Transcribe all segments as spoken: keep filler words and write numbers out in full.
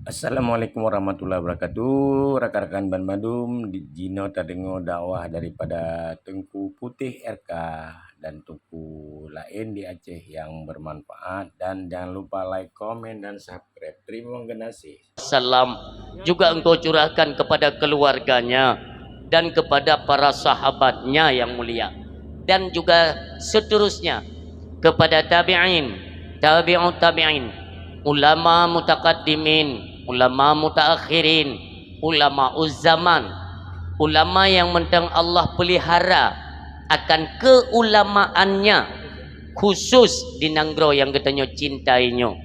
Assalamualaikum warahmatullahi wabarakatuh. Rakan-rakan banmandum, di, jinoe tadeungoe dakwah daripada Teungku Putéh R K dan Teungku laén di Aceh yang bermanfaat, dan jangan lupa like, komen, dan subscribe. Terima kasih. Salam juga engkau curahkan kepada keluarganya dan kepada para sahabatnya yang mulia, dan juga seterusnya kepada tabi'in, tabi'ut tabi'in, ulama mutaqaddimin, ulama mutaakhirin, ulama zaman, ulama yang mantong Allah pelihara akan keulamaannya khusus di nanggroe nyang geutanyoe cintai nyoe.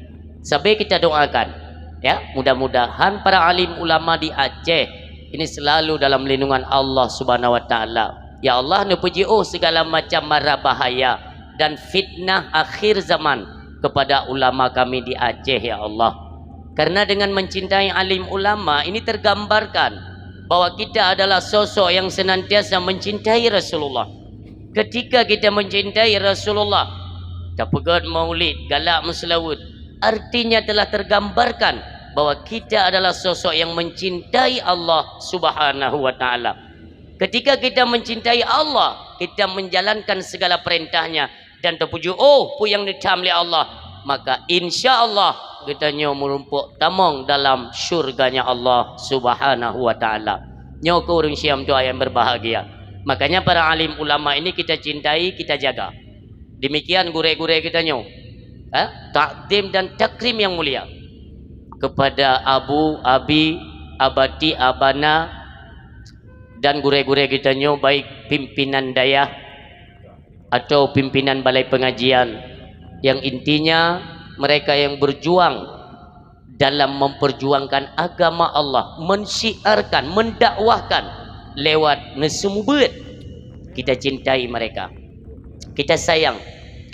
Sabe kita doakan, ya, mudah-mudahan para alim ulama di Aceh ini selalu dalam lindungan Allah Subhanahu wa Taala. Ya Allah, neupeujiôh segala macam mara bahaya dan fitnah akhir zaman kepada ulama kami di Aceh, ya Allah. Karena dengan mencintai alim ulama ini tergambarkan bahwa kita adalah sosok yang senantiasa mencintai Rasulullah. Ketika kita mencintai Rasulullah, tapeugét maulid, galak meuseulaweuet, artinya telah tergambarkan bahwa kita adalah sosok yang mencintai Allah Subhanahu wa Taala. Ketika kita mencintai Allah, kita menjalankan segala perintahnya dan tapeujiôh peue nyang neutam lé Allah, maka insya Allah geutanyoe meurumpok tamong dalam syurganya Allah Subhanahu wa Taala. Nyoe keuh ureuëng Syiah meutuah yang berbahagia. Makanya para alim ulama ini kita cintai, kita jaga. Demikian gurée-gurée geutanyoe, eh, takzim dan takrim yang mulia kepada abu, abi, abati, abana, dan gurée-gurée geutanyoe, baik pimpinan dayah atau pimpinan balai pengajian, yang intinya mereka yang berjuang dalam memperjuangkan agama Allah, mensyiarkan, mendakwahkan lewat neuseumeubeuet. Kita cintai mereka, kita sayang,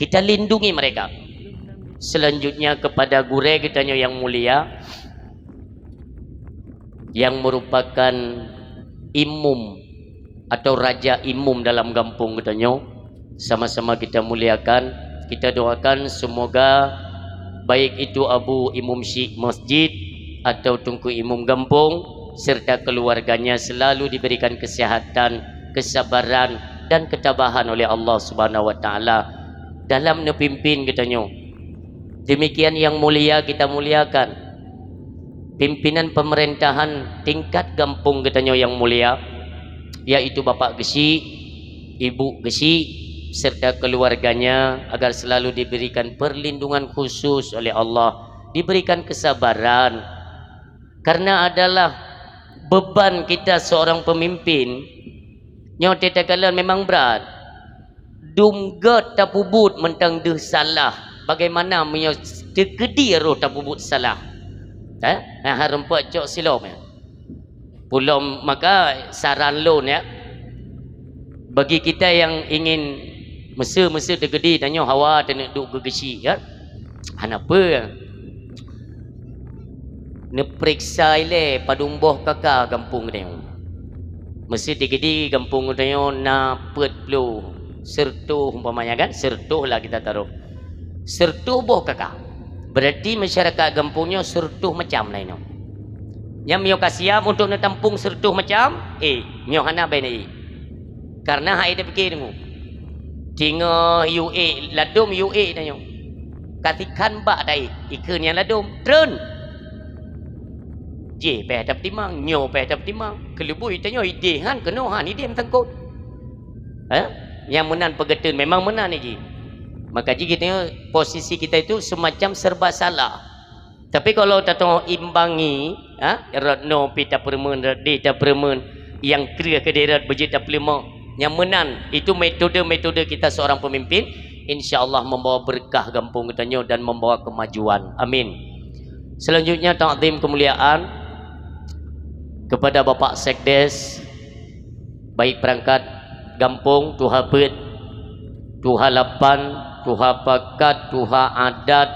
kita lindungi mereka. Selanjutnya kepada gurée geutanyoe yang mulia, yang merupakan imum atau raja imum dalam gampông geutanyoe, sama-sama kita muliakan, kita doakan semoga baik itu abu imum syik masjid atau teungku imum gampông serta keluarganya selalu diberikan kesehatan, kesabaran dan ketabahan oleh Allah Subhanahu wa Taala dalam neupimpin geutanyoe. Demikian yang mulia kita muliakan pimpinan pemerintahan tingkat gampông geutanyoe yang mulia, yaitu Bapak Geuchik, Ibu Geuchik, serta keluarganya agar selalu diberikan perlindungan khusus oleh Allah, diberikan kesabaran. Karena adalah beban kita seorang pemimpin, nyoe teuh takalon memang brat. Dum gét tapeubuet mantong deuh salah, bagaimana meunyoe teukeudi roh tapeubuet salah? Eh, nah, hareumpok cok silom ya. Pulom maka saran lôn ya. Bagi kita yang ingin meuseu-meuseu teukeudi tanyoe hawa taneuk duek geugeusyi ya. Hana peue. Neupeuriksa ilée padum boh K K gampông geutanyoe. Meuseu teukeudi gampông geutanyoe na peuet ploh, seureutôh umpamanya kan, seureutôh lah kita taruh. Seureutôh boh K K. Berarti masyarakat gampông nyoe seureutôh macam laén nyoe. Nyang miyueb ka siab untuk neutampong seureutôh macam, eh, nyoe hana bèe. Karena hai tapike deungoe. Tingoh yue ladom yue tanyoe. Ka sikhan bak dai, ikheun nyang ladom, treun. Jih payah tapeutimang, nyoe payah tapeutimang. Keuleubui tanyoe ideh han keunoe han ideh meusangkot. Eh? Nyang meunan peugeuteun memang meunan jih. Maka jih geutanyoe posisi kita itu semacam serba salah. Tapi kalau tateumé imbangi, ha, rot noe pi tapeureumeun, rot deh tapeureumeun, nyang kreueh keudeh rot beujeuet tapeuleumah, nyang meunan, itu metode-metode kita seorang pemimpin, insya Allah membawa berkah gampông geutanyoe dan membawa kemajuan. Amin. Selanjutnya, takzim kemuliaan kepada Bapak Sekdes, baik perangkat gampông, tuha peuet, tuha lapan, tuha pakat, tuha adat,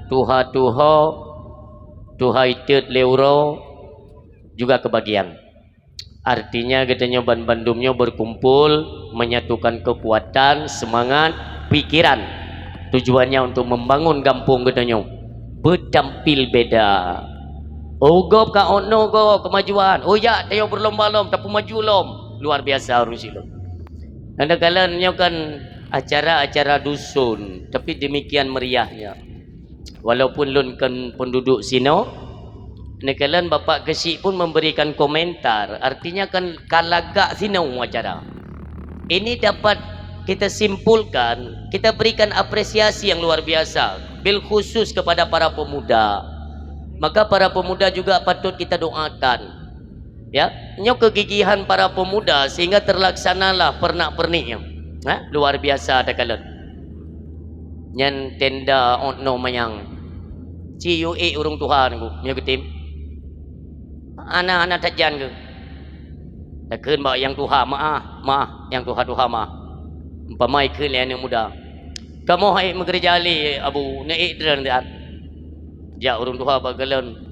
tuha-tuha, tuha itet lé uroe juga kebagian. Artinya geutanyoe banbandum nyoe berkumpul menyatukan kekuatan, semangat, pikiran. Tujuannya untuk membangun gampông geutanyoe beutampil beda. Oh, gob ka, oh no, gob kemajuan. Oh ya, tanyoe berlomba-lomba, tapi maju lom. Luar biasa ureuëng Siklon. Kadang-kadang nyoe kan acara-acara dusun, tapi demikian meriahnya. Walaupun lôn kon penduduk sinoe, neukalon Bapak Keuchik pun memberikan komentar, artinya kan ka lagak sinoe acara. Ini dapat kita simpulkan, kita berikan apresiasi yang luar biasa, bil khusus kepada para pemuda. Maka para pemuda juga patut kita doakan. Ya, nyoe kegigihan para pemuda sehingga terlaksanalah pernak-pernik nyoe. Ha? Luar biasa takalon. Nyan tenda ot no manyang. Ci yue ék ureuëng tuha nunggu, nyoe geutem. Hana-hana tajan keu. Takheun bak nyang tuha, "Maah, maah, nyang tuha-tuha maah." Umpama ikheun lé aneuëk muda. "Kamoe hai meukeureuja lé, Abu, neuék droeneuh." Jak ureuëng tuha bak kalon.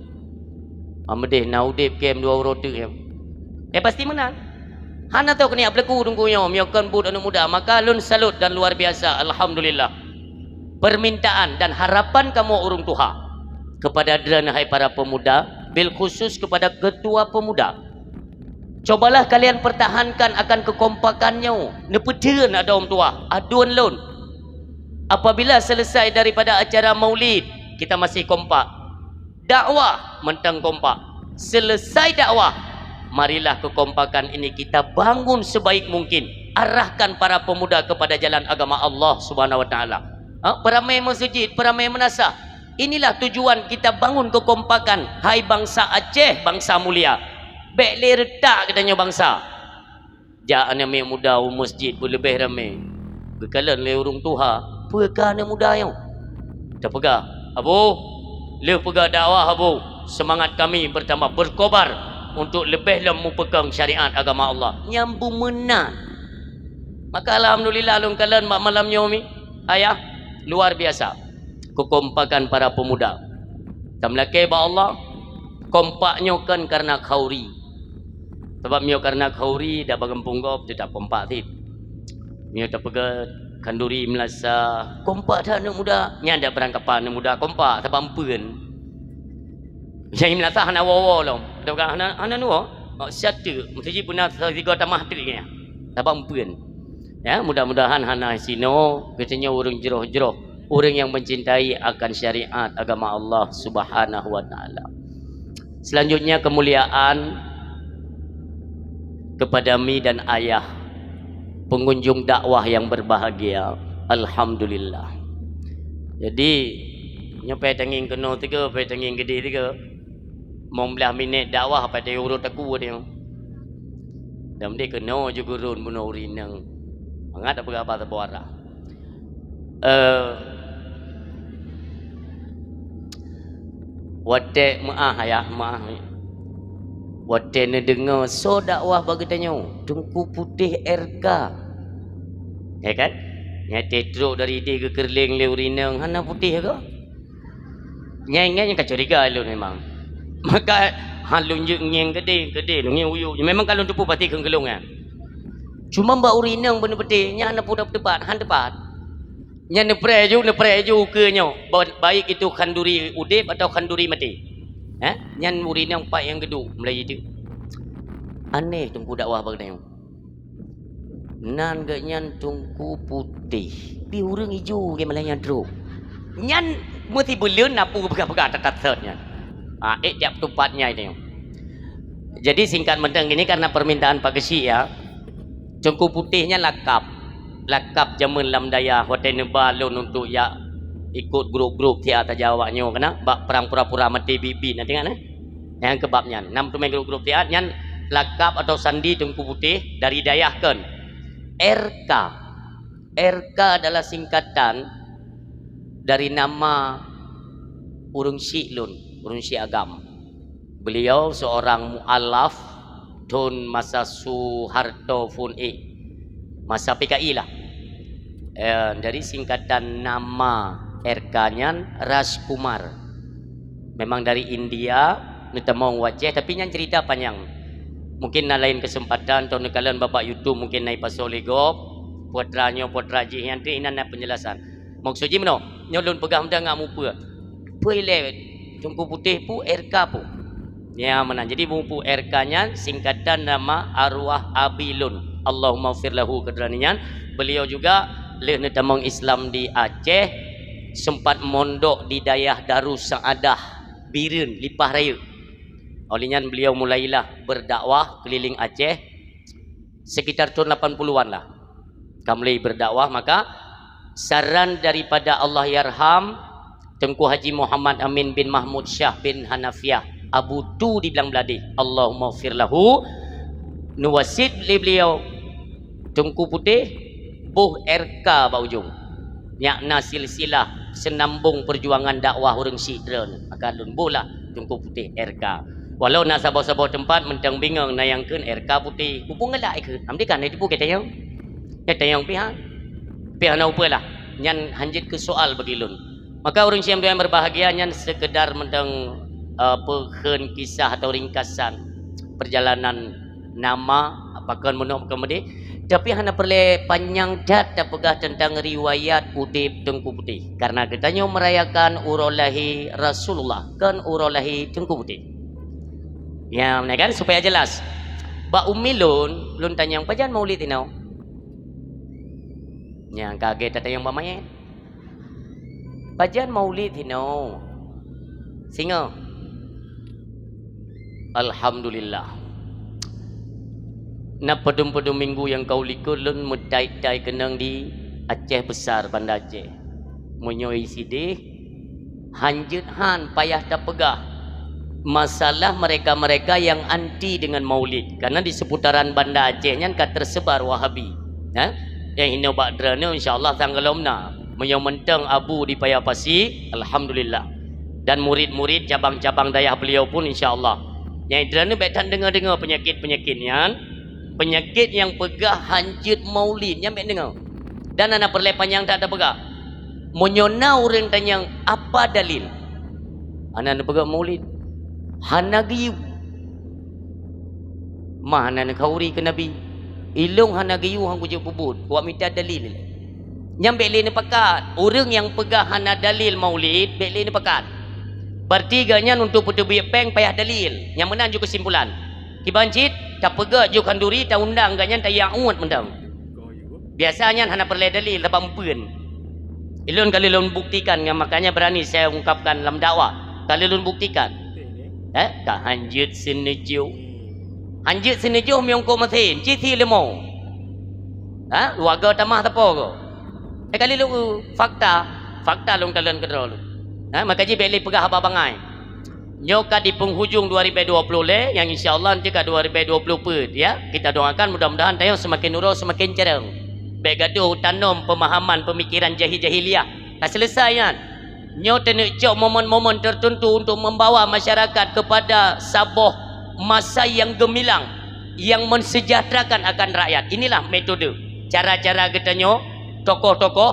Ameudeh na udeb kem dua uroe teuk nyan. Eh, pasti meunan. Hana tao keuneuk peuleuku teungku nyoe, meunyoe kon buet aneuëk muda, maka lôn salut dan luar biasa, alhamdulillah. Permintaan dan harapan kamoe ureuëng tuha kepada droeneuh hai para pemuda, bil khusus kepada ketua pemuda. Cobalah kalian pertahankan akan kekompakan nyoe, neupeutheun adom tuah, aduen lôn. Apabila selesai daripada acara maulid, kita masih kompak. Dakwah mantong kompak. Selesai dakwah, marilah kekompakan ini kita bangun sebaik mungkin. Arahkan para pemuda kepada jalan agama Allah Subhanahu wa Taala. Ha, peramai masjid, peramai meunasah. Inilah tujuan kita bangun kekompakan. Hai bangsa Aceh, bangsa mulia. Bék lé reutak geutanyoe bangsa. Jak aneuëk miet muda u masjid beuleubeh ramé. Geukalon lé ureuëng tuha, peue ka aneuëk muda nyoe? Tapeugah, "Abu, lheueh peugah dakwah, Abu, semangat kami bertambah berkobar untuk leubeh lom mupeukong syariat agama Allah." Nyang beumeunan. Maka alhamdulillah lôn kalon bak malam nyoe mi, ayah, luar biasa. Kekompakan para pemuda. Tameulakée bak Allah, kompak nyoe kon kareuna khauri. Sabab meunyoe kareuna khauri, dak bak gampông gob, teutab kompak cit. Meunyoe tapeugah khanduri meulasa, kompak that aneuëk muda, nyan dak beurangkapan aneuëk muda kompak, sabab eumpeuen. Nyang meulasa hana woe-woe lom. Tapeugah hana, hana nuwoe, mak sia teuk, meusti jih beuna sigoe tamah teuk nyan. Sabab eumpeuen. Ya, mudah-mudahan hana sinoe geutanyoe ureuëng jroh-jroh, ureuëng yang mencintai akan syariat agama Allah Subhanahu wa Taala. Selanjutnya, kemuliaan kepada mi dan ayah, pengunjung dakwah yang berbahagia. Alhamdulillah. Jadi, nyoe payah tangieng keunoe tiga, payah tangieng keudeh tiga. Limong blaih minét dakwah, payah tangieng ureuëng takue dia. Dan dia keunoe ju gurun bunoe ureuëng inong. Mangat tapeugah haba saboh arah. Eh, watée meuáh, ayah, meuáh. Watée neudeungoe soe dakwah bak geutanyoe, Teungku Putéh R K. Ya kan? Nyang trok dari idéh geukeureuléng lé ureuëng inong, hana putéh kah? Nyang ingat nyang ka curiga lôn memang. Maka, ha, lôn jeuet ngieng keudeh, keudeh, lôn ngieng u yup. Memang ka lôn teupeue pasti kheun keu lôn nyan. Cuma bak ureuëng inong beuneuh beutôi, nyan na peue teupat, han teupat. Nyan neupreh ju, neupreh ju ukeue nyoe, ba-, baik itu khanduri udeb atau khanduri maté. Eh? Nyan ureuëng inong pat nyang geuduek, meulayeue teuk. Aneh Teungku dakwah bak geutanyoe. Nan geuh nyan Teungku Putéh. Pih ureuëng ijo geuh malah nyan trok. Nyan meusibuleuen na peue peugah-peugah that-that sot nyan. Ah, ék jak tupat nyai teuh. Jadi singkat mantong ini karena permintaan Pak Keuchik ya. Teungku Putéh nyan lakab. Lakab jameun lam dayah watée neuba lôn untuk jak ikot grup-grup siat saja awak nyoe keunan bak perang pura-pura maté biet-biet na teuingat eh. Nyang keubab nyan, nam teumé grup-grup siat nyan lakab atau sandi Teungku Putéh dari dayah kon. R K. R K adalah singkatan dari nama ureuëng syik lôn, ureuëng syik agam. Beliau seorang mualaf thon masa Soeharto phon ék, masa P K I lah. Eh, dari singkatan nama R K nyan Rajkumar. Memang dari India, neutamong u Aceh, tapi nyan cerita panjang. Mungkin na lain kesempatan, atau neukalon bak YouTube, mungkin na ipasoe lé gob, putra nyoe, putra jih nyan, inan na penjelasan. Maksud jih meunoe, nyoe lôn peugah meudan ngat mupeue. Peue ilée Teungku Putéh peue, R K peue. Ya, meunan. Jadi, mupu R K nyan singkatan nama arwah abi lôn. Allahummaghfir lahu, keu droeneuh nyan. Beliau juga lheueh neutamong Islam di Aceh, sempat mondok di dayah Darus Saadah, Bireuen, Lipah Rayeuk. Oleh nyan beliau mulailah berdakwah keliling Aceh sekitar tahun lapan puluhan lah. Ka mulai berdakwah, maka saran daripada Allahyarham Teungku Haji Muhammad Amin bin Mahmud Syah bin Hanafiah, Abu Tu di Blang Bladeh, Allahummaghfir lahu, neuwasiet lé beliau, Teungku Putéh, boh R K bak ujong. Nyak na silsilah seunambong peujuangan dakwah ureuëng syiek droeneuh. Maka lôn boh lah Teungku Putéh R K. Walau na saboh-saboh teumpat mantong bingong, na nyang kheun R K Putéh. Peue galak ikheun? Am dikan na tipu gata nyang? Gata nyang pih han. Pih hana upeue lah. Nyan hanjeuet keu soal bagi lôn. Maka ureuëng syiek nyang berbahagia, nyan sekedar mantong, eh, peukheun kisah atau ringkasan perjalanan nama, pakon meunoe pakon meudéh, tapi hana peureulée panyang that tapeugah teuntang riwayat udeb Teungku Putéh. Karena geutanyoe merayakan uroe lahé Rasulullah, kon uroe lahé Teungku Putéh. Ya, meunan kan, supaya jelas. Bak umi lôn, lôn tanyong, "Pajan maulid inoe?" Nyang ka gét tatanyong bak manyét. "Pajan maulid inoe?" Singoh. Alhamdulillah. Na padum-padum minggu nyang ka u likot lôn meutai-tai keunong di Aceh Besar, Banda Aceh. Meunyoe sideh, hanjeuet han payah tapeugah masalah mereka-mereka yang anti dengan maulid. Karena di seputaran Banda Aceh nyan ka tersebar Wahabi. Ya? Nyang hinoe bak droeneuh, insya Allah, tanggalom na. Meunyoe mantong Abu di Paya Pasi, alhamdulillah. Dan murid-murid cabang-cabang dayah beliau pun, insya Allah. Nyang droeneuh bék that deungoe-deungoe peunyakét-peunyakét nyan, peunyakét nyang peugah hanjeuet maulid, nyan bék deungoe. Dan hana peureulée panyang that tapeugah. Meunyoe na ureuëng tanyong, "Apa dalil?" Hana neupeugah maulid. Hana geuyue. Mah hana neukhauri keu Nabi. Ilong hana geuyue han kujeuet peubuet. Kuwak mita dalil. Nyan bék lé neupakat. Ureuëng nyang peugah hana dalil maulid, bék lé neupakat. Berarti geuh nyan untuk peuteubiet péng payah dalil. Nyang meunan jeuet keusimpulan. Kiban cit, tapeugét jeuet khanduri, taundang geuh nyan tayang uet mantong. Biasa nyan hana peureulée dalil, sabab meupeuen. Ilôn ka lheueh lôn buktikan, ngon makanya berani saya ungkapkan lam dakwah. Ka lheueh lôn buktikan. Eh, ka hanjeuet seuneujôh. Hanjeuet seuneujôh meunyoe kok meusén, cit si leumo. Ha, luwaga tamah sapo ko. Eh, ka lheueh lôn, fakta. Fakta lôn kalon keudroe lôn. Ha, maka jih bék lé peugah haba bangai. Nyoe ka di penghujung dua ribu dua puluh lé, nyang insya Allah nanti ka dua ribu dua puluh peuet, ya. Kita doakan mudah-mudahan tanyoe semakin uroe semakin cereng. Bék gadoh tanom pemahaman pemikiran jahil-jahiliah. Ka selesai nyan. Nyoe taneuk cok momen-momen tertentu untuk membawa masyarakat kepada saboh masa yang gemilang, yang mensejahterakan akan rakyat. Inilah metode, cara-cara geutanyoe, tokoh-tokoh,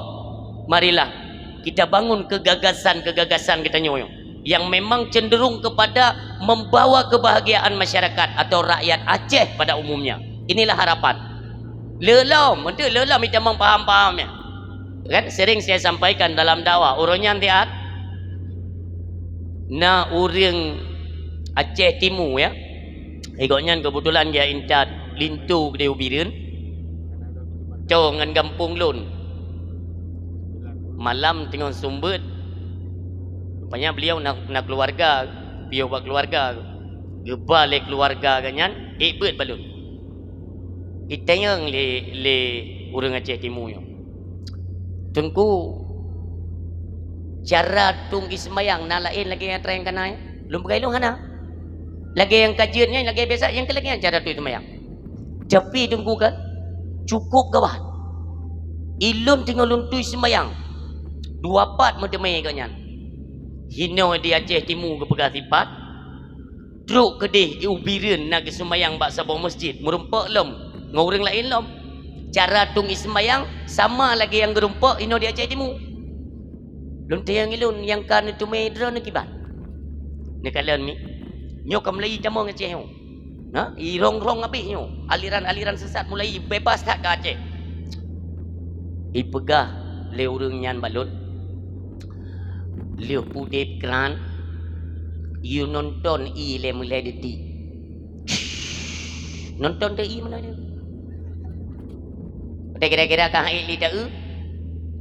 marilah kita bangun kegagasan-kegagasan geutanyoe yang memang cenderung kepada membawa kebahagiaan masyarakat atau rakyat Aceh pada umumnya. Inilah harapan. Lelom, untuk lelom kita mempaham-paham ya. Kan sering saya sampaikan dalam dakwah, ureuëng nyan tiat na ureuëng Aceh Timu ya. Gobnyan kebetulan dia intat linto di Ubireuen. Cong ngon gampông lôn. Malam teungoh sumbeuet, rupanya beliau na, na keluarga, piôh bak keluarga. Geuba lé keluarga geuh nyan, ék beuet bak lôn. Itanyong lé, lé ureuëng Aceh Timu nyoe, "Teungku, cara tueng seumayang na laén lagée nyang trang kana?" Lôn peugah ilôn hana. Lagée nyang ka jeuet nyan, lagée biasa, nyang keu lagée nyan cara tueng seumayang. Tapi Teungku kan, cukup gawat. Ilôn teungoh lôn tueng seumayang, dua pat meuteumé gobnyan. Hinoe di Aceh Timu geupeugah sipat, trok keudeh di Ubireuen na geuseumayang bak saboh masjid, meurumpok lom ngon ureuëng laén lom. Cara tueng seumayang sama lagée nyang geurumpok inoe di Aceh Timu. Lôn tanyong ilôn nyang ka neuteumé droeneuh kiban. Neukalon mi. Nyoe ka mulai tamong Aceh nyoe. Nah, irong-rong habéh nyoe. Aliran-aliran sesat mulai bebas that ka Aceh. Ipeugah lé ureuëng nyan bak lôn, lheueh udeb kran, Yue nonton ié lé meulai detik. Nonton teu ié meunan. Watèe kira-kira ka hait li ta-eu,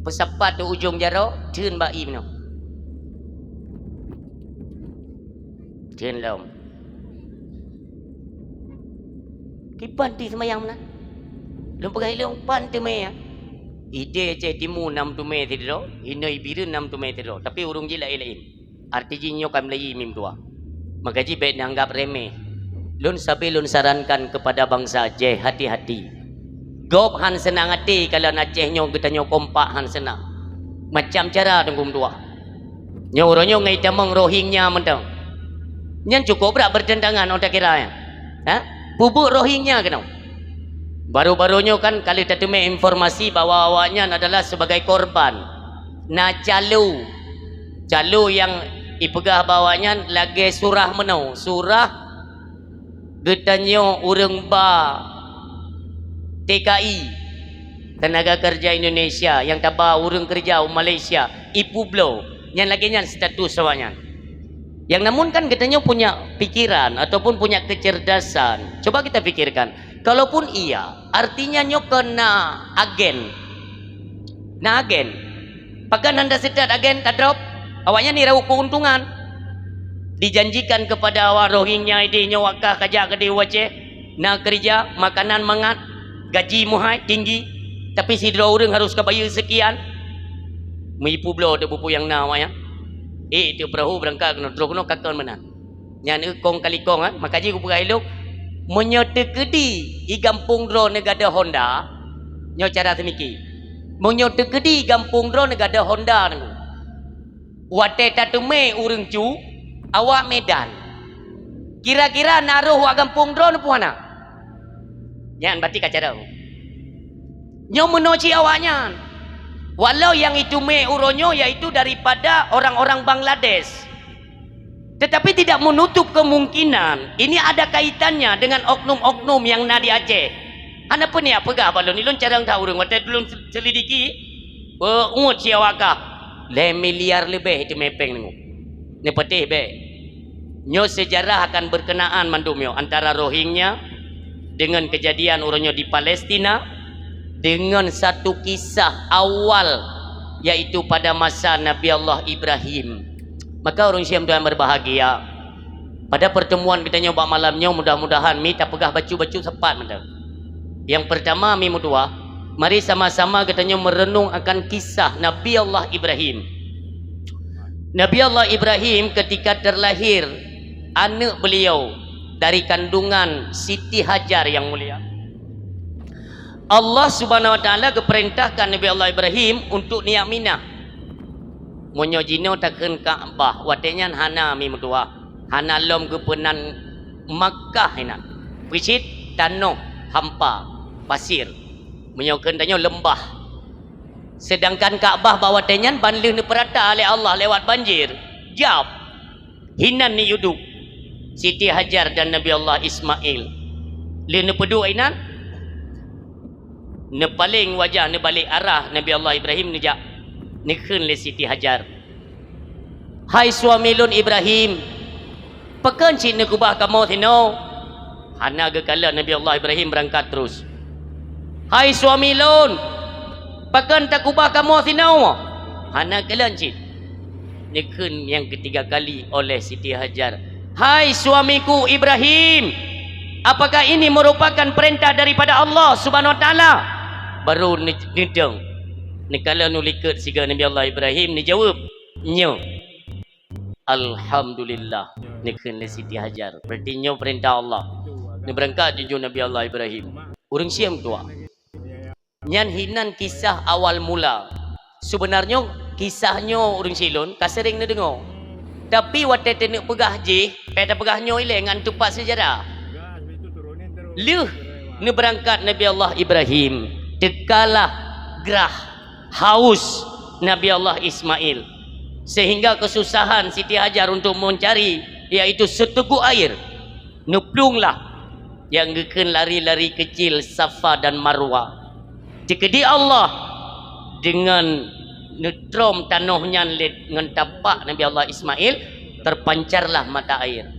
peusapat teu ujong jaroe, theun bak ié meunan. Theun lom. Kiban ti seumayang meunan. Lôn peugah ilôn pan teumé ya. Idéh Aceh Timu nam teumé sidroe, inoe Bireuen nam teumé sidroe, tapi ureueng jih laén-laén. Arti jih nyoe ka meulayeue mim tuha. Maka jih bèk neuanggap remeh. Lôn sabe lôn sarankan kepada bangsa Aceh, hati-hati. Gob han seunang até kalon Aceh nyoe geutanyoe kompak han seunang. Macam cara teungku meutuah. Nyoe uroe nyoe ngai tamong Rohingya mantong. Nyan cukup brat bertentangan otak kira nyan. Ha? Peubuet Rohingya keunoe. Baru-baru nyoe kan ka lheueh tateumé informasi bahwa awaknyan adalah sebagai korban. Na calo. Calo nyang ipeugah bak awaknyan lagèe surah meunoe. Surah geutanyoe ureueng ba T K I, Tenaga Kerja Indonesia, nyang taba ureueng keureuja u Malaysia, ipeubloe. Nyan lagèe nyan status awaknyan. Yang namun kan geutanyoe punya pikiran ataupun punya kecerdasan. Coba kita pikirkan, kalaupun iya, artinya nyoe kon na agen. Na agen. Pakon hana seutôt agen tadrop? Awaknyan iraup keuntungan. Dijanjikan kepada awak Rohingya idéh nyoe wakah kajak keudéh u Aceh, na keureuja, makanan mangat, gaji meuhai, tinggi, tapi sidroe ureueng harus ka bayeue seukian. Meuipeubloe teuh bupu nyang na awaknyan. Ék teuh peurahô beurangkat keunoe, trok keunoe ka kon meunan. Nyan eu kong kali kong, ha? Maka jih kupeugah ilôn, meunyoe teukeudi i gampông droeneuh gadôh honda, nyoe cara seumiki. Meunyoe teukeudi i gampông droeneuh gadôh honda nyoe, watèe tateumé ureueng cu, awak Medan, kira-kira na rôh wak gampông droeneuh peue hana? Nyan berarti ka cara. Nyoe meunoe cit awaknyan. Walau nyang iteumé uroe nyoe yaitu daripada orang-orang Bangladesh. Tetapi tidak menutup kemungkinan ini ada kaitannya dengan oknum-oknum yang na di Aceh. Hana peue neupeugah bak lôn, ilôn carông that ureueng watèe lôn selidiki, peu-uet siawakah lhèe miliar leubeh teumé péng nyoe. Neupatéh bèk. Nyoe sejarah akan berkenaan mandum nyoe antara Rohingya dengan kejadian uroe nyoe di Palestina dengan satu kisah awal yaitu pada masa Nabi Allah Ibrahim. Maka ureueng syiek tuan berbahagia, pada pertemuan geutanyoe bak malam nyoe mudah-mudahan mi tapeugah bacut-bacut sapat mantong. Yang pertama mi meutuah, mari sama-sama geutanyoe merenung akan kisah Nabi Allah Ibrahim. Nabi Allah Ibrahim ketika terlahir aneuk beliau dari kandungan Siti Hajar yang mulia, Allah Subhanahu wa Taala geupeurintahkan Nabi Allah Ibrahim untuk niyak minah. Meunyoe jinoe takheun Ka'bah, watèe nyan hana mi meutuah, hana lom geupeunan Makkah inan. Peucit tanoh hampa, pasir. Meunyoe kheun tanyoe leumbah. Sedangkan Ka'bah bak watèe nyan ban lheueh neupeurata lé Allah lewat banjir, jab. Hinan neuyue duek Siti Hajar dan Nabi Allah Ismail. Lheueh neupeuduek inan, neupaleng wajah, neubalek arah Nabi Allah Ibrahim neujak, neukheun lé Siti Hajar, "Hai suami lôn Ibrahim, pakon cit neukeubah kamoe sinoe?" Hana geukalon Nabi Allah Ibrahim beurangkat terus. "Hai suami lôn, pakon takeubah kamoe sinoe?" Hana kalon cit. Neukheun nyang keutiga kali oleh Siti Hajar, "Hai suamiku Ibrahim, apakah ini merupakan perintah daripada Allah Subhanahu wa Taala?" Baru ne-, neudong. Neukalon u likot sigoe Nabi Allah Ibrahim neujaweueb, "Nyoe." "Alhamdulillah," neukheun lé Siti Hajar. Berarti nyoe perintah Allah. Neubeurangkat jujur Nabi Allah Ibrahim. Ureueng syiek tuha. Nyan hinan kisah awal mula. Sebenarnya kisah nyoe ureueng syiek lôn ka sering neudeungoe. Tapi watèe teuneuk peugah jih, payah tapeugah nyoe ilèe ngon tupat sejarah. Lheueh neubeurangkat Nabi Allah Ibrahim, teukalah grah, haus Nabi Allah Ismail, sehingga kesusahan Siti Hajar untuk mencari, yaitu seteguk air. Neuplueng lah nyang geukheun lari-lari kecil Safa dan Marwa. Teukeudi Allah deungon neutrom tanoh nyan lé ngon tapak Nabi Allah Ismail, Terpancarlah mata air.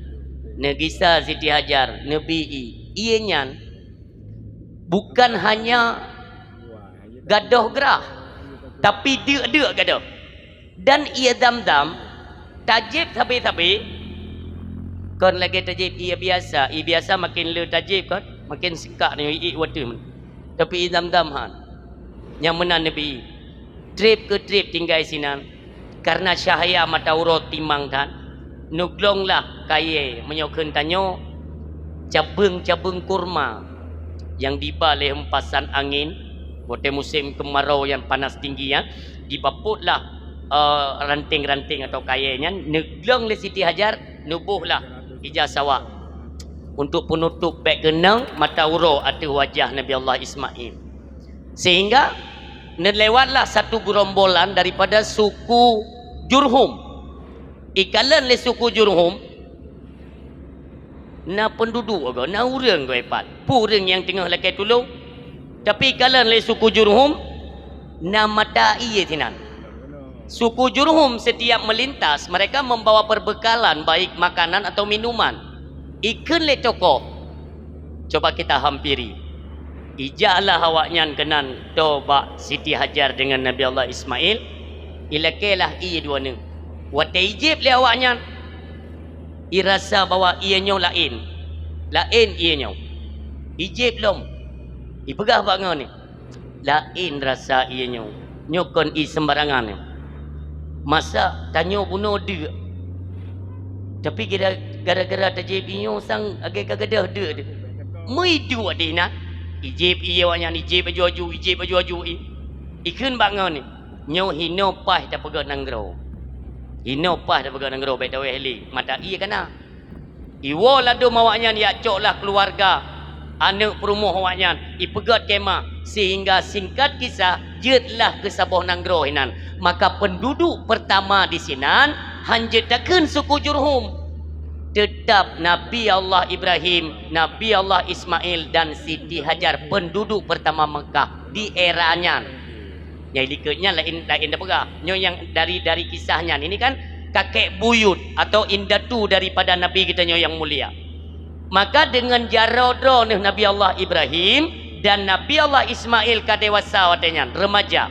Neugisa Siti Hajar, neubi ié. Ié nyan bukan hanya gadôh grah, tapi deuk-deuk gadôh. Dan ié Zamzam tajieb sabe-sabe, kon lagée tajieb ié biasa. Ié biasa maken le tajieb kon, maken seukak nyoe ié watée. Tapi ié Zamzam han. Nyang meunan neubi. Treb keu treb tinggai sinan. Kareuna cahya mata uroe timang that, neuglonglah kayée meunyoe kheun tanyoe cabeueng-cabeueng kurma nyang diba lé hempasan angén, watée musém keumarô nyang panas tinggi nyan, dibapotlah, eh, ranting-ranting atau kayée nyan, neuglong lé Siti Hajar, neubohlah ija sawak untuk penutup bék keunong mata uroe ateueh wajah Nabi Allah Ismail. Sehingga neulewatlah satu gerombolan daripada suku Jurhum. Ikalon lé suku Jurhum, na peunduduek goe, na ureuëng goe pat. Peue ureuëng nyang teungoh lakée tulông? Tapi ikalon lé suku Jurhum, na mata ié sinan. Suku Jurhum setiap melintas, mereka membawa perbekalan, baik makanan atau minuman. Ikheun lé tokoh, coba kita hampiri. Ijaklah awaknyan keunan toe bak Siti Hajar deungon Nabi Allah Ismail, ilakée lah ié dua neuh. Watée ijieb lé awaknyan, irasa bahwa ié nyoe laén. Laén ié nyoe. Ijieb lom. Ipeugah bak ngon ni, "Laén rasa ié nyoe. Nyoe kon ié seumbarangan nyoe. Masa tanyoe bunoe deuk, tapi gara-gara tajieb ié nyoe sang lagée ka gadôh deuk teuh. Meuiduek deh na." Ijieb ié awaknyan, ijieb aju-aju, ijieb aju-aju ié. Ikheun bak ngon ni, "Nyoe hinoe paih tapeugét nanggroe. Hinoe paih tapeugét nanggroe, bék tawéh lé. Mata ié ka na." Iwoe ladôm awaknyan, yak coklah keuluwarga, aneuëk peurumoh awaknyan, ipeugét kemah, sehingga singkat kisah jeuetlah keu saboh nanggroe hinan. Maka peunduduek peurtama disinan han jeuet takheun suku Jurhum. Teutab Nabi Allah Ibrahim, Nabi Allah Ismail, dan Siti Hajar, peunduduek peurtama Meukah di era nyan. Nyang likot nyan laén, laén tapeugah. Nyoe nyang dari, dari kisah nyan. Ini kan kakek buyut atau indatu daripada Nabi geutanyoe nyang mulia. Maka deungon jaroe droeneuh Nabi Allah Ibrahim dan Nabi Allah Ismail ka dewasa watée nyan, remaja,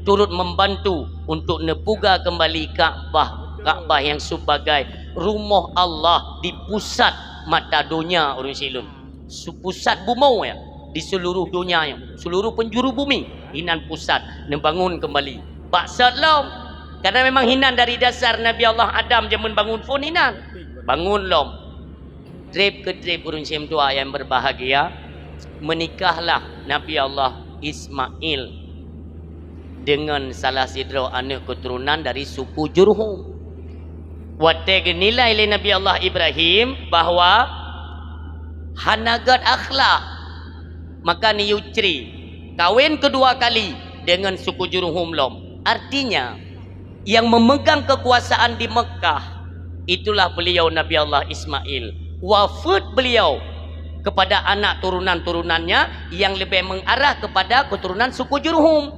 turut membantu untuk neupuga kembali Ka'bah, Ka'bah yang sebagai rumoh Allah di pusat mata donya ureuëng sileuen. Su-, pusat bumoe ya, di seluruh donya nyoe, seluruh penjuru bumi, hinan pusat neubangun kembali. Bak sot lom, karena memang hinan dari dasar Nabi Allah Adam jameun bangun phon hinan. Bangun lom. Treb keu treb ureuëng syedara nyang berbahagia, menikahlah Nabi Allah Ismail deungon salah sidroe aneuëk keuturonan dari suku Jurhum. Watée geunilai lé Nabi Allah Ibrahim bahwa hana gét akhlak, maka neuyue cri, kawén keudua kali deungon suku Jurhum lom. Artinya, yang memegang kekuasaan di Mekah, itulah beliau Nabi Allah Ismail. Wafeuet beliau kepada anak turunan-turunannya yang lebih mengarah kepada keturunan suku Jurhum.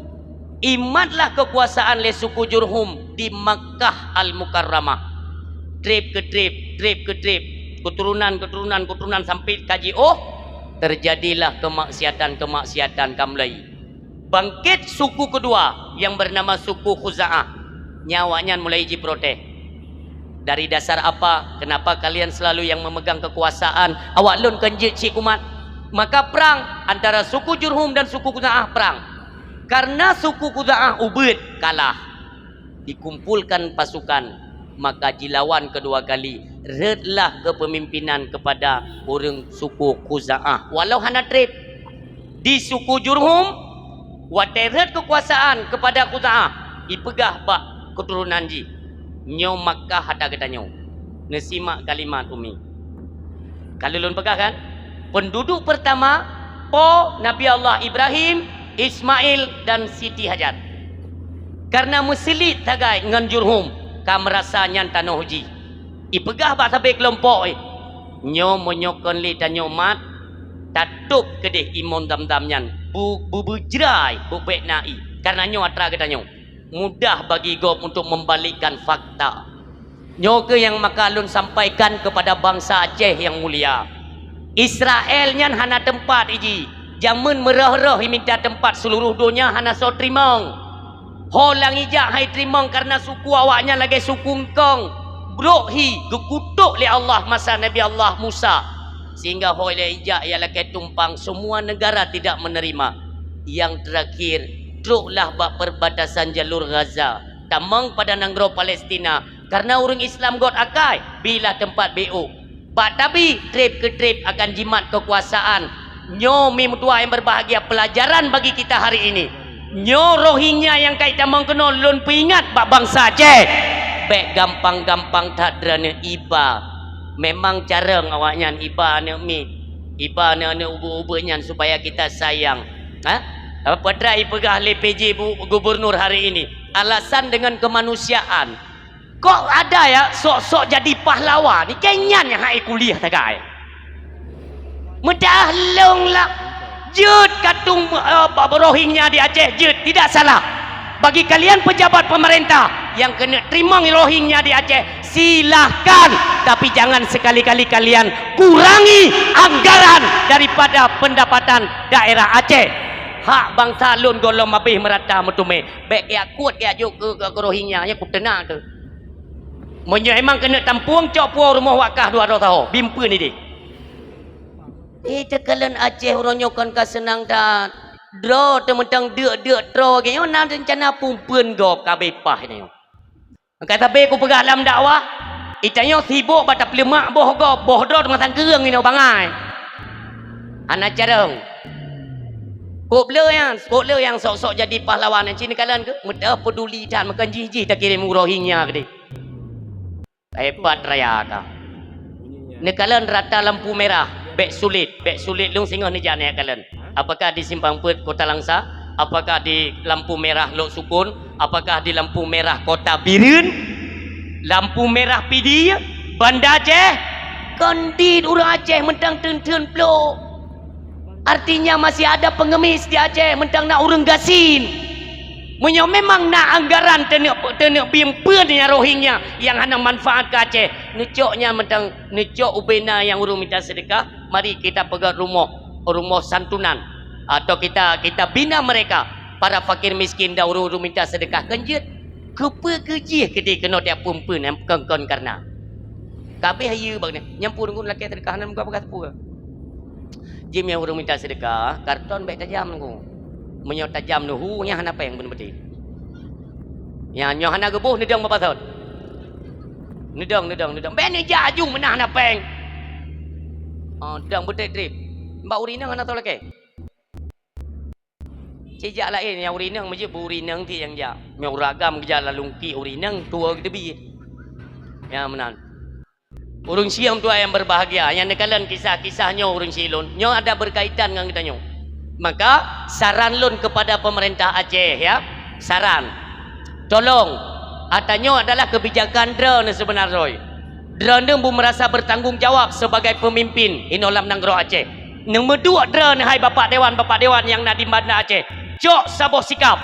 Imatlah kekuasaan lé suku Jurhum di Makkah Al-Mukarramah. Treb keu treb, treb keu treb, keturunan, keturunan, keturunan sampai ka jiôh, terjadilah kemaksiatan-kemaksiatan ka mulai. Bangkit suku kedua yang bernama suku Khuza'ah. Nyan awaknyan mulai jiprotes. Dari dasar apa? Kenapa kalian selalu yang memegang kekuasaan? Awak lôn kon jeuet cit umat. Maka prang antara suku Jurhum dan suku Khuza'ah, prang. Karena suku Khuza'ah ubeuet, kalah. Dikumpulkan pasukan, maka jilawan kedua kali. Rhötlah kepemimpinan kepada ureuëng suku Khuza'ah, walau hana treb. Di suku Jurhum, watée rhöt kekuasaan kepada Khuza'ah, ipeugah bak keturunan jih, "Nyoe Makkah atra geutanyoe." Neusimak kalimat umi. Ka lôn peugah kan? Penduduk pertama, po Nabi Allah Ibrahim, Ismail, dan Siti Hajar. Karena meusilit sagai ngon Jurhum, ka meurasa nyan tanoh jih. Ipeugah bak sabe keulompok, eh, "Nyoe meunyoe kon lé tanyoe mat, tatôb keudeh imon Zamzam nyan, bu-, bu-, beujrai, bubek na ié, karena nyoe atra geutanyoe." Mudah bagi gob untuk membalikkan fakta. Nyoe keuh nyang maka lôn sampaikan keupada bansa Aceh nyang mulia. Israel nyan hana teumpat iji. Jameun meurôh-rôh iminta teumpat, seuluruh donya hana soe teurimong. Ho lam ijak hai teurimong kareuna suku awaknyan lagée suku eungkong. Brok hi geukutok lé Allah masa Nabi Allah Musa. Sehingga ho lam ijak ia lakée tumpang, semua negara tidak menerima. Nyang terakhir, troklah bak perbatasan jalur Gaza, tamong pada nanggroe Palestina, kareuna ureuëng Islam göt akai, bilah teumpat B O. Bak tabi, treb keu treb akan jimat keukuasaan. Nyoe mi meutuah nyang berbahagia, pelajaran bagi kita hari ini. Nyoe Rohingya nyang ka itamong keunoe lôn peuingat bak bansa Aceh. Bék gampang-gampang that droeneuh iba. Memang carông awaknyan iba aneuëk miet, iba aneuëk-aneuëk ubeut-ubeut nyan supaya kita sayang. Ha? Apa dah ipeugah lé P J bu-, gubernur hari ini? Alasan dengan kemanusiaan. Kok ada ya sok-sok jadi pahlawan? Ikei nyan nyang hai kuliah tagai. Meudah lông lah. Jeuet katong, eh, Rohingya di Aceh, jeuet, tidak salah. Bagi kalian pejabat pemerintah yang kena teurimong Rohingya di Aceh, silahkan. Tapi jangan sekali-kali kalian kurangi anggaran daripada pendapatan daerah Aceh. Hak bansa lôn gohlom habéh meurata meuteumé. Bék jak kuet jak jok keu, keu, keu Rohingya, nyan kuteuna keu. Meunyoe emang keuneuk tampueng, cok puwoe rumoh wak kah dua droe saho, bimpeuen idéh. Eh, teukalon Aceh uroe nyoe kon ka seunang that. Droe teuh mantong deuk-deuk troe geuh nyoe na reuncana pumpeuen gob ka bepah nyoe. Ka sabe kupeugah lam dakwah, itanyoe sibok bak tapeuleumak boh gob, boh droe teuma sangkeueng inoe bangai. Hana carông. Kok le nyang, kok le nyang sok-sok jadi pahlawan nyan cit neukalon keuh, meuteupeduli that meukan jih-jih takirém u Rohingya keudeh. Hebat raya ka. Neukalon rata lampu merah, bék sulet, bék sulet lôn singoh neujak neukalon. Apakah di Simpang Peuet Kota Langsa? Apakah di lampu merah Lhoksukon? Apakah di lampu merah Kota Bireuen? Lampu merah Pidie? Banda Aceh? Kon dit ureuëng Aceh mantong teun-teun plôk. Artinya masih ada pengemis di Aceh, mantong na ureuëng gasien. Meunyoe memang na anggaran teuneuk, teuneuk bimpeuen nyang Rohingya nyang hana manfaat keu Aceh, neucok nyan mantong, neucok ubena nyang ureuëng minta seudeukah, mari kita peugöt rumoh, rumoh santunan, atau kita, kita bina mereka, para fakir miskin dan ureuëng-ureuëng minta seudeukah. Kon jeuet, keupeue keu jih keudeh keunoe tiep pumpeuen nyang kon-kon kareuna. Kabeh hayeue bak nyan, nyan pun ngon lakée seudeukah hana muka peugah teupeu. Jim nyang ureuëng minta seudeukah, karton bék tajam nunggu. Meunyoe tajam neuhu, nyan hana péng beuneubeudeh. Nyan nyoe hana geuboh neudong bak pasoe. Neudong, neudong, neudong. Bék neujak aju meunan hana péng. Oh, dong beutet treb. Bak ureuëng inong hana soe lakée. Cijak laén nyang ureuëng inong meujeuet beu ureuëng inong ti nyang jak. Meunyoe ureuëng agam geujak lalungki ureuëng inong tuwoe geuteubiet. Nyan meunan. Ureuëng siom tuha nyang berbahagia, nyang neukalon kisah-kisah nyoe ureuëng silôn, nyoe ada berkaitan ngon geutanyoe. Maka, saran lôn kepada pemerintah Aceh, ya, saran, tolong, ata nyoe adalah kebijakan droeneuh seubeuna droe. Droeneuh beu merasa bertanggung jawab sebagai pemimpin inoe lam nanggroe Aceh. Neumeuduek droeneuh hai Bapak Dewan, Bapak Dewan nyang na di Banda Aceh. Cok saboh sikap.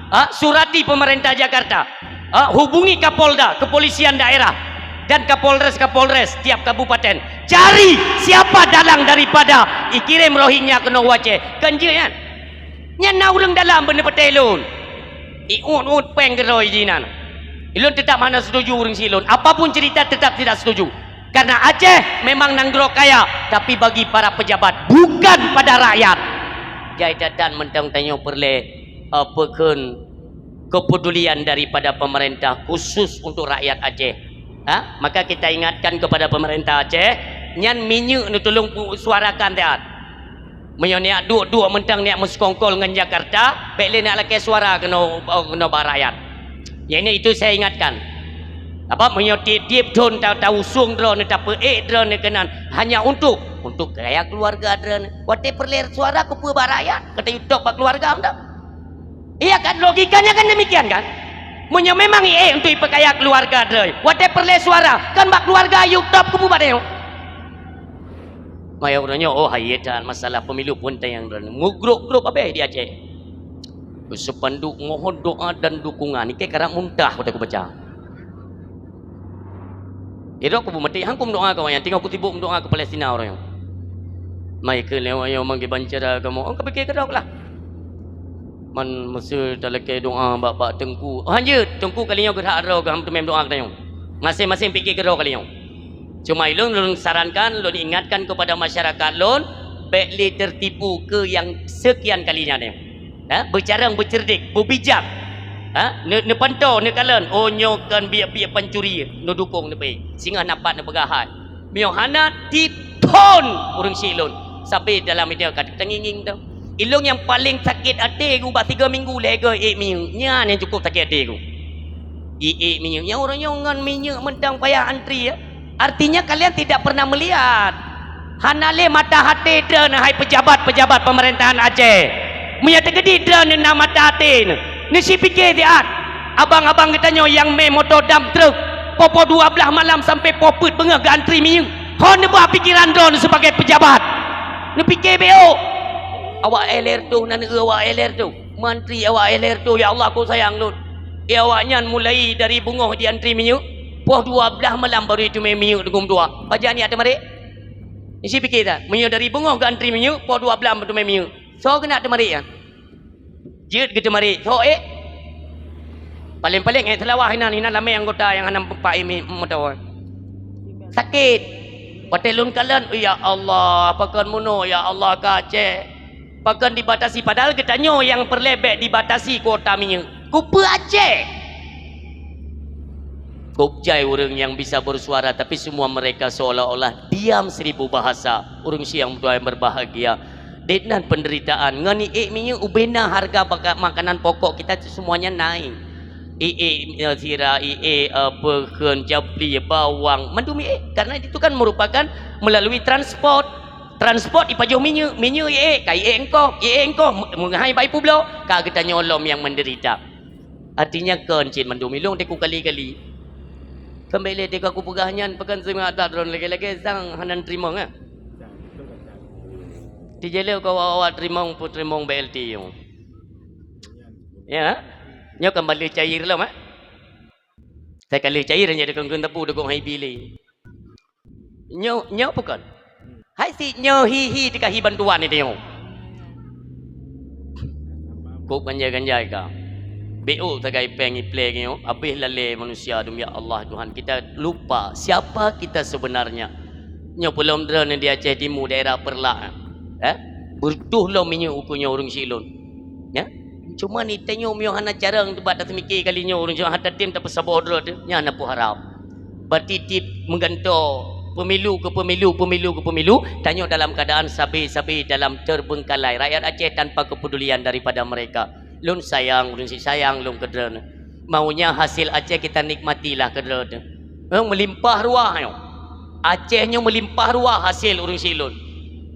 Ha, surati pemerintah Jakarta. Ha, hubungi Kapolda, kepolisian daerah, dan Kapolres-Kapolres tiap kabupaten. Cari siapa dalang daripada ikirém Rohingya keunoe u Aceh. Kon jeuet nyan. Nyan na ureuëng dalam beuneupeutée lôn. Iut-ut péng keudroe jinan. Ilôn tetap hana setuju ureuëng silôn. Apapun cerita tetap tidak setuju. Karena Aceh memang nanggroe kaya, tapi bagi para pejabat, bukan pada rakyat. Jai that-that mantong tanyoe peureulée, eh, peukheun kepedulian daripada pemerintah khusus untuk rakyat Aceh. Ha? Maka kita ingatkan kepada pemerintah Aceh, nyan minyeuk neutulông pu-, suarakan that. Meunyoe neujak duek-duek mantong neujak meuseukongkol ngon Jakarta, bék lé neujak lakée suara keunoe, keunoe bak rakyat. Jadi itu saya ingatkan. Sabab meunyoe tiep-tiep thon ta-, tausong droeneuh, tapeuék droeneuh keunan hanya untuk, untuk gaya keluarga droeneuh. Watée peureulée suara keupeue bak rakyat, ka tayue top bak keluarga mantong. Iya kan, logikanya kan demikian kan? Meunyoe memang iék untuk ipeukaya keuluwarga droe, watée peureulée suara, kan bak keuluwarga ayue top keupeue bak tanyoe. Maya uroe nyoe, oh, hai that masalah pemilu pun tayang droe. Meugrôp-grôp abéh di Aceh. Spanduk mohon doa dan dukungan. Ikei karab muntah watée kubaca. Irok kubu maté, hang kum doa keu awaknyan, tinggai kusibok meudoa keu Palestina uroe nyoe. Mai keu lewat nyoe manggé bancara kamoe, oh, kapike keudok lah. Man meuseu talakée doa bak, bak teungku. Oh, hanjeuet, teungku kali nyoe geuhak droe geuham teumé doa keu tanyoe. Maséng-maséng pike keudroe kali nyoe. Cuma ilôn, lôn sarankan, lôn ingatkan kepada masyarakat lôn, bék lé tertipu keu nyang sekian kalinya nyoe. Ha? Beucarông, beuceurdik, beubijak. Ha? Ne-, neupantoe, neukalon, oh, nyoe kon biek-biek pancuri, neudukong, neupeu. Singoh na pat neupeugah hai. Meunyoe hana, tiep thon ureuëng syiek lôn. Sabe dalam idéh ka teutangieng-ngieng tu. Ilôn nyang paleng sakét até ubak tiga minggu lhée goe ék minyeuk. Nyan nyang cukup sakét até ku. Ék minyeuk. Nyang ureuëng nyoe ngon minyeuk mantong payah antri, ya. Artinya kalian tidak pernah melihat. Hana lé mata até droeneuh hai pejabat-pejabat pemerintahan Aceh. Meunyoe teukeudi droeneuh na mata até neuh, neusi pike siat. Abang-abang geutanyoe nyang mé moto dam truk, poh-poh dua belas malam sampai poh peuet beungoh geuantri minyeuk. Ho neuba pikiran droeneuh sebagai pejabat. Neupike bék. Awak L R tu na neueu awak L R tu. Mantri awak L R tu, ya Allah, ku sayang lôn. Eh, awaknyan mulai dari beungoh jiantri minyeuk, poh dua belas malam baru jiteumé minyeuk deungon dua. Pajan nyan teumarit? Isi pike that. Meunyoe dari beungoh geuantri minyeuk, poh dua belas teumé minyeuk. Soe keuneuk teumarit nyan? Jeuet geuteumari, sok ék. Paléng-paléng ék Seulawah inan, inan ramé anggota nyang hana meupat ék mi-, meutoe. Sakét. Watée lôn kalon, "Ya Allah, pakon meunoe, ya Allah, ka Aceh? Pakon dibatasi?" Padahal geutanyoe nyang peureulée bék dibatasi kuota minyeuk. Keupeue Aceh? Kok jai ureuëng nyang bisa bersuara, tapi semua mereka seolah-olah diam seribu bahasa. Ureuëng siang tuai berbahagia. Dek nan penderitaan. Ngon iék minyeuk ubena harga baka-, makanan pokok kita tu semuanya naik. Iék, eh, sira, iék, eh, peukeuen, capli, bawang, mandum iék. Karena itu kan merupakan melalui transport. Transport ipajoh minyeuk, minyeuk iék, ka iék eungkôt, iék eungkôt, me-, meuhai bai publoe, ka geutanyoe lom nyang menderita. Artinya kon cit mandum ilong teku kali-kali. Keumbali teku aku peugah nyan, pekan seungat that droe lagée-lagée sang hana teurimong, ah. Di jalur kau awak-awak teurimong, pun teurimong B L T nyoe. Ya? Nyoe kan balik cair lom, ah. Saya kali cair hanya dekat keu tepu dekat hai bili. Nyoe, nyoe bukan. Hai si nyoe hi-hi teuka hi bantuan itu nyoe. Kok ganja-ganja ka. B O sagai péng iplé nyoe, habéh lalé manusia demi Allah Tuhan. Kita lupa siapa kita sebenarnya. Nyoe peulom droe di Aceh Timu daerah Perlak. Eh? Beureutoh lom minyeuk ukeue nyoe ureuëng silon. Ya? Cuma ni tanyoe miyuh hana carông teubat taseumiké kali nyoe ureuëng nyoe hana tem tapeusaboh droe teuh, nyan na peue harab. Berarti tiep meugantoe pemilu ke pemilu, pemilu ke pemilu, tanyoe dalam keadaan sabe-sabe dalam terbengkalai. Rakyat Aceh tanpa kepedulian daripada mereka. Lôn sayang, ureuëng si sayang lôn keudroe. Maunya hasil Aceh kita nikmatilah keudroe. Heueng meulimpah ruah nyoe. Aceh nyoe meulimpah ruah hasil ureuëng silon.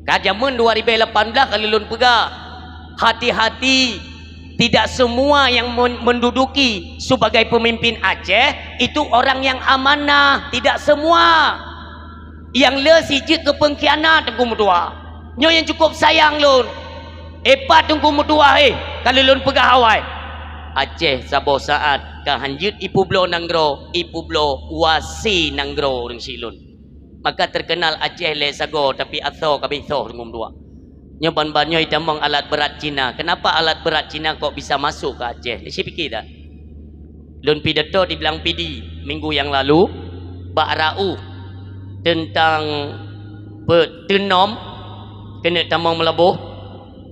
Ka jameun dua ribu lapan belas ka lôn peugah, hati-hati, tidak semua yang men-, menduduki sebagai pemimpin Aceh itu orang yang amanah, tidak semua. Nyang le si jeuet keu peungkhianat Teungku Meutuah. Nyoe nyang cukup sayang lôn. Epat Teungku Meutuah, eh, ka lôn peugah awai. Aceh saboh saat ka hanjeuet ipubloe nanggroe, ipubloe wasi nanggroe ureuëng silon. Maka terkenal Aceh lé sagoe, tapi asoe ka bisoh Teungku Meutuah. Nyoe ban-ban nyoe itamong alat berat Cina. Kenapa alat berat Cina kok bisa masuk ke Aceh? Ni si pikir tak? Lôn pidato di Blang Pidi minggu yang lalu, bak raoh teuntang pe-, teunom keuneuk tamong meulaboh,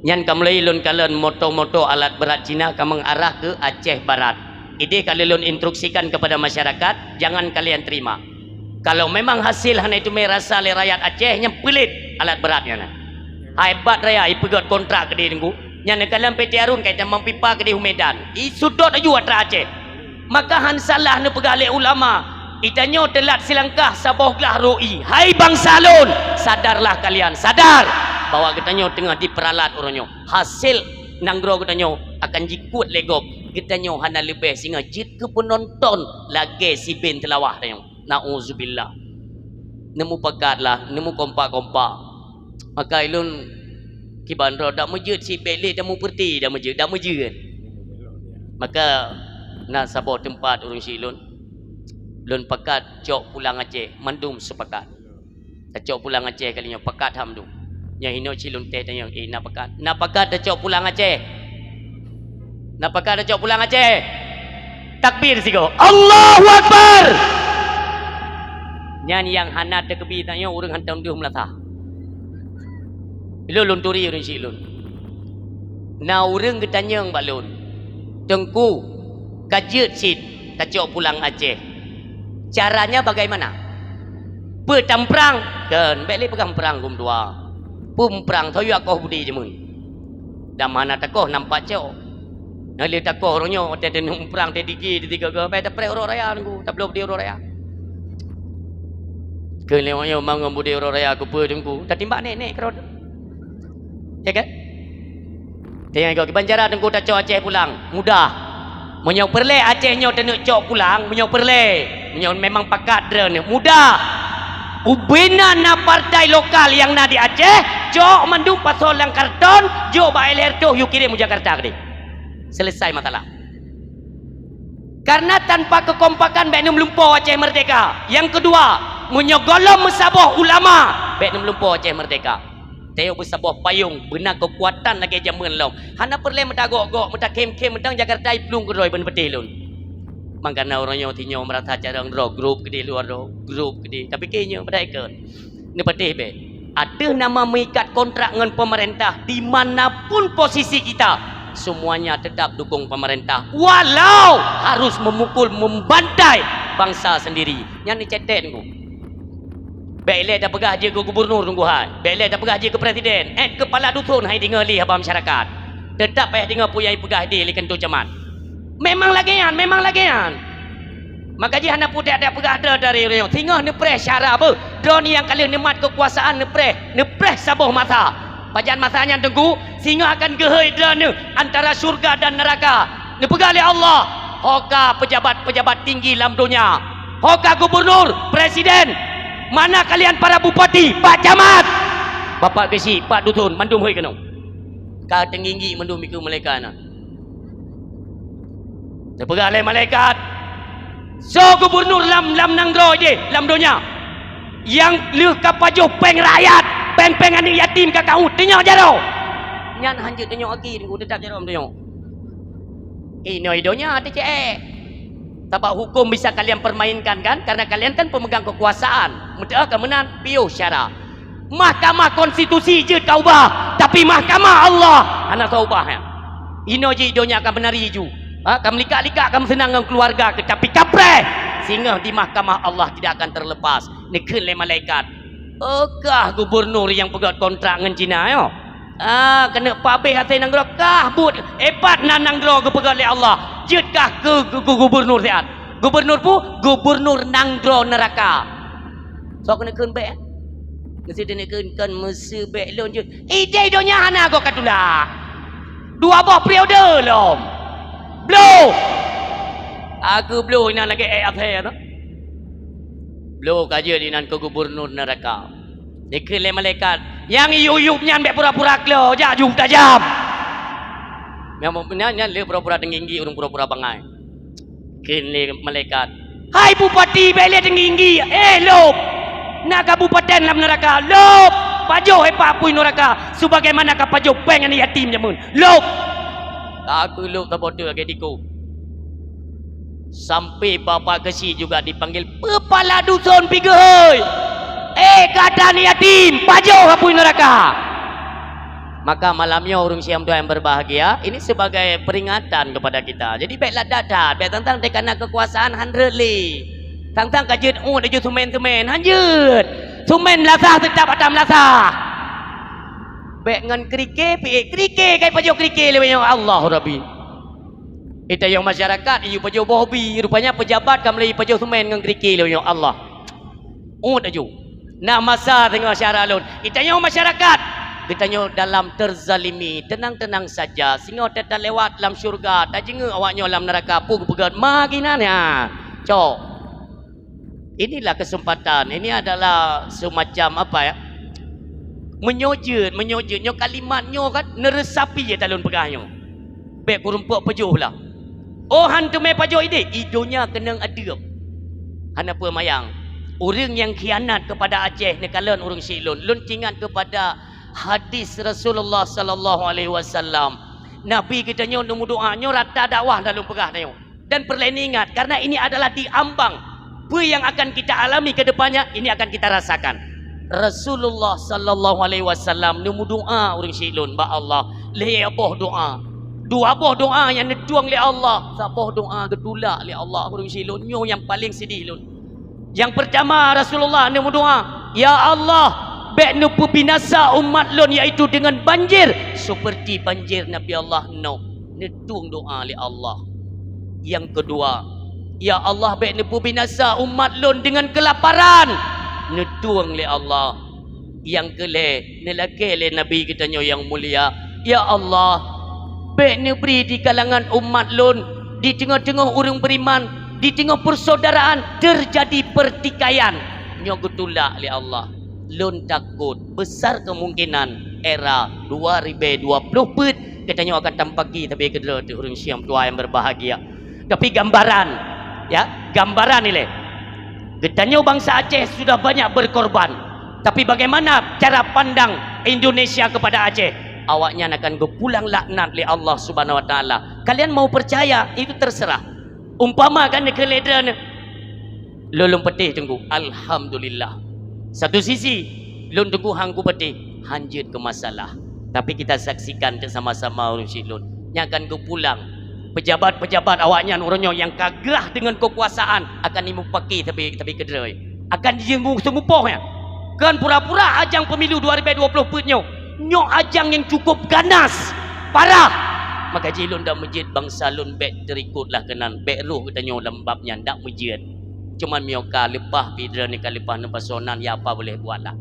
nyan ka mulai lôn kalon moto-moto alat berat Cina ka mengarah ke Aceh Barat. Idéh ka lôn instruksikan kepada masyarakat, jangan kalian terima. Kalau memang hasil hana itume rasa lé rakyat Aceh, nyan peulét alat berat nyan. Hai bat raya ipeugét kontrak keudéh Teungku. Nyan neukalon P T Harun ka itamong pipa keudéh u Medan. Isudot aju atra Aceh. Maka han salah neupeugah lé ulama, itanyoe teulat silangkah saboh glah rôh ie. Hai bansa lôn, sadarlah kalian, sadar bahwa geutanyoe teungoh diperalat uroe nyoe. Hasil nanggroe geutanyoe akan jikuet lé gob. Geutanyoe hana leubeh singoh jeuet keu peunonton lagée si Ben Teulawah tanyoe. Nauzubillah. Neumupakat lah, neumukompak-kompak. Maka ilôn kiban droe dak meujeuet si bék lé dak meupeurti dak meujeuet, dak meujeuet. Maka na saboh teumpat ureuëng si ilôn. Lôn pakat cok pulang Aceh, mandum sepakat. Tacok pulang Aceh kali nyoe, pakat ham dum. Nyang hinoe cit lôn teh tanyong, "Eh, na pakat? Na pakat tacok pulang Aceh? Na pakat tacok pulang Aceh?" Takbir sigoe. Allahu Akbar! Nyan nyang hana teukeubit tanyoe ureuëng hantom deuh meulasah. Ilôn lôn turi ureuëng syiek lôn. Na ureuëng geutanyong bak lôn, "Teungku, ka jeuet cit tacok pulang Aceh. Caranya bagaimana? Peue tamprang?" "Kon, bék lé peugah meuprang gom dua. Peue meuprang, soe yue akoh budi jameun. Dan hana takoh nampak cok. Na lé takoh uroe nyoe, watée teuneuk meuprang teuh digi teuh tiga-tiga, bék tapreh uroe raya Teungku, tabloe budi uroe raya." Keu lewat nyoe mangon budi uroe raya keupeue Teungku, tatimbak nek-nek keudroe. Ya kan? Teuingat kiban cara Teungku tacok Aceh pulang, mudah. Meunyoe peureulée Aceh nyoe teuneuk cok pulang, meunyoe peureulée, meunyoe memang pakat droeneuh, mudah. Ubena na partai lokal nyang na di Aceh, cok mandum pasoe lam karton, jok bak L R toh yue kirém u Jakarta keudeh. Selesai masalah. Karena tanpa kekompakan bék neumeulumpoe Aceh merdeka. Nyang keudua, meunyoe gohlom meusaboh ulama, bék neumeulumpoe Aceh merdeka. Tayue beusaboh payong, beuna keukuatan lagée jameun lom. Hana peureulée meutagok-gok, meutakém-kém, meudang Jakarta iplueng keudroe ban peutéh lôn. Mangkana uroe nyoe sinyoe meurasa carông droe, grup keudeh luwa droe, grup keudeh. Tapi keu nyoe padahai kon. Neupatéh bék. Ateueh nama meuikat kontrak ngon pemerintah, di mana pun posisi kita, semuanya tetap dukung pemerintah, walau harus memukul, membantai bangsa sendiri. Nyan ni cetet Teungku. Bék lé tapeugah jeuet keu gubernur Teungku hai. Bék lé tapeugah jeuet keu presiden. Eh, kepala dusun hai deungoe lé haba masyarakat. Tetap payah deungoe peue nyang ipeugah idéh lé keutua camat. Memang lagée nyan, memang lagée nyan. Maka jih hana putéh dak peugah droe dari ureuëng singoh neupreh syara beuh. Droe nyang ka lheueh neumat keukuasaan neupreh, neupreh saboh masa. Pajan masa nyan Teungku, singoh akan geuhôi droeneuh antara syurga dan neraka. Neupeugah lé Allah, "Ho ka pejabat-pejabat tinggi lam donya, ho ka gubernur, presiden, mana kalian para bupati, pak camat, bapak geuchik, pak dusun, mandum hôi keunoe." Ka teunggi-nggi mandum dikeue malaikat nyan. Teupeugah lé malaikat, "Soe gubernur lam, lam nanggroe jih, lam donya, nyang lheueh ka pajoh péng rakyat, péng-péng aneuëk yatim ka kaôt, tunyok jaroe." Nyan hanjeuet tunyok aki Teungku, teutap jaroe tunyok. Inoe i donya teucék. Sabab hukum bisa kalian permainkan kan? Karena kalian kan pemegang kekuasaan. Meuteuk ka meunan piôh syara. Mahkamah Konstitusi jeuet ka ubah, tapi Mahkamah Allah hana soe ubah nyan. Inoe jih donya ka meunari ju. Ha, ka meulikak-likak ka meuseunang ngon keuluwarga, tapi kapreh. Singoh di Mahkamah Allah tidak akan terlepas. Neukheun lé malaikat, "Oh kah gubernur nyang peugét kontrak ngon Cina nyoe? Ah, keuneuk pabéh asai nanggroe kah buet, ipat na nanggroe geupeugét lé Allah, jeuet kah keu gu-, gu-, gubernur siat? Gubernur peue? Gubernur nanggroe neuraka." Soe keuneuk kheun bék? Meusti keuneuk kheun kon meuseubek lôn jeuet. Idéh donya hana goe ka tulak. Dua boh periode lom. Bloh! Aku bloh inan lagée ék asai tu. Bloh ka jeuet inan keu gubernur neuraka. Dikheun lé malaikat, "Nyang yub-yub nyan bék pura-pura klo, jak ju tajam." Nyang nyan, nyan lé pura-pura teunggi-nggi, ureuëng pura-pura bangai. Kheun lé malaikat, "Hai bupati, bék lé teunggi-nggi, eh lôb! Na kabupaten lam neuraka, lôb! Pajoh épak apui neuraka, sebagaimana ka pajoh péng aneuëk yatim jameun, lôb!" Ka keu lôb saboh teuk lagée diko. Sampai bapak keuchik juga dipanggil, "Peupala duson pi geuhôi! Eh gata aneuëk yatim, pajoh apui neuraka!" Maka malam nyoe ureuëng syiek meutuah yang berbahagia, ini sebagai peringatan kepada kita. Jadi bék ladat that, bék tang-tang teuka na keukuasaan han rhot lé. Tang-tang ka jeuet uet laju seumén-seumén, han jeuet. Seumén meulasah teutap ata meulasah. Bék ngon krike piék krike, kai pajoh krike lé nyoe Allah Rabbi. Itayong masyarakat, iyue pajoh boh bi, rupanya pejabat ka meulai pajoh seumén ngon krike lé nyoe Allah. Uet laju. Na masa singoh syara lôn. Geutanyoe masyarakat, geutanyoe dalam terzalimi, tenang-tenang saja. Singoh tatalewat lam syurga, tajeungeuk awaknyoe lam neuraka, peue geupeugét ma ginan nyan. Cok. Inilah kesempatan. Ini adalah semacam apa ya? Meunyoe jeuet, meunyoe jeuet. Nyoe kalimat nyoe kan neuresapi ya talon peugah nyoe. Bék kurumpok pajoh lah. Oh, han teumé pajoh idéh, i donya keunong adeueb. Hana peue mayang. Ureuëng nyang khianat keupada Aceh neukalon ureuëng syiek lôn. Lôn teuingat keupada hadis Rasulullah sallallahu alaihi wasallam. Nabi geutanyoe neumeudoá nyoe rata dakwah dah lôn peugah tanyoe. Dan peureulée ingat, karena ini adalah diambang. Peue nyang akan kita alami ke depannya, ini akan kita rasakan. Rasulullah sallallahu alaihi wasallam neumeudoá ureuëng syiek lôn bak Allah. Lhée boh doá. Dua boh doá nyang neutueng lé Allah, saboh doá geutulak lé Allah ureuëng syiek lôn. Nyoe nyang paleng seudeh lôn. Nyang peurtama Rasulullah neumeudoá, "Ya Allah, bék neupeubinasa umat lôn yaitu deungon banjir seperti banjir Nabi Allah Nuh." Neutueng doá lé Allah. Nyang keudua, "Ya Allah, bék neupeubinasa umat lôn deungon keulaparan." Neutueng lé Allah. Nyang keulhée, neulakée lé Nabi geutanyoe nyang mulia, "Ya Allah, bék neubri di kalangan umat lôn, di teungoh-teungoh ureuëng beriman, di teungoh persaudaraan teujadi peurtikaian." Nyoe geutulak lé Allah. Lôn takot besar kemungkinan era dua ribée dua ploh peuet geutanyoe akan tampaki sabe keudroe teuh ureuëng syiek tuha nyang berbahagia. Tapi gambaran, ya, gambaran ilée. Geutanyoe bangsa Aceh sudah banyak berkorban. Tapi bagaimana cara pandang Indonesia kepada Aceh? Awaknyan akan geupulang laknat lé Allah Subhanahu wa Taala. Kalian mau percaya, itu terserah. Umpama kan dikheun lé droeneuh, lôn lôn patéh Teungku, alhamdulillah. Satu sisi, lôn Teungku han kupatéh, hanjeuet keu masalah. Tapi kita saksikan teuk sama-sama ureuëng syiek lôn. Nyan akan geupulang. Pejabat-pejabat awaknyan uroe nyoe nyang ka gah deungon keukuasaan akan jimupake sabe, sabe keudroe. Akan jijeueng seumupoh nyan. Kon pura-pura ajang pemilu dua ribée dua ploh peuet nyoe. Nyoe ajang nyang cukup ganas, parah. Maka jih lôn dak meujeuet bangsa lôn bék teurikot lah keunan, bék rôh geutanyoe lam bab nyan, dak meujeuet. Cuman meunyoe ka leupah pih droeneuh ka leupah neupasoe nan, ya apa boleh buat lah.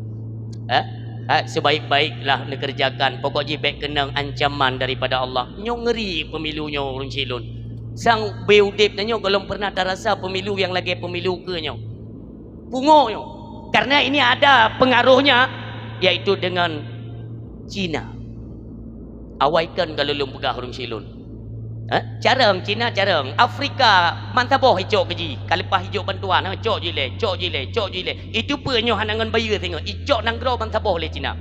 Eh? Eh, sebaik-baiklah neukeureujakan, pokok jih bék keunong ancaman daripada Allah. Nyoe ngeuri pemilu nyoe ureuëng syiek lôn. Sang beu udeb tanyoe gohlom pernah tarasa pemilu nyang lagée pemilu keu nyoe. Pungo nyoe. Karena ini ada pengaruhnya, yaitu dengan Cina. Awai kon ka lôn peugah ureuëng syiek lôn. Eh? Carông, Cina carông. Afrika, mantong boh icok keu jih. Ka leupah ijok bantuan, ha, cok jih lé, cok jih lé, cok jih lé. Itu peue nyoe hana ngon bayeue singoh. Icok nanggroe mantong boh lé Cina.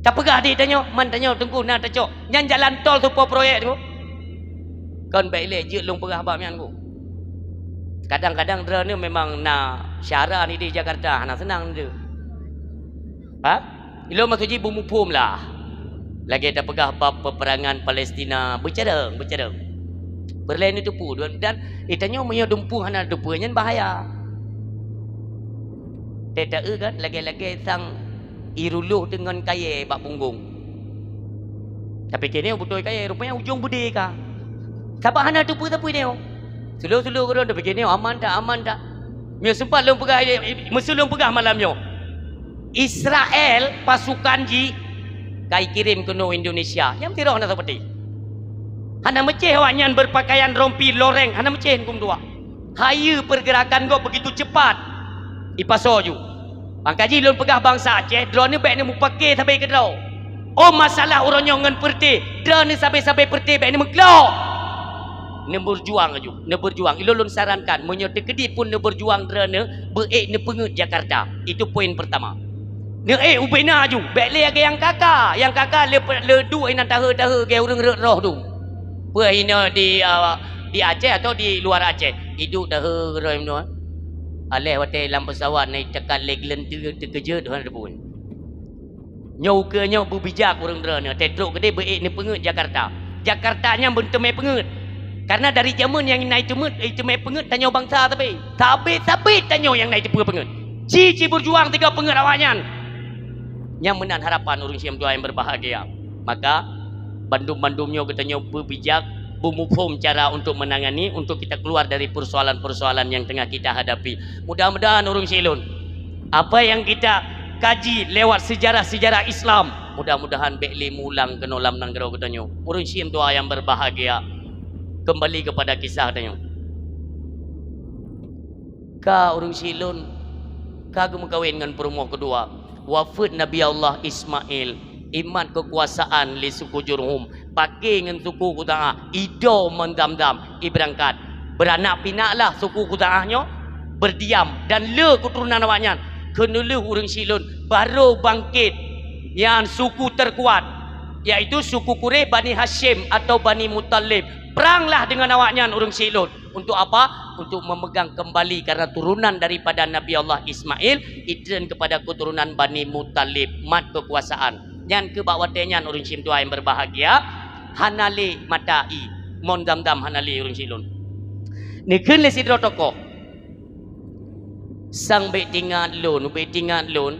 Tapeugah di tanyoe, man tanyoe Teungku na tacok. Nyan jalan tol seupôt proyek Teungku. Kon bék ilée jeuet lôn peugah bak nyan ku. Kadang-kadang droeneuh memang na syara ni di Jakarta, hana seunang nyoe. Ha? Ilôn maksud jih beumuphom lah. Lagée tapeugah bab peperangan Palestina, beucarông, beucarông. Peureulée neuteupeue dan, dan itanyoe meunyoe dumpeue hana teupeue nyan bahaya. Teuta-eu kan lagée-lagée sang iruluh deungon kayée bak punggong. Tapi keuneuk beutôi kayée, rupanya ujong beudé ka. Sabab hana teupeue-teupeue nyoe. Sulu-sulu keudroe tapi keuneuk aman tak, aman tak. Meunyoe sempat lôn peugah, meusu lôn peugah malam nyoe. Israel pasukan jih ka ikirém keunoe Indonesia. Nyang tiroh na seperti. Hana meucéh awaknyan berpakaian rompi loreng, hana meucéh hukum dua. Hayeue pergerakan gob begitu cepat. Ipasoe ju. Maka jih lôn peugah bansa Aceh, droeneuh bék neumupake sabe keudroe. Oh masalah uroe nyoe ngon peureuté, droeneuh sabe-sabe peureuté bék neumeuklok. Neubeujuang aju, neubeujuang. Ilôn lôn sarankan, meunyoe teukeudi pun neubeujuang droeneuh, beuék neupeungeut Jakarta. Itu poin pertama. Neuék ubena aju, bék lé lagée nyang kaka. Nyang kaka le, le duek inan tahe-tahe gée ureuëng rot roh tu. Peue inoe di, ah, di Aceh atau di luar Aceh? Iduek tahe roh inoe. Aléh watée lam peusawat na itekat lé geuleunteue teukeujot hana teupeu. Nyoe ukeue nyoe beubijak ureuëng droeneuh, teutrok keudeh beuék neupeungeut Jakarta. Jakarta nyan beunteumé peungeut. Karena dari jameun nyang na iteumeuet, iteumé peungeut tanyoe bansa sabe. Sabe-sabe tanyoe nyang na iteupeu peungeut. Ci, ci beujuang tiga peungeut awaknyan. Nyang meunan harapan ureuëng siam dua nyang berbahagia. Maka bandum-bandum nyoe geutanyoe beubijak, beumuphom cara untuk menangani, untuk kita keluar dari persoalan-persoalan yang tengah kita hadapi. Mudah-mudahan ureuëng silon, apa yang kita kaji lewat sejarah-sejarah Islam, mudah-mudahan bék lé meuulang keunoe lam nanggroe geutanyoe. Ureuëng siam dua nyang berbahagia, kembali kepada kisah tanyoe. Ka ureuëng silon ka geumeukawen ngon peurumoh keudua. Wafeuet Nabi Allah Ismail, imat keukuasaan lé suku Jurhum, paké ngon suku Khuza'ah, ido mandam-dam, ibeurangkat. Beuranak pinaklah suku Khuza'ah nyoe. berdiam dan le keuturonan awaknyan. Keuneulheueh ureuëng Syik lôn barô bangkét nyan suku terkuat, yaitu suku Quraisy, Bani Hasyim atau Bani Muthalib. Peranglah dengan awaknyan, ureuëng Syik lôn. Untuk apa? Untuk memegang kembali, karena turunan daripada Nabi Allah Ismail, itreun kepada keturunan Bani Muthalib, mat kekuasaan. Nyan keuh bak watée nyan, ureuëng Syik meutuah nyang berbahagia, hana lé mata ie, mon Zamzam hana lé, ureuëng Syik lôn. Neukheun lé sidroe tokoh, "Sang bék tingat lôn, bék tingat lôn,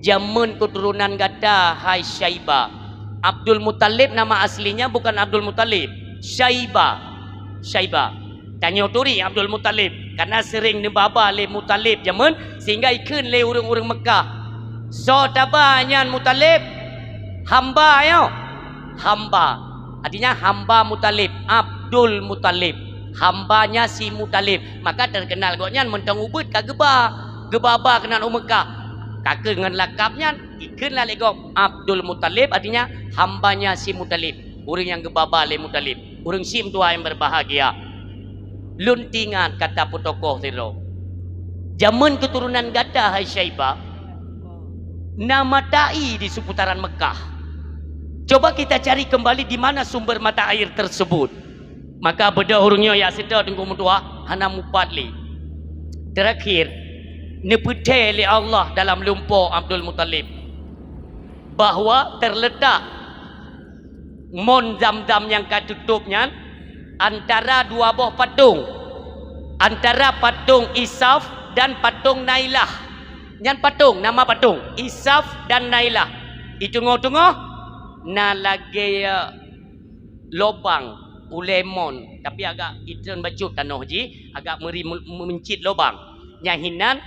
jameun keuturonan gata, hai Syaibah." Abdul Muthalib nama aslinya bukan Abdul Muthalib, Syaibah. Syaibah. Tanyoe turi Abdul Muthalib, karena sering neubaba lé Muthalib jameun, sehingga ikheun lé ureuëng-ureuëng Mekah, "Soe taba nyan Muthalib?" "Hamba nyoe." "Hamba." Artinya hamba Muthalib, Abdul Muthalib, hambanya si Muthalib. Maka terkenal gobnyan mantong ubit ka geuba, geubaba keunan u Mekah. Ka keuh ngon lakab nyan, ikheun lah lé gob Abdul Muthalib, artinya hambanya si Muthalib, ureuëng nyang geubaba lé Muthalib. Ureuëng Syik meutuah nyang berbahagia, lôn tingat kata peutokoh sidroe, jameun keuturonan gata, hai Syaibah, na mata ie di seputaran Mekah. Coba kita cari kembali di mana sumber mata air tersebut. Maka beudôh ureuëng nyoe jak seutôt, Teungku meutuah, hana mupat lé. Terakhir, neupeuthée lé Allah dalam lumpo Abdul Muthalib bahwa terletak mon Zamzam nyang ka teutôb nyan antara dua boh patong, antara patong Isaf dan patong Nailah. Nyan patong, nama patong Isaf dan Nailah. Di teungoh-teungoh na lagée lobang ulée mon, tapi agak itreun bacut tanoh jih, agak meuri meuncit lobang. Nyang hinan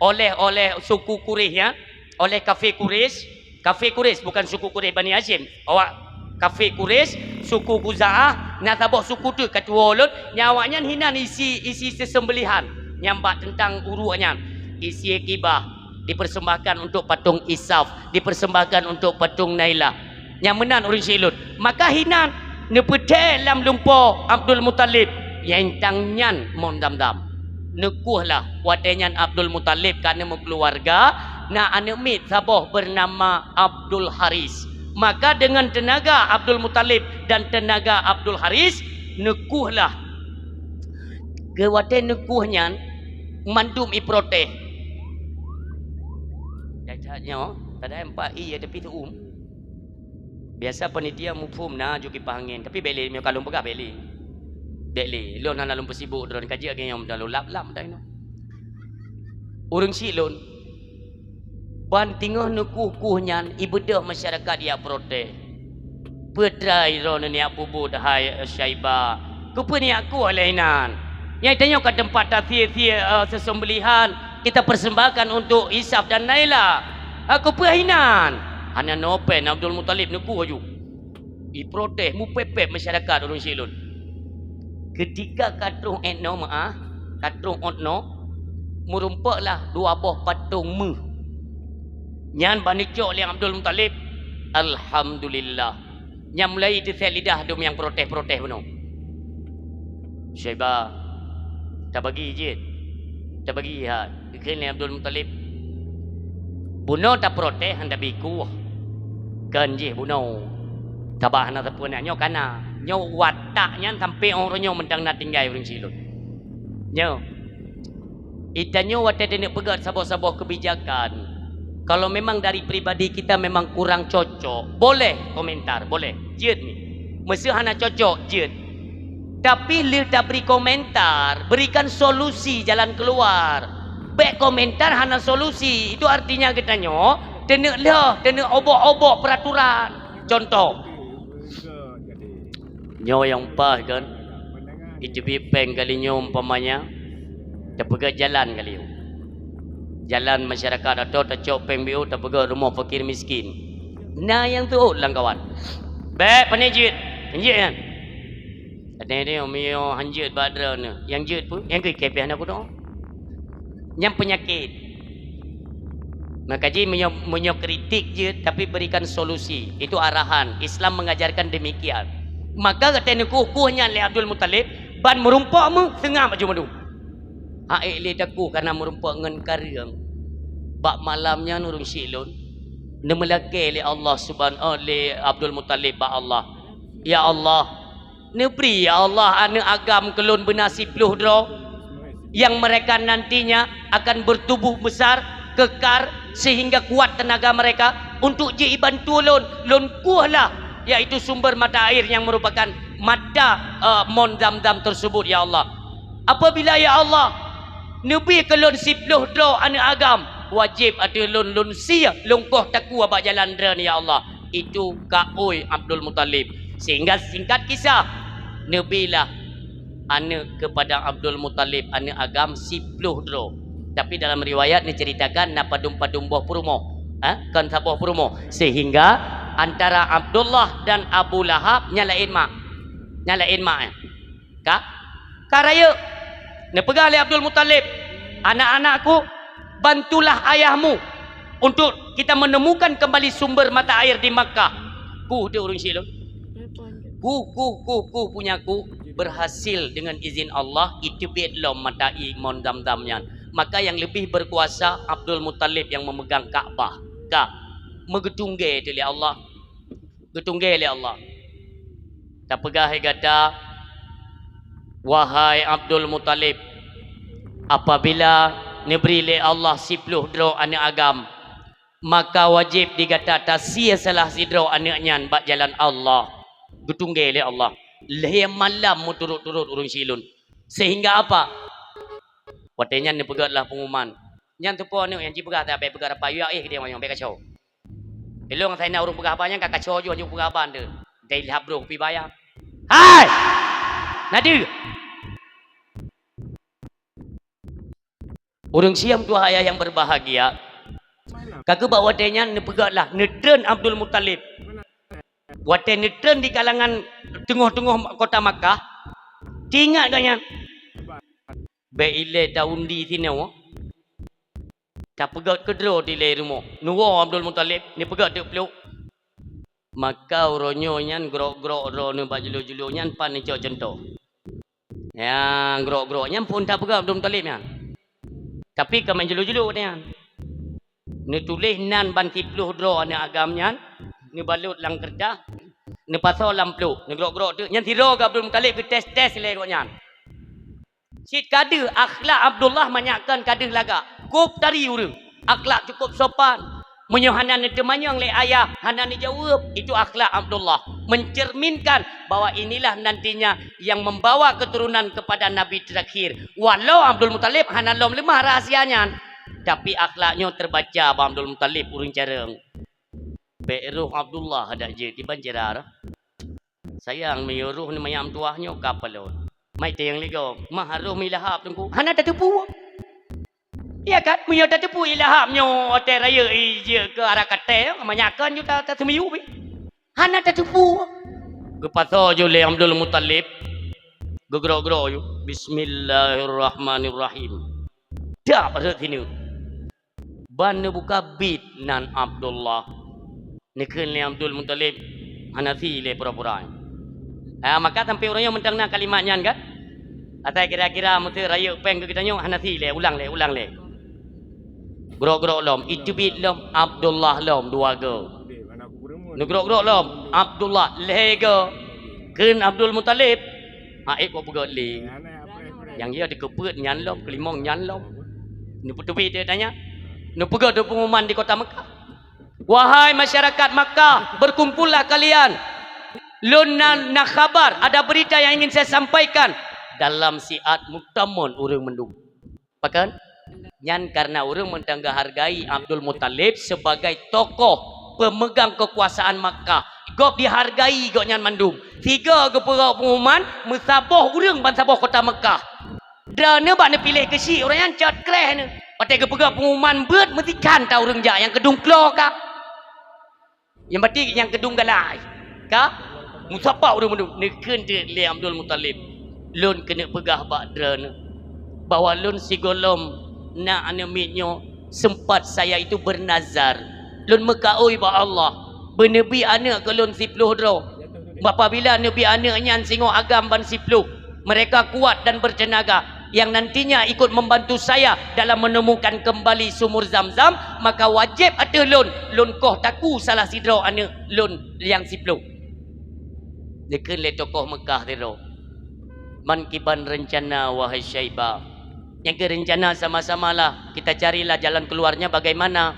oleh, oleh suku Quraisy nyan, oleh kafé Quraisy, kafé Quraisy, bukan suku Quraisy Bani Hasyim. Awak kafé Quraisy, suku Khuzaah, na saboh suku teuk ka tuwoe lôn, nyang awaknyan hinan isi, isi seuseumbelihan nyang bak teuntang uruek nyan. Isi kibah dipersembahkan untuk patong Isaf, dipersembahkan untuk patong Nailah. Nyang meunan ureuëng Syik lôn. Maka hinan neupeuthée lam lumpo Abdul Muthalib, nyang tang nyan mon Zamzam. Neukuhlah, watée nyan Abdul Muthalib ka neumeukeuluwarga, na aneuëk miet saboh beunama Abdul Haris. Maka deungon teunaga Abdul Muthalib dan teunaga Abdul Haris, neukuhlah. Keu watée neukuh nyan, mandum iprotes. That-that nyoe, padahai empat ie tapi teuum. Biasa panitia muphom na ju kipaih angén, tapi bék lé, meunyoe ka lôn peugah bék lé. Bék lé, lôn hana lôn peusibuk droe, ka jeuet lagée nyoe, lôn lap-lap dah inoe. Ureuëng Syik lôn, ban teungoh neukuh-kuh nyan, ibeudôh masyarakat jak protes. "Peue treuk droeneuh neujak peubuet, hai Syaibah? Keupeue neujak kuh lé inan? Nyan tanyoe ka teumpat tasie-sie, eh, seuseumbelihan kita persembahkan untuk Isaf dan Nailah. Ha, keupeue inan?" Hana noe péng Abdul Muthalib neukuh laju. Iprotes, mupép-pép masyarakat ureuëng Syik lôn. Keutika ka troh inoe meuáh, ka troh inoe, meurumpoklah dua boh patong méuh. Nyan ban neucok lé Abdul Muthalib, alhamdulillah. Nyan mulai iteuset lidah dum nyang protes-protes bunoe. "Syaibah, tabagi jeuet, tabagi hat," geukheun lé Abdul Muthalib. Bunoe taprotes hana bikuh. Kon jih bunoe. Sabab hana sapeue na nyoe kana. Nyoe watak nyan sampoe uroe nyoe mantong na tinggai ureuëng Syik lôn. Nyoe. Itanyoe watée taneuk peugét saboh-saboh keubijakan, kalau memang dari pribadi kita memang kurang cocok, boleh komentar, boleh. Jeuet mi. Meuseu hana cocok, jeuet. Tapi lheueh tabri komentar, berikan solusi jalan keluar. Bék komentar hana solusi, itu artinya geutanyoe taneuk lheueh, taneuk obok-obok peraturan. Contoh, nyoe nyang paih kan? Iteubiet péng kali nyoe umpamanya, tapeugét jalan kali nyoe. Jalan masyarakat atau tacok péng biôh tapeugét rumoh fakir miskin. Na nyang teuôt lam kawan. Bék, pane jeuet. Jeuet nyan. Pane dia meunyoe han jeuet bak droeneuh. Nyang jeuet peue? Nyang keu kepeh hana kudoe. Nyang peunyakét. Maka jih meunyoe, meunyoe kritik jeuet, tapi berikan solusi. Itu arahan. Islam mengajarkan demikian. Maka gata neukuh-kuh nyan lé Abdul Muthalib, ban meurumpok méuh, seungab laju mandum. Ha'ék lé taku kana meurumpok ngon kareueng. Bak malam nyan ureuëng syiek lôn, neumeulakée lé Allah Subhan-, oh, lé Abdul Muthalib bak Allah, "Ya Allah, neubri, ya Allah, aneuëk agam keu lôn beuna siploh droe, yang mereka nantinya akan bertubuh besar, kekar, sehingga kuat tenaga mereka untuk jibantu lôn, lôn kueh lah, yaitu sumber mata air yang merupakan mata, eh, mon Zam-Zam tersebut, ya Allah. Apabila, ya Allah, neubri keu lôn siploh droe aneuëk agam, wajéb ateueh lôn, lôn sie lôn kueh takue bak jalan Droeneuh, ya Allah." Itu kaôi Abdul Muthalib. Sehingga singkat kisah, neubrilah aneuëk keupada Abdul Muthalib, aneuëk agam siploh droe. Tapi dalam riwayat neuceuritakan na padum-padum boh peurumoh. Ha? Kon saboh peurumoh. Sehingga antara Abdullah dan Abu Lahab nyan laén mak. Nyan laén mak, eh. Ka? Ka rayeuk. Neupeugah lé Abdul Muthalib, "Anak-anakku, bantulah ayahmu untuk kita menemukan kembali sumber mata air di Makkah." Kuh teuh ureuëng syiek lôn. Kuh, kuh, kuh, kuh, punya kuh, berhasil dengan izin Allah, iteubiet lom mata air mon Zam-Zam nyan. Maka yang lebih berkuasa Abdul Muthalib yang memegang Ka'bah. Ka? Meugeutunggée teuh lé Allah. Geutunggée lé Allah. Tapeugah lé gata, wahai Abdul Muthalib, apabila neubri lé Allah siploh droe aneuëk agam, maka wajéb di gata tasie salah sidroe aneuëk nyan bak jalan Allah. Geutunggée lé Allah. Lhée malam meuturot-turot ureuëng syiek lôn. Sehingga apa? Watée nyan neupeugét lah peunguman. Nyan teupeue aneuëk nyang jipeugah, "Tabée peugah rapai, yue éh keu dia manyong, bék kaco." Ilong sai na ureuëng peugah haba nyan ka kaco ju, ju peugah haba nde. Dai lhab droe kupi baya. Hai! Nade? Ureuëng syiek tuha ayah yang berbahagia, ka keuh bak watée nyan neupeugét lah, neutreun Abdul Muthalib. Watée neutreun di kalangan teungoh-teungoh kota Makkah, teuingat gobnyan, bék ilée ta-undi sinoe, tapeugét keudroe dilée rumoh. Neuwoe Abdul Muthalib, neupeugét teuk pluek. Maka uroe nyoe nyan grok-grok droeneuh bak julu-julu nyan pat neucok cuntoh. Ya, grok-grok nyan phon tapeugah Abdul Muthalib nyan. Tapi ka meunan julu-julu nyan. Neutuléh nan ban siploh droe aneuëk agam nyan, neubalot lam keureutah, neupasoe lam pluek, neugrok-grok teuk. Nyan sidroe keu Abdul Muthalib geutés-tés lé gobnyan. Cit ka deuh akhlak Abdullah manyak kon ka deuh lagak. Kôb tari ureuëng. Akhlak cukup sopan. Meunyoe hana neuteumanyong lé ayah, hana neujaweueb, itu akhlak Abdullah. Mencerminkan bahwa inilah nantinya yang membawa keturunan kepada Nabi terakhir. Walau Abdul Muthalib hana lom leumah rahsia nyan, tapi akhlak nyoe terbaca bak Abdul Muthalib ureuëng carông. Bék roh Abdullah adak jeuet kiban cira. Sayang, meunyoe roh ni manyak meutuwah nyoe ka palot. Mai teueng lé gob, mah roh mi Lahab teungku. Hana tateupeue. Iya kan? Meunyoe tateupeue i Lahab nyoe watée rayeuk i jeuet keu arah katée, manyak kon ju ta-, tateumiyueb. Hana tateupeue. Geupasoe ju lé Abdul Muthalib. Geugrok-grok ju. Bismillahirrahmanirrahim. Dak rhot sineuk. Ban neubuka bit nan Abdullah. Neukheun lé Abdul Muthalib, "Hana sie lé pura-pura." Ah, maka sampoe uroe nyoe mantong na kalimat nyan kan? Asai kira-kira meuseu rayeuk péng keu geutanyoe, "Hana sie lé, ulang lé, ulang lé." Grok-grok lom, iteubiet lom, Abdullah lom dua go. Neugrok-grok lom, Abdullah lhée go. Kheun Abdul Muthalib, "Ha'ék kok peugét lé." Nyang ia dikeupeuet nyan lom, keulimong nyan lom. Neupeuteubiet dia tanya. Neupeugah dua pengumuman di kota Mekah. "Wahai masyarakat Makkah, berkumpullah kalian. Lôn na, na khabar, ada berita yang ingin saya sampaikan." Dalam siat meutamon ureuëng mandum. Pakon? Nyan karena ureuëng mantong geuhargai Abdul Muthalib sebagai tokoh pemegang kekuasaan Makkah. Gob dihargai gobnyan mandum. Sigo geupeugah pengumuman, meusaboh ureuëng bansaboh kota Makkah. Droeneuh bak neupiléh keuchik, ureuëng nyan cot kreh neuh. Watée geupeugah pengumuman beuet, meusikan ta ureuëng jak nyang keudung klo ka. Nyang batik nyang keudung galai. Ka? Meusapat ureuëng mandum, neukheun teuk lé Abdul Muthalib, "Lôn keuneuk peugah bak droeneuh bahwa lôn sigohlom na aneuëk miet nyoe, sempat saya itu bernazar. Lôn meukaôi bak Allah, beuneubri aneuëk keu lôn siploh droe. Apabila neubri aneuëk nyan singoh agam ban siploh, mereka kuat dan bertenaga, yang nantinya ikut membantu saya dalam menemukan kembali sumur Zam-Zam, maka wajéb ateueh lôn, lôn koh takue salah sidroe aneuëk lôn nyang siploh. Geukheun lé tokoh Meukah sidroe, "Man kiban reuncana, wahai Syaibah?" Nyang keu reuncana sama-samalah, kita carilah jalan keluarnya bagaimana.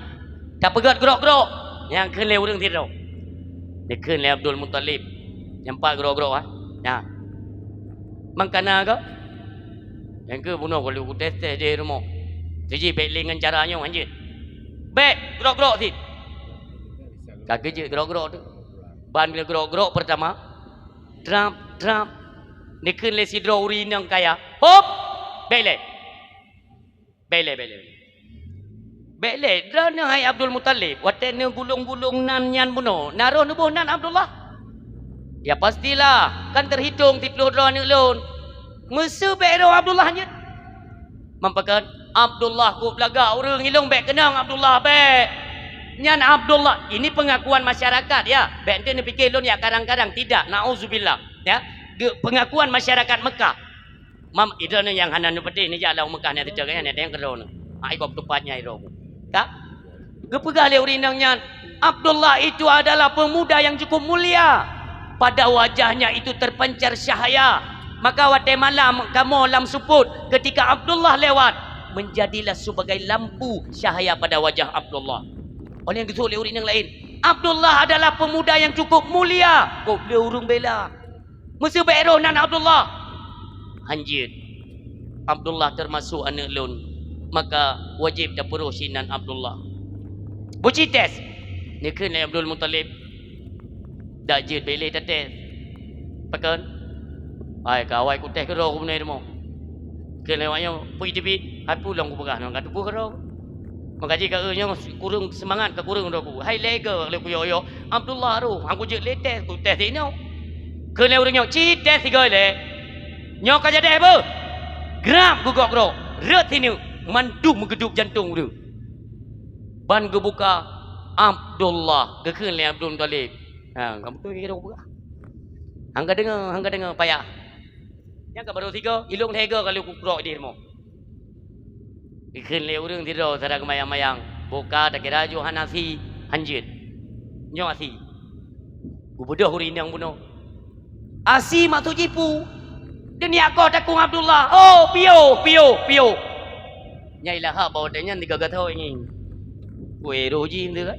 Tapeugét grok-grok, nyang kheun lé ureuëng sidroe. Geukheun lé Abdul Muthalib, "Nyang pat grok-grok, ah? Nah, mangkana kah?" Nyang keu bunoe ka lheueh kutés-tés di rumoh. Siji bék lé ngon cara nyoe hanjeuet. Bék, grok-grok cit. Ka geujeuet grok-grok tu. Ban lé grok-grok pertama. Trap, trap. Geukheun lé sidroe ureuëng inong kaya. Hop! Bék lé. Bék lé, bék lé. Bék lé, droeneuh hai Abdul Muthalib, watée neugulong-gulong nan nyan bunoe, na roh neuboh nan Abdullah? Ya pastilah, kan teuhitong siploh droe aneuëk lôn. Meuseu bék roh Abdullah nyan? Meupakat, Abdullah kok lagak ureuëng ilong, bék keunong Abdullah, bék. Nyan Abdullah, ini pengakuan masyarakat ya. Bék ente neupike lôn ya kadang-kadang, tidak, nauzubillah. Ya, ge- pengakuan masyarakat Mekah. Mam, idroeneuh nyang hana neupeudeh neujak lam Mekah nyan teucok nyan, nyang keudroe nyoe. Hai gob teupat nyang idroe. Ka? Geupeugah lé ureuëng inong nyan, "Abdullah itu adalah pemuda yang cukup mulia. Pada wajahnya itu terpancar cahaya. Maka watée malam kamoe lam seupôt, ketika Abdullah lewat, menjadilah sebagai lampu cahaya pada wajah Abdullah." Óh lheueh nyan geuseuôt lé ureuëng inong laén, "Abdullah adalah pemuda yang cukup mulia." Gob lé ureuëng bela. Meuseu bék roh nan Abdullah? Hanjeuet. Abdullah teumasok aneuëk lôn, maka wajéb tapeuroh sinan Abdullah. Beuci tés, geukheun lé Abdul Muthalib. Dak jeuet bék lé tatés. Pakon? Hai, ka awai kutés keudroe keubeunai rumoh. Keu lewat nyoe, peue teubiet, hai peue lom kupeugah nyoe ka teupeue keudroe. Maka jih ka, eh, nyoe kureueng seumangat ka kureueng droe ku. Hai lé goe lé kuyok-yok, Abdullah roh, han kujeuet lé tés, kutés inoe. Keu lé ureuëng nyoe, "Ci tés sigoe lé. Nyoe ka jadeh beuh." Grab geugok-grok, rhot sineuk, mandum meugeudub jantong ureuëng. Ban geubuka, Abdullah, geukheun lé Abdul Muthalib. Ha, kamoe tu kira peugah. Han ka deungoe, han ka deungoe payah. Nyang ka barô sigoe, ilong lhée goe ka lheueh kukrok di rumoh. Geukheun lé ureuëng sidroe sira geumayang-mayang, boh ka takira ju hana sie, hanjeuet. Nyoe sie. Geubeudôh ureuëng inong bunoe. Asie maksud jih peue? Deungon koh takue Abdullah. Oh, piôh, piôh, piôh. Nyai lahap bak watée nyan tiga gathô ngieng. Wéh, roh jih tu kan?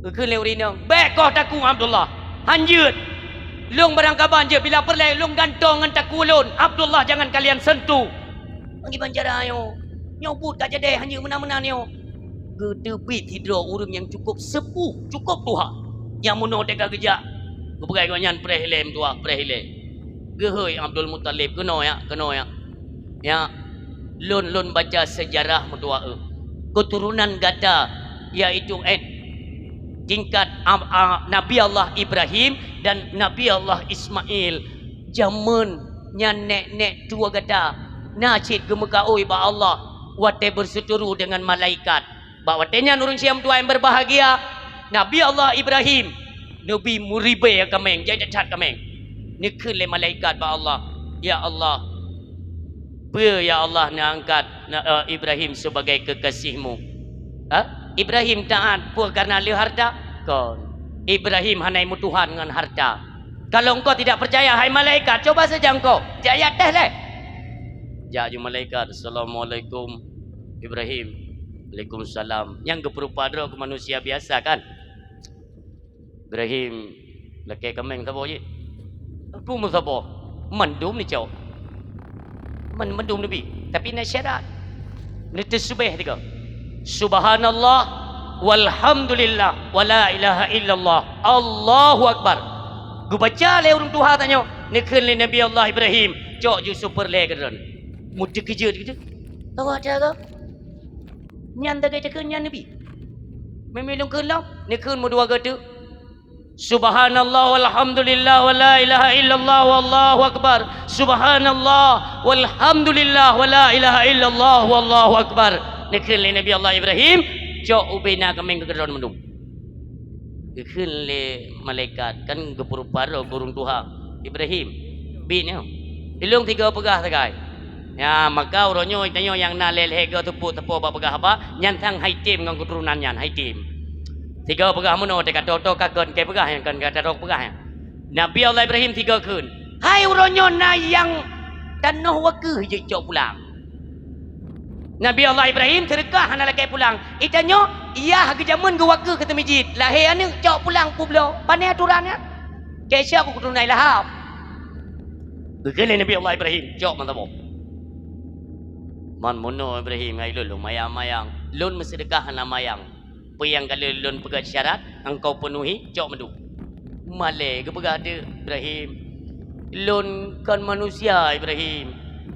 Geukheun lé ureuëng inong, "Bék koh takue Abdullah. Hanjeuet. Lôn barangkaban jeuet, bila peureulée lôn gantong ngon takue lôn. Abdullah jangan kalian sentuh." Meukiban cara nyoe. Nyoe buet ka jadeh hanjeuet meunan-meunan nyoe. Geuteubiet sidroe ureuëng nyang cukup seupuh, cukup tuha. Nyang meunoe teuka geujak. Geupeugah gobnyan, "Preh ilée meutuah, preh ilée." Geuhôi Abdul Muthalib, "Keunoe ya, keunoe ya. Ya, lôn, lôn baca seujarah meutuah, eh. Keuturonan gata, yaitu, eh, tingkat, am, a, Nabi Allah Ibrahim dan Nabi Allah Ismail. Jameun nyan nék-nék tuha gata na cit geumeukaôi bak Allah watée beuseuturu deungon malaikat." Bak watée nyan ureuëng siam tuha nyang beubahgia, Nabi Allah Ibrahim neubi meuribée kaméng, jai that-that kaméng. Neukheun lé malaikat bak Allah, "Ya Allah, peue ya Allah neuangkat na, eh, Ibrahim sebagai kekasih-Mu?" Ha? Ibrahim taát peue kareuna lé harta? Kon. Ibrahim hana meutuhan ngon harta. Kalau engkau tidak percaya, hai malaikat, coba saja engkau. Jak jak tes lé. Jak ju malaikat, "Assalamualaikum, Ibrahim." "Waalaikumsalam." Nyang geupeurupa droe keu manusia biasa kan? "Ibrahim, lakée kaméng saboh jih." "Peue meusaboh?" "Mandum neucok." Man, mandum neubi, tapi na syarat. Neuteusubeh tiga. "Subhanallah, walhamdulillah, wala ilaha illallah, Allahu Akbar." Geubaca lé ureuëng tuha tanyoe, neukheun lé Nabi Allah Ibrahim, "Cok ju super lé keudroe." Meuteukeujeut gitu. Tawa ada ke? Nyan tagai cakeu nyan neubi. Mimi lôn kheun lom, neukheun meudua geuteuk. "Subhanallah walhamdulillah wala ilaha illallah wallahu akbar. Subhanallah walhamdulillah wala ilaha illallah wallahu akbar." Neukheun lé Nabi Allah Ibrahim, "Cok ubena kaméng keu keudroe mandum." Geukheun lé malaikat, kan geupeurupa droe keu ureuëng tuha, "Ibrahim, bi nyoe." Ilôn sigoe peugah sagai. Ya, maka uroe nyoe tanyoe nyang na lhèe-lhèe goe teupeu-teupeu bak peugah haba, nyan sang hai tem ngon keuturonan nyan, hai tem. Sigoe peugah meunoe, teuka tô-tô ka kon keu peugah nyan, kon ka tô peugah nyan. Nabi Allah Ibrahim sigoe kheun, "Hai uroe nyoe na nyang tanoh wakeue jeuet cok pulang." Nabi Allah Ibrahim seudeukah hana lakèe pulang. Itanyoe, yah geujameun geuwakeue keu teumijit, lahé aneuk cok pulang peubloe. Pane aturan nyan? Cek siat ku keuturonan lahab. Geukheun lé Nabi Allah Ibrahim, "Cok mantong." "Man meunoe Ibrahim, hai lôn lôn mayang-mayang. Lôn meuseudeukah hana mayang. Peue nyang ka lheueh lôn peugah syarat, engkau penuhi, cok mandum." Malèe geupeugah teuk Ibrahim, "Lôn kon manusia Ibrahim.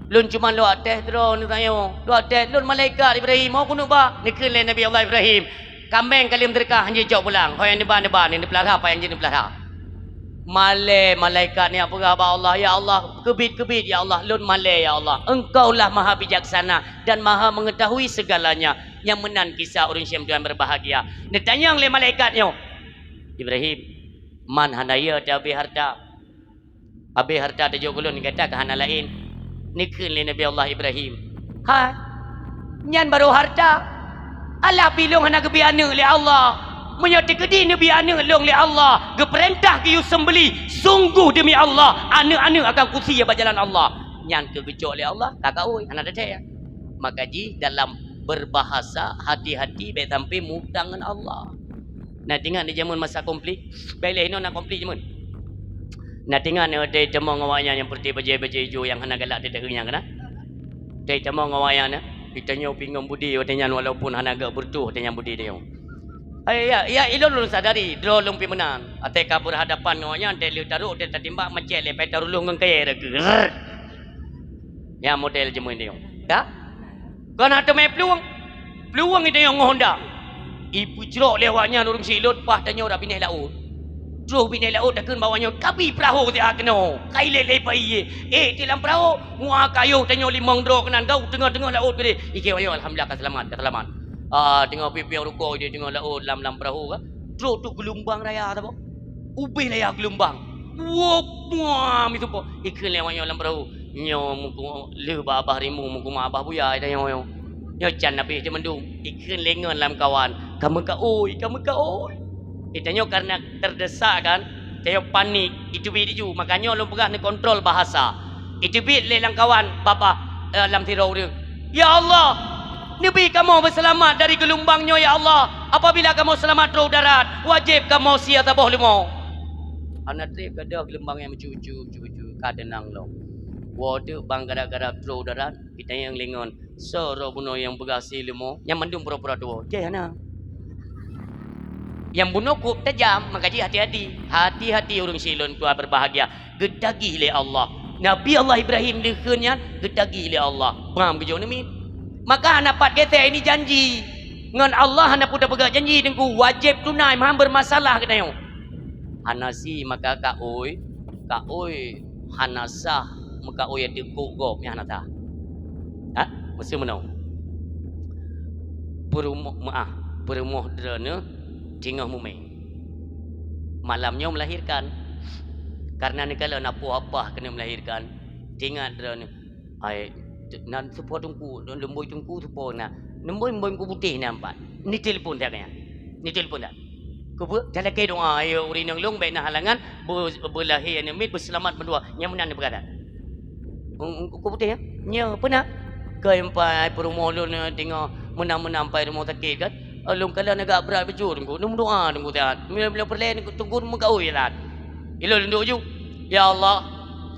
Lôn cuma lôn até droeneuh tanyoe. Lôn até lôn malaikat Ibrahim, ho keuneuk ba?" Neukheun lé Nabi Allah Ibrahim, "Kaméng ka lheueh meuseudeukah, han jeuet cok pulang. Ho nyang neuba, neuba, neupeulara peue nyang jeuet neupeulara." Malèe malaikat nyan peugah bak Allah, "Ya Allah, keubiet-keubiet ya Allah, lôn malèe ya Allah. Engkau lah Maha Bijaksana dan Maha Mengetahui segalanya." Nyang meunan kisah ureueng syèm Tuhan berbahagia. Neutanyong lé malaikat nyoe, "Ibrahim, man hana yö teuhabéh harta? Habéh harta tajok keu lôn gata ka hana laén." Neukheun lé Nabi Allah Ibrahim, "Hai, nyan barô harta. Alah pih lôn hana geubri aneuk lé Allah. Meunyoe teukeudi neubri aneuk lôn lé Allah, geupeurintah geuyue seumbeuli, sungguh demi Allah, aneuk-aneuk akan kusie bak jalan Allah." Nyan keuh geucok lé Allah, ka kaôi, hana teuthèe. Maka jih dalam berbahasa, hati-hati bèk sampai mutang ngon Allah. Na teuingat di jameun masa konflik? Bèk lé inoe na konflik jameun. Na teuingat nyoe watèe tamong awaknyan nyang putôh bajèe-bajèe ijo nyang hana galak teudeungoe nyang kana? Watèe tamong awaknyan, eh, geutanyoe pih ngon budi watèe nyan walaupun hana gèt beureutoh watèe nyan budi tanyoe. Hai, ya, ya, ilôn lôn sadari, droe lôn pih meunan. Watèe ka beurhadapan ngon awaknyan, watèe lheueh tarok, watèe tatimbak, macet lé, pai tarulông ngon kayèe dikeue. Rrrr. Nyan model jameun tanyoe. Ka? Kon hana teumé plueng. Plueng geutanyoe ngon honda. Ipeucrok lé awaknyan ureueng silot, paih tanyoe rab binéh laôt. Troh binéh laôt takheun bak awaknyoe, "Kabi peurahô siat keunoe, ka ilèe lé pai ié." Eh, di lam peurahô, mua kayôh tanyoe limong droe keunan gau teungoh-teungoh laôt keudéh. Ikheun awaknyoe, "Alhamdulillah, ka seulamat, ka seulamat." Ah, teungoh piôh-piôh rukoe di teungoh laôt lam, lam peurahô ka. Troh tu geulumbang raya saboh. Ubé raya geulumbang. Wop, mua, meusumpah. Ikheun lé awaknyoe lam peurahô. Nyoe muku lheueh bak abah rimu, muku ma abah buya, tanyoe nyoe. Nyoe can habéh teuh mandum. Ikheun lé ngon lamkawan, "Ka meukaôi, ka meukaôi." Geutanyoe karena terdesak kan, tanyoe panik, iteubiet laju. Maka nyoe lôn peugah neukontrol bahasa. Iteubiet lé lamkawan babah, eh, lam sidroe ureueng, "Ya Allah, neubri kamoe beuseulamat dari geulumbang nyoe, ya Allah. Apabila kamoe seulamat troh darat, wajéb kamoe sie saboh leumo." Hana trép gadôh geulumbang nyang meucue-cue, meucue-cue, ka teunang lom. Woe teuk bang gara-gara troh darat, geutanyoe lé ngon, "Soe droe bunoe nyang peugah sie leumo?" Nyan mandum pura-pura tuwoe. Jai hana. Nyang bunoe kôb tajam, maka jih hati-hati. Hati-hati ureueng silôn tuha berbahagia. Geutagih lé Allah. Nabi Allah Ibrahim dikheun nyan geutagih lé Allah. Bram geujok namiet. Maka hana pat geusé ini janji. Ngon Allah hana peue tapeugah janji, Teungku, wajéb tunai, meuhan beurmasalah geutanyoe. Hana sie maka kaôi, kaôi hana sah meukaôi ateueh kôk gob nyan hana sah. Ha? Meuseu meunoe. Peurumoh, meu'ah, peurumoh droeneuh teungoh mumé. Malam nyoe melahirkan. Karena neukalon na poh apah keuneuk melahirkan, teuingat droeneuh, "Ai, nan soe po teungku, lumbôi teungku soe po na? Lumbôi, lumbôi teungku putéh na empat." Neutelepon that nyan. Neutelepon that. Keupeue? Talakée doa, "Ya ureueng inong lôn, bèk na halangan, beu-, beulahé aneuk miet, beuseulamat bandua." Nyang meunan neupeugah that. Teungku putéh, ya? Nyoe peue na? Keu empai peurumoh lôn, eh, teungoh meunang-meunang pai rumoh sakét kan. Eh, lôn kalon agak brat bacut, Teungku. Lôn meudoa, Teungku, that. Bila, bila peureulèe, Teungku, Teungku meukaôi that. Ilôn lôn duek ju. Ya Allah,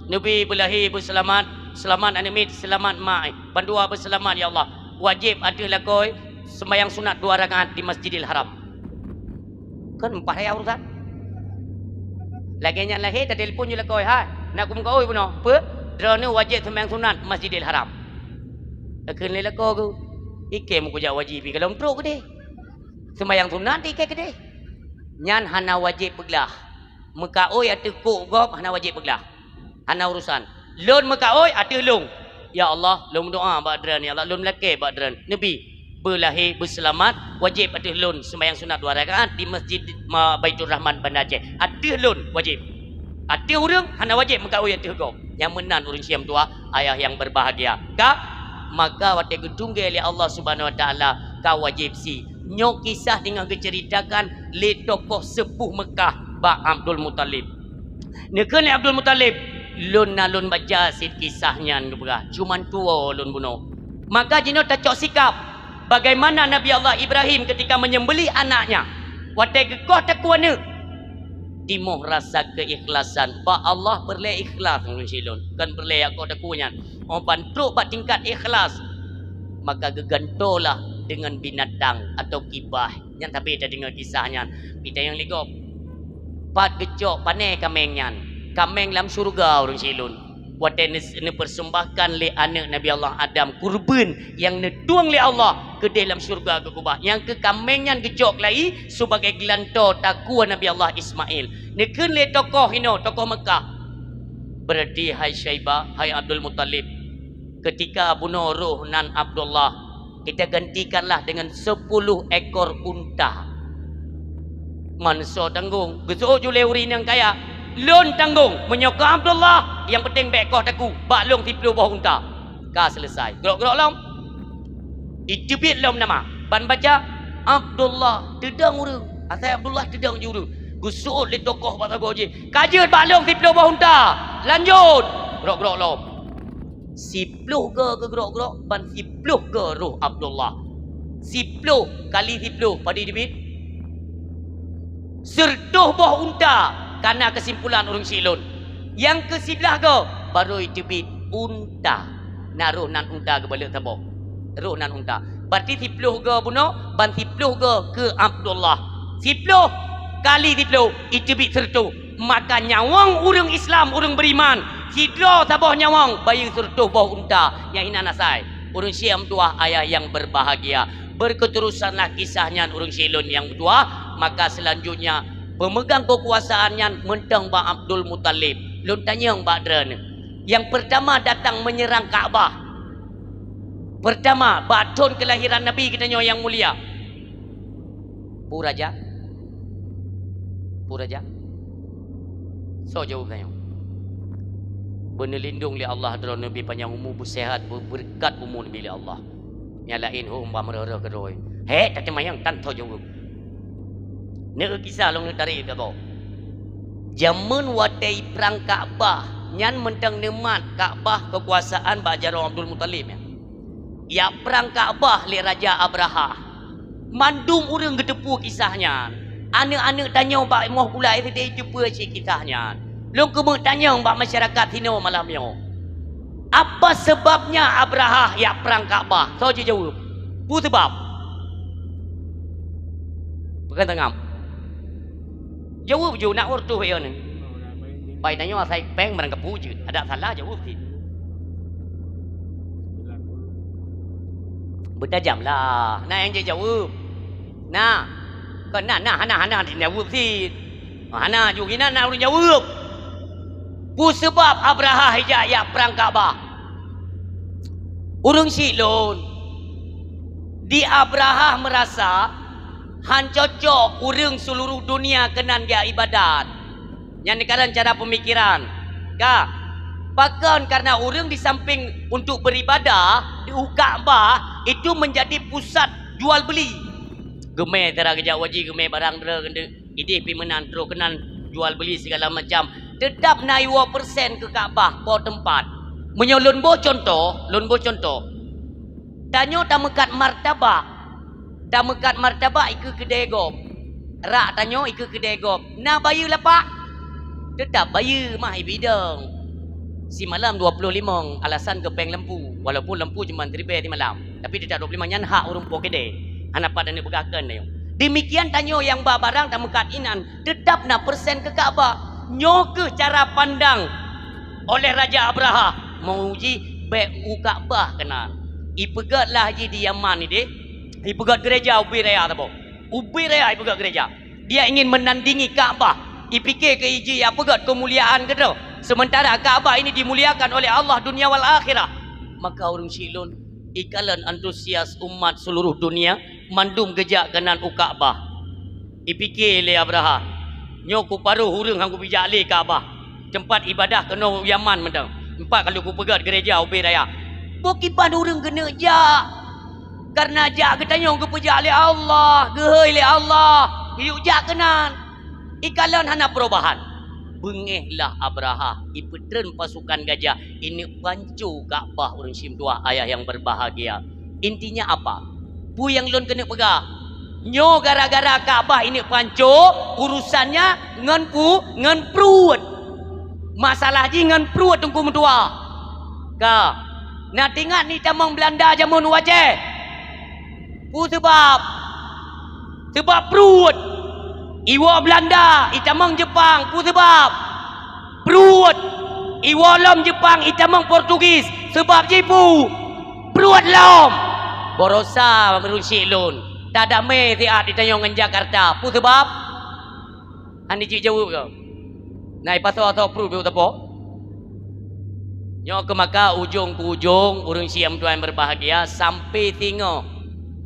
neubri beulahé beuseulamat, seulamat aneuk miet, seulamat mak, eh, bandua beuseulamat, ya Allah. Wajéb ateueh lakoe seumayang sunat dua rakaat di Masjidil Haram. Kan empat raya urusan. Lagèe nyan lahé, tatelepon ju lakoe, "Hai, na ku meukaôi bunoe." "Peue?" "Droeneuh wajéb seumayang sunat Masjidil Haram." Takheun lé lakoe geuh, "Ikei meukujak wajéb pih ka lôn trok keudéh. Seumayang sunat ikei keudéh." Nyan hana wajéb peuglah. Meukaôi ateueh kôk gob hana wajéb peuglah. Hana urusan. Lôn meukaôi ateueh lôn. Ya Allah, lôn meudoa bak droen, ya Allah, lôn meulakée bak droen. Neubri, beulahé beuseulamat, wajéb ateueh lôn seumayang sunat dua rakaat di Masjid ma-, Baiturrahman Banda Aceh. Ateueh lôn wajéb. Ateueh ureuëng hana wajéb meukawen ateueh gob. Nyang meunan ureuëng syiek tuha, ayah nyang berbahagia. Ka, maka watée geutunggée lé Allah Subhanahu Wa Taala ka wajéb si. Nyoe kisah teungoh geuceuritakan lé tokoh seupuh Meukah bak Abdul Muthalib. Neukheun lé Abdul Muthalib, "Lôn na lôn baca cit kisah nyan geupeugah, cuman tuwoe lôn bunoe." Maka jinoe tacok sikap, bagaimana Nabi Allah Ibrahim ketika menyembelih anaknya, watée geukoh takue aneuëk, timoh rasa keikhlasan. Bak Allah peureulée ikhlas ngon silon, kon peureulée jak koh takue nyan. Oh ban trok bak tingkat ikhlas, maka geugantolah deungon binatang atau kibah. Nyan tapi tadeungoe kisah nyan. Pita nyang ligop. Pat geucok pané kaméng nyan? Kaméng lam syeuruga ureuëng silon. Watée neus-, neupersembahkan lé aneuëk Nabi Allah Adam kurban nyang neutueng lé Allah keudeh lam syeuruga geukeubah. Nyang keu kaméng nyan geucok keulayi sibagai geulantoe takue Nabi Allah Ismail. Neukheun lé tokoh inoe, tokoh Meukah, "Berarti hai Syaibah, hai Abdul Muthalib, ketika bunoe roh nan Abdullah, kita gantikanlah dengan sepuluh ekor unta." Manso tanggong, geuseuôt ju lé ureuëng nyang kaya, "Lôn tanggong, meunyoe keu Abdullah, nyang penting bék koh takue, bak lôn siploh boh unta." Ka selesai. Grok-grok lom. Iteubiet lom nama, ban baca, "Abdullah." Teudong ureuëng. Asai Abdullah teudong ju ureuëng. Geuseuôt lé tokoh bak sagoe jih, "Ka jeuet bak lôn siploh boh unta. Lanjut." Grok-grok lom. Siploh goe geugrok-grok, ban siploh goe roh Abdullah. Siploh kali siploh, padub teubiet? Sireutoh boh unta, ka na keusimpulan ureuëng silon. Nyang keu siblaih goe, barô teubiet unta. Na roh nan unta geubalek saboh. Roh nan unta. Berarti siploh goe bunoe, ban siploh goe keu Abdullah. Siploh kali siploh, iteubiet sireutoh. Maka nyawöng ureuëng Islam, ureuëng beriman, sidroe saboh nyawöng bayeue sireutoh boh unta nyang inan asai. Ureuëng syiek tuha, ayah nyang berbahagia, berketerusanlah kisah nyan ureuëng silon nyang tuha. Maka selanjutnya, pemegang kekuasaan nyan mantong bak Abdul Muthalib. Lôn tanyong bak droeneueh, nyang pertama datang menyerang Ka'bah, pertama bak thon kelahiran Nabi geutanyoe nyang mulia, peue raja? Peue raja? Soe jaweueb tanyoe? Beuneulindong lé Allah droeneueh, neubi panyang umu, beuseuhat, beubeureukat umu neubi lé Allah. Nyang laén hom bah meureuh-reuh keudroe. Hék, tateumayang tan soe jaweueb. Neukisah lôn neutarek keu gob. Jameun watée prang Ka'bah nyan mantong neumat Ka'bah keukuasaan bak jaroe Abdul Muthalib nyan. Jak prang Ka'bah lé Raja Abrahah. Mandum ureuëng geuteupeue kisah nyan. Aneuëk-aneuëk tanyoe bak moh bulai sideh teupeue cit kisah nyan. Lôn keumeung tanyong bak masyarakat sinoe malam nyoe. Apa seubabnya Abrahah jak prang Ka'bah? Soe jijaweueb? Peue seubab? Peue kheun tangam? Jaweueb ju, nak ureuëng tuh yo ni. Pai tanyoe asai péng barang kapeue jeuet, adak salah jaweueb cit. Beutajam lah, na nyang jijaweueb. Na, kon na, na, hana, hana jijaweueb cit. Hana ju inan na ureuëng jaweueb. Peue seubab Abrahah ijak jak prang Ka'bah? Ureuëng syiek lôn, di Abrahah meurasa han cocok ureuëng seuluruh dunia keunan jak iébadat. Nyan dikalon cara peumikiran. Ka, pakon? Kareuna ureuëng di sampéng untuk beuribadah di u Ka'bah itu menjadi pusat jual beuli. Geumé cara geujak u haji, geumé barang droe keuneuk. Ideh pih meunan, troh keunan jual beuli sigala macam. Teutab na iwoe peureusén keu Ka'bah, po teumpat. Meunyoe lôn boh cuntoh, lôn boh cuntoh. Tanyoe tameukat martabak. Tameukat martabak ikeue keudée gob. Rak tanyoe ikeue keudée gob. Na bayeue lapak? Teutab bayeue mah ibidong. Simalam dua ploh limong alasan keu péng lampu. Walaupun lampu cuma siribée simalam. Tapi teutab dua ploh limong nyan hak ureuëng po keudée. Hana pat aneuëk peugah kheun tanyoe. Demikian tanyoe nyang ba barang tameukat inan. Teutab na peureusén keu Ka'bah. Nyoe kheueh cara pandang oleh Raja Abrahah, meuuji bék u Ka'bah keunan. Ipeugét lah jih di Yaman ideh, ipeugét geureja ubit raya saboh. Ubit raya ipeugét geureja. Dia ingin menandingi Ka'bah. Ipike keu iji ipeugét keumuliaan keudroe. Sementara Ka'bah ini dimuliakan oleh Allah dunia wal akhirah. Maka ureuëng syiek lôn, ikalon antusias umat seuluruh dunia mandum geujak keunan u Ka'bah. Ipike lé Abrahah, "Nyoe kuparoh ureuëng han kupijak lé Ka'bah. Teumpat ibadah keunoe u Yaman mantong. Teumpat ka lheueh kupeugét gereja ubé raya. Boh kiban ureuëng keuneuk jak. Kareuna jak geutanyoe geupeujak lé Allah, geuhôi lé Allah, geuyue jak keunan. Ikalon hana perubahan. Beungéh lah Abrahah, ipeutreun pasukan gajah, ineuk panco Ka'bah ureuëng simeutuah ayah nyang berbahagia. Intinya apa? Peue nyang lôn keuneuk peugah? Nyoe gara-gara Ka'bah ineuk panco, urusannya ngon pu-, ngon pruet. Masalah jih ngon pruet teungku meutuah. Ka. Na teuingat ni tamong Beulanda jameun u Aceh? Peue seubab? Seubab pruet. Iwoe Beulanda, itamong Jeupang, peue seubab? Pruet. Iwoe lom Jeupang, itamong Portugis, seubab jih peue? Pruet lom. Baroesa meureunsik lôn. Tadamé siat di tanyoe ngon Jakarta. Peue seubab? Hana jijaweueb kah? Na ipasoe-asoe pruet beu tapo? Nyoe keuh maka ujong keu ujong, ureuëng syiek meutuah nyang berbahagia, sampai singoh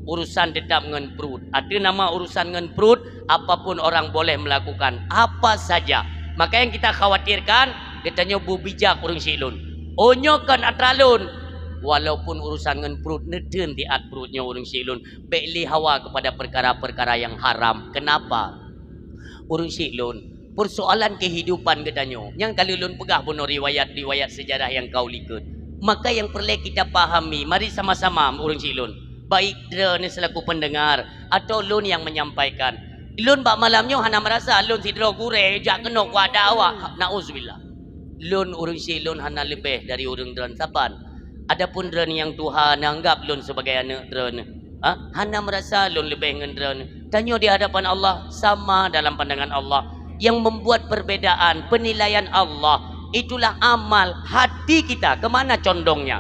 urusan tetap ngon pruet. Ateueh nama urusan ngon pruet, apapun orang boleh melakukan, apa saja. Maka nyang kita khawatirkan, geutanyoe beubijak ureuëng syiek lôn. Oh nyoe kon atra lôn, walaupun urusan ngon pruet, neuteun siat pruet nyoe ureuëng syiek lôn, bék lé hawa kepada perkara-perkara yang haram. Kenapa? Ureuëng syiek lôn, persoalan kehidupan geutanyoe, nyang ka lheueh lôn peugah bunoe riwayat-riwayat sejarah nyang ka u likot. Maka nyang peureulée kita pahami, mari sama-sama ureuëng syiek lôn, baik droeneuh selaku pendengar atau lôn nyang menyampaikan. Lôn bak malam nyoe hana meurasa lôn sidroe gurée jak keunoe kuada awak. Nauzubillah. Lôn ureuëng syiek lôn hana leubeh dari ureuëng droeneuh saban. Adapun droeneuh nyang tuha neuanggap lôn sebagai aneuëk droeneuh, ha? Hana meurasa lôn leubeh ngon droeneuh. Tanyoe di hadapan Allah sama dalam pandangan Allah. Yang membuat perbedaan penilaian Allah itulah amal hati kita, ke mana condongnya.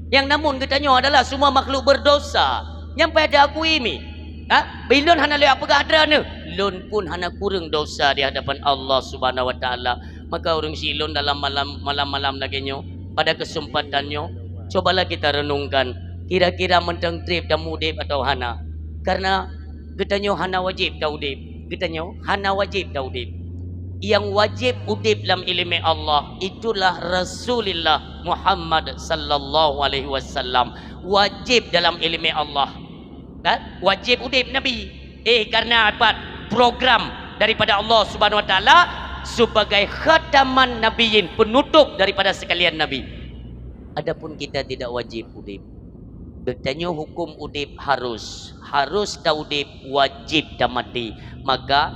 Yang namun geutanyoe adalah semua makhluk berdosa. Nyang pada akui mi. Ha? Bilôn hana lé peugah droeneuh. Lôn pun hana kureueng dosa di hadapan Allah Subhanahu wa Taala. Maka ureuëng syiek lôn dalam malam, malam-malam lagée nyoe, pada kesempatan nyoe, cobalah kita renungkan, kira-kira mantong treb tameudeb atau hana. Karena geutanyoe hana wajéb taudeb. Geutanyoe hana wajéb taudeb. Nyang wajéb udeb lam iéleumé Allah itulah Rasulullah Muhammad sallallahu alaihi wasallam. Wajéb dalam iéleumé Allah. Kan? Wajéb udeb Nabi. Eh, karena apa? Program daripada Allah Subhanahu wa Taala sebagai khataman nabiyyin, penutup daripada sekalian nabi. Adapun kita tidak wajib udeb. Geutanyoe hukum udeb harus, harus taudeb, wajib tamaté. Maka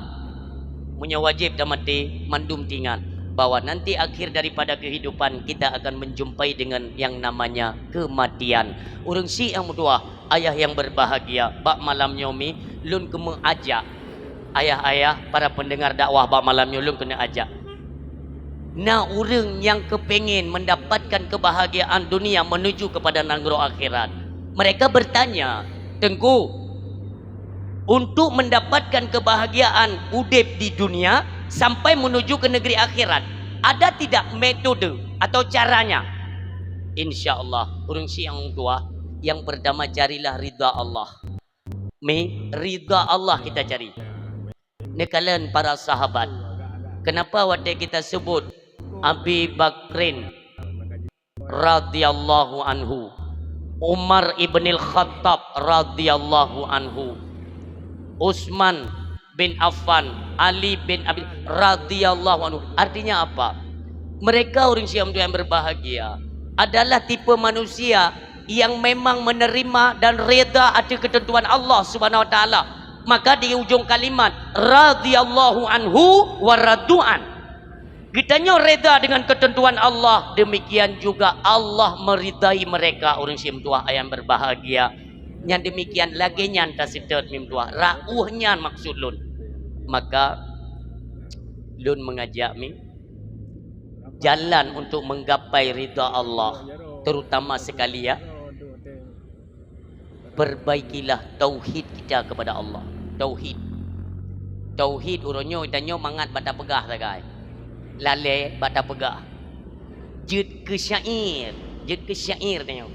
meunyoe wajib tamaté, mandum tingat bahwa nanti akhir daripada kehidupan kita akan menjumpai dengan yang namanya kematian. Ureuëng syiek nyang meutuah, ayah yang berbahagia, bak malam nyoe mi lôn keuneuk ajak ayah-ayah, para pendengar dakwah bak malam nyoe lôn keuneuk ajak. Na ureuëng nyang keupengen mendapatkan kebahagiaan dunia menuju kepada nanggroe akhirat. Mereka bertanya, "Teungku, untuk mendapatkan kebahagiaan udeb di dunia sampai menuju ke negeri akhirat, ada tidak metode atau caranya?" Insya Allah, ureuëng syiek nyang tuha, yang pertama carilah ridha Allah. Mi, ridha Allah kita cari. Neukalon para sahabat. Kenapa watée kita sebut Abi Bakrin radhiyallahu anhu, Umar ibnil Khattab radhiyallahu anhu, Utsman bin Affan, Ali bin Abi radhiyallahu anhu. Artinya apa? Mereka ureuëng syiek yang berbahagia adalah tipe manusia yang memang menerima dan reda ateueh ketentuan Allah Subhanahu wa Taala. Maka di ujung kalimat, radhiyallahu anhu wa radu'an. Geutanyoe reda dengan ketentuan Allah, demikian juga Allah meridai mereka, ureuëng syiek meutuah ayah yang berbahagia. Nyang demikian lagée nyan taseutôt mi meutuah, rauh nyan maksud lôn. Maka lôn mengajak mi jalan untuk menggapai ridha Allah, terutama sekali ya, perbaikilah tauhid kita kepada Allah. Tauhid. Tauhid uroe nyoe tanyoe mangat bak tapeugah sagai. Lalée bak tapeugah. Jeuet keu syair, jeuet keu syair tanyoe.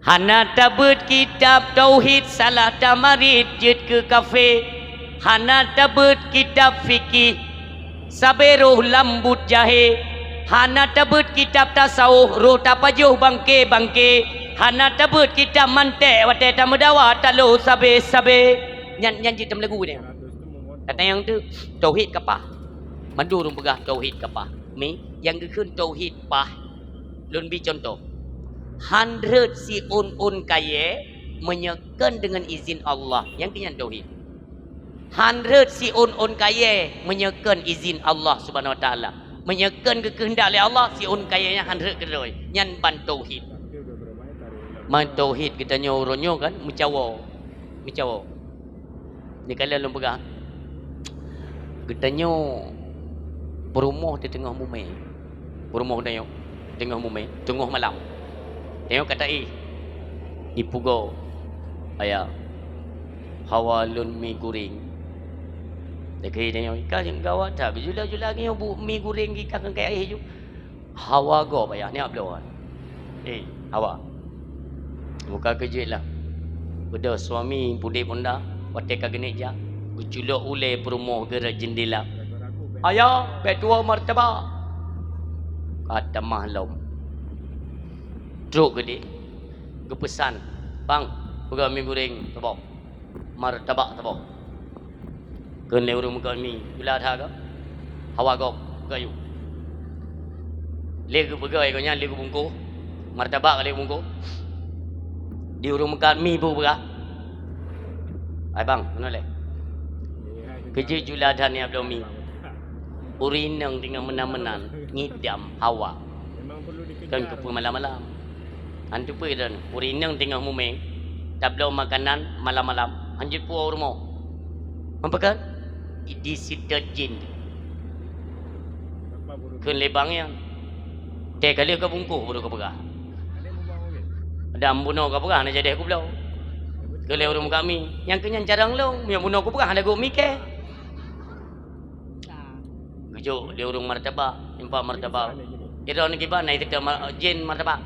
Hana tabeuet kitab tauhid salah tamarit jeuet keu kafé. Hana tabeuet kitab fikih sabe roh lam buet jahé. Hana tabeuet kitab tasawuf, roh tapajoh bangke-bangke. Hana tabeuet kitab mantek, watée tameudawa talo sabe-sabe. Nyan, nyan cit tam lagu nyan. Kata nyang tu, tauhid ka paih. Mandum ureuëng peugah tauhid ka paih. Mi, nyang geukheun tauhid paih. Lôn bi cuntoh. Han rhot siôn-ôn kayée meunyoe kon deungon izin Allah. Nyang keu nyan tauhid. Han rhot siôn-ôn kayée meunyoe kon izin Allah Subhanahu Wa Taala. Meunyoe kon geukeuheundak lé Allah, siôn kayée nyan han rhot keudroe. Nyan ban tauhid. Ban tauhid geutanyoe uroe nyoe kan meucawo. Meucawo. Di kala lôn peugah, geutanyoe peurumoh di teungoh mumé. Peurumoh geutanyoe teungoh mumé, teungoh malam. Tanyoe ka taéh, ipugoe, "Ayah, hawa lôn mi guréng." Lagée tanyoe, "Ka gawat that, jula-jula nyoe bu mi guréng gika keu kayée ju." Hawa gob, ayah, nyak bloe. Eh, hawa. Muka keujeuet lah. Beudôh suami pudeb honda, watée ka geuneuk jak, geuculok ulée peurumoh geuret jeundela. "Ayah, bék tuwoe martabak." Ka tamah lom. Trok keudeh, geupeusan, "Bang, peugah mi guréng saboh." Martabak saboh. Kheun lé ureuëng meukat mi, "Gula that ka? Hawa gob, peugah yue." Lé geupeugah gobnyan, lé geubungkôh. Martabak lé geubungkôh. Di ureuëng meukat mi peue peugah? "Ai bang, meunoe lé." Keujeuet jula that nyak bloe mi. Ureuëng inong teungoh meunan-meunan, ngidam hawa. Kon keupeue malam-malam. An teupeue droen, ureuëng inong teungoh mumé, tabloe makanan malam-malam, han jeuet puwoe u rumoh. Meupeukan? Diseutôt jén. Kheun lé bang nyan, "Tée ka lheueh ka bungkôh baru ka peugah." "Dam bunoe ka peugah, na jadeh kubloe." Kheun lé ureuëng meukat mi, "Nyang keu nyan carông lôn, meunyoe bunoe kupeugah hana geumiké." Geujok lé ureuëng martabak, impak martabak. Sidroe nyoe kiban na iseutôt ma-, jén martabak.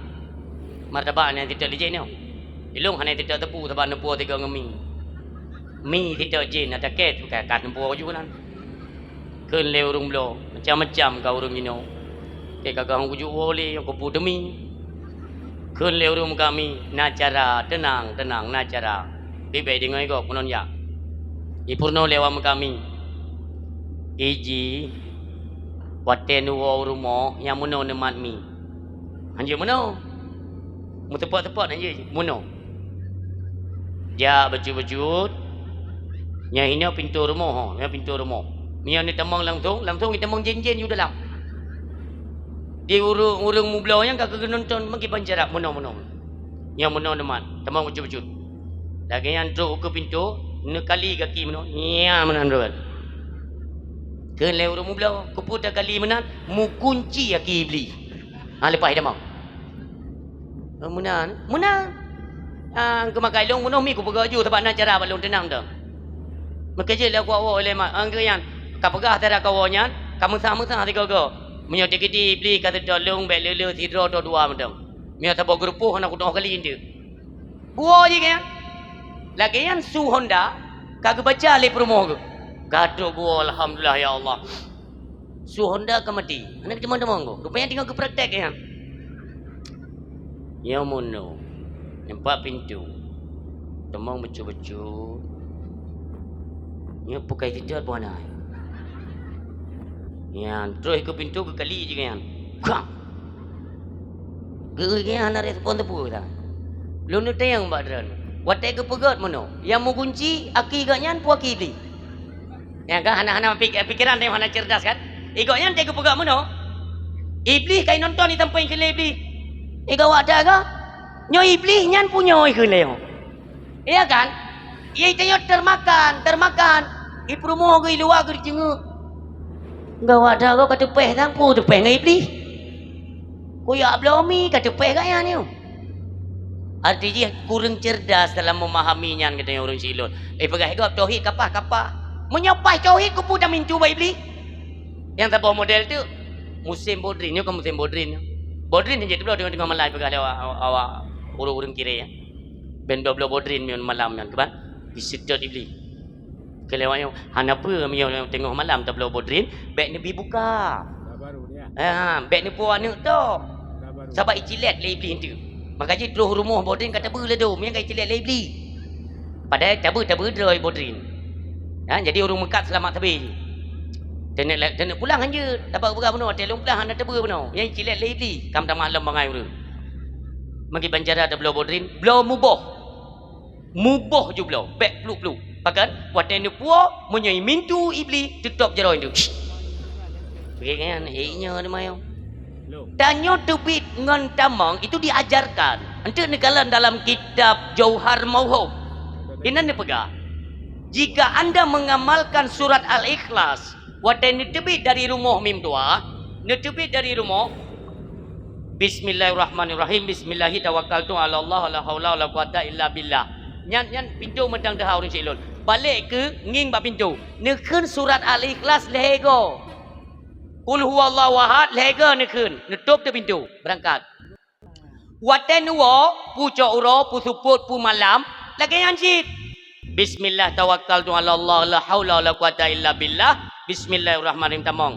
Martabak na iseutôt lé jén nyoe. Ilôn hana iseutôt teupeu sabab neupuwoe sigoe ngon mi. Mi iseutôt jén, na takét ka, ka neupuwoe ju nan. Kheun lé ureuëng bloe, macam-macam ka ureuëng inoe. Tée ka geuhong kujuek woe lé nyang kupu teumi. Kheun lé ureuëng meukat mi, "Na cara, teunang, teunang, na cara. Bibée deungoe gob meunan jak." Ipeurunoe lé awak meukat mi. Iji, watée neuwoe u rumoh, nyang meunoe neumat mi. Han jeuet meunoe. Meuteupot-teupot han jeuet meunoe. Jak bacut-bacut. Nyan inoe pintoe rumoh, ho, nyan pintoe rumoh. Meunyoe neutamong langsong, langsong itamong jén-jén u dalam. Di ureuëng-ureuëng mubloe nyan ka keugeunonton meukiban jarak meunoe-meunoe. Nyang meunoe neumat, tamong bacut-bacut. Lagée nyan trok ukeue pintoe, neukali gaki meunoe, nyan meunan droen. Kheun lé ureuëng mubloe, "Keupeue takali meunan?" "Meukunci gaki Iblih." Ha, leupah itamong. "Oh, meunan, meunan." "Ah, keumakai lôn meunoe mi kupeugah ju, sabab na cara bak lôn teunang tu." Meukeujeuet lé kuwoe lé ma-, angkeu nyan, ka peugah tara kawoe nyan, ka meusah-meusah sigoe-goe. Meunyoe teukeudi Iblih ka seutôt lôn, bék le-le sidroe atau dua mantong. Meunyoe saboh geurupoh hana kutoh kali enteuk. Buwoe jih nyan. Lagée nyan su honda ka geubaca lé peurumoh geuh. Ka trok buwoe, "Alhamdulillah, ya Allah." Su honda ka maté. Hana geuteumong-teumong goh. Rupanya teungoh geupraktek nyan. Nyoe meunoe. Nampak pintoe. Teumong bacut-bacut. Nyoe peue ka iseutôt peue hana. Nyan, troh ikeue pintoe geukali jih nyan. Kang! Geuh nyan hana respon teupeu dah. Lôn neutanyong bak droen. Watée geupeugét meunoe, nyang meukunci aki geuh nyan peue aki Iblih? Nyan kan hana, hana pik-, pikeran teuh hana cerdas kan? Igoe nyan teuh geupeugah meunoe, Iblih ka inonton di sampéng keu lé Iblih. Igoe awak that ka, nyoe Iblih nyan punyoe keu lé nyoe. Iya kan? Iya tanyoe termakan, termakan. Ipeurumoh geuh i luwa geuh jiceungeuk. Igoe awak that ka teupéh sang peue teupéh ngon Iblih. Kuyak bloe mi ka teupéh gaya nyoe. Arti jih kureueng cerdas dalam memahami nyan geutanyoe ureuëng silôn. Eh, peugah gob tauhid kapah-kapah. Meunyoe paih tauhid, keupeue tamintu bak Iblih? Nyang saboh model tu, musém bodrin, nyoe kan musém bodrin. Bodrin hana jiteupeue teungoh-teungoh malam peugah lé awak, awak, awak ureuëng-ureuëng kirée, ya. Ben dua bloe bodrin nyoe malam nyan, keuban? Diseutôt Iblih. Keu lewat nyoe, hana peue meunyoe teungoh malam tabloe bodrin, bék neubi buka. Ha, bèk neupuwoe aneuk tok. Sabab icilét lé Iblih eunteuk. Maka jih troh rumoh Bodrin ka tabeue lé dum, nyang ka icilét lé Iblih. Padahai tabeue-tabeue droe Bodrin. Ha, jadi ureueng meukat seulamat sabe jih. Taneuk la-, taneuk pulang hanjeuet, tapeugah bunoe, watèe lôn pulang hana tabeue bunoe. Nyang icilét lé Iblih, ka meutamah lom bangai ureueng. Meukiban cara tabloe Bodrin, bloe muboh. Muboh jubloe, bèk pluek-pluek. Pakon? Watèe neupuwoe, meunyoe imintu Iblih, teutôb jaroe nyan. Bèk nyan, eh, nyoe teuma nyoe. Tanyoe teubiet ngon tamong itu diajarkan. Eunteuk neukalon dalam kitab Jauhar Mauhub. Inan neupeugah, jika anda mengamalkan surat Al-Ikhlas, watèe neuteubiet dari rumoh mim dua, neuteubiet dari rumoh, Bismillahirrahmanirrahim. Bismillahi tawakkaltu 'alallah, la haula wala quwata illa billah. Nyan, nyan pintoe mantong teuhah ureueng syik lôn. Balek keu ngieng bak pintoe. Neukheun surat Al-Ikhlas lhèe goe. Qul huwallahu ahad lhèe goe neukheun. Neutôb teuk pintoe. Beurangkat. Watèe neuwoe, pucok uroe, puseupôt, pumalam, lagèe nyan cit. Bismillah tawakkaltu 'alallah, la haula wala quwata illa billah. Bismillahirrahmanirrahim, tamong.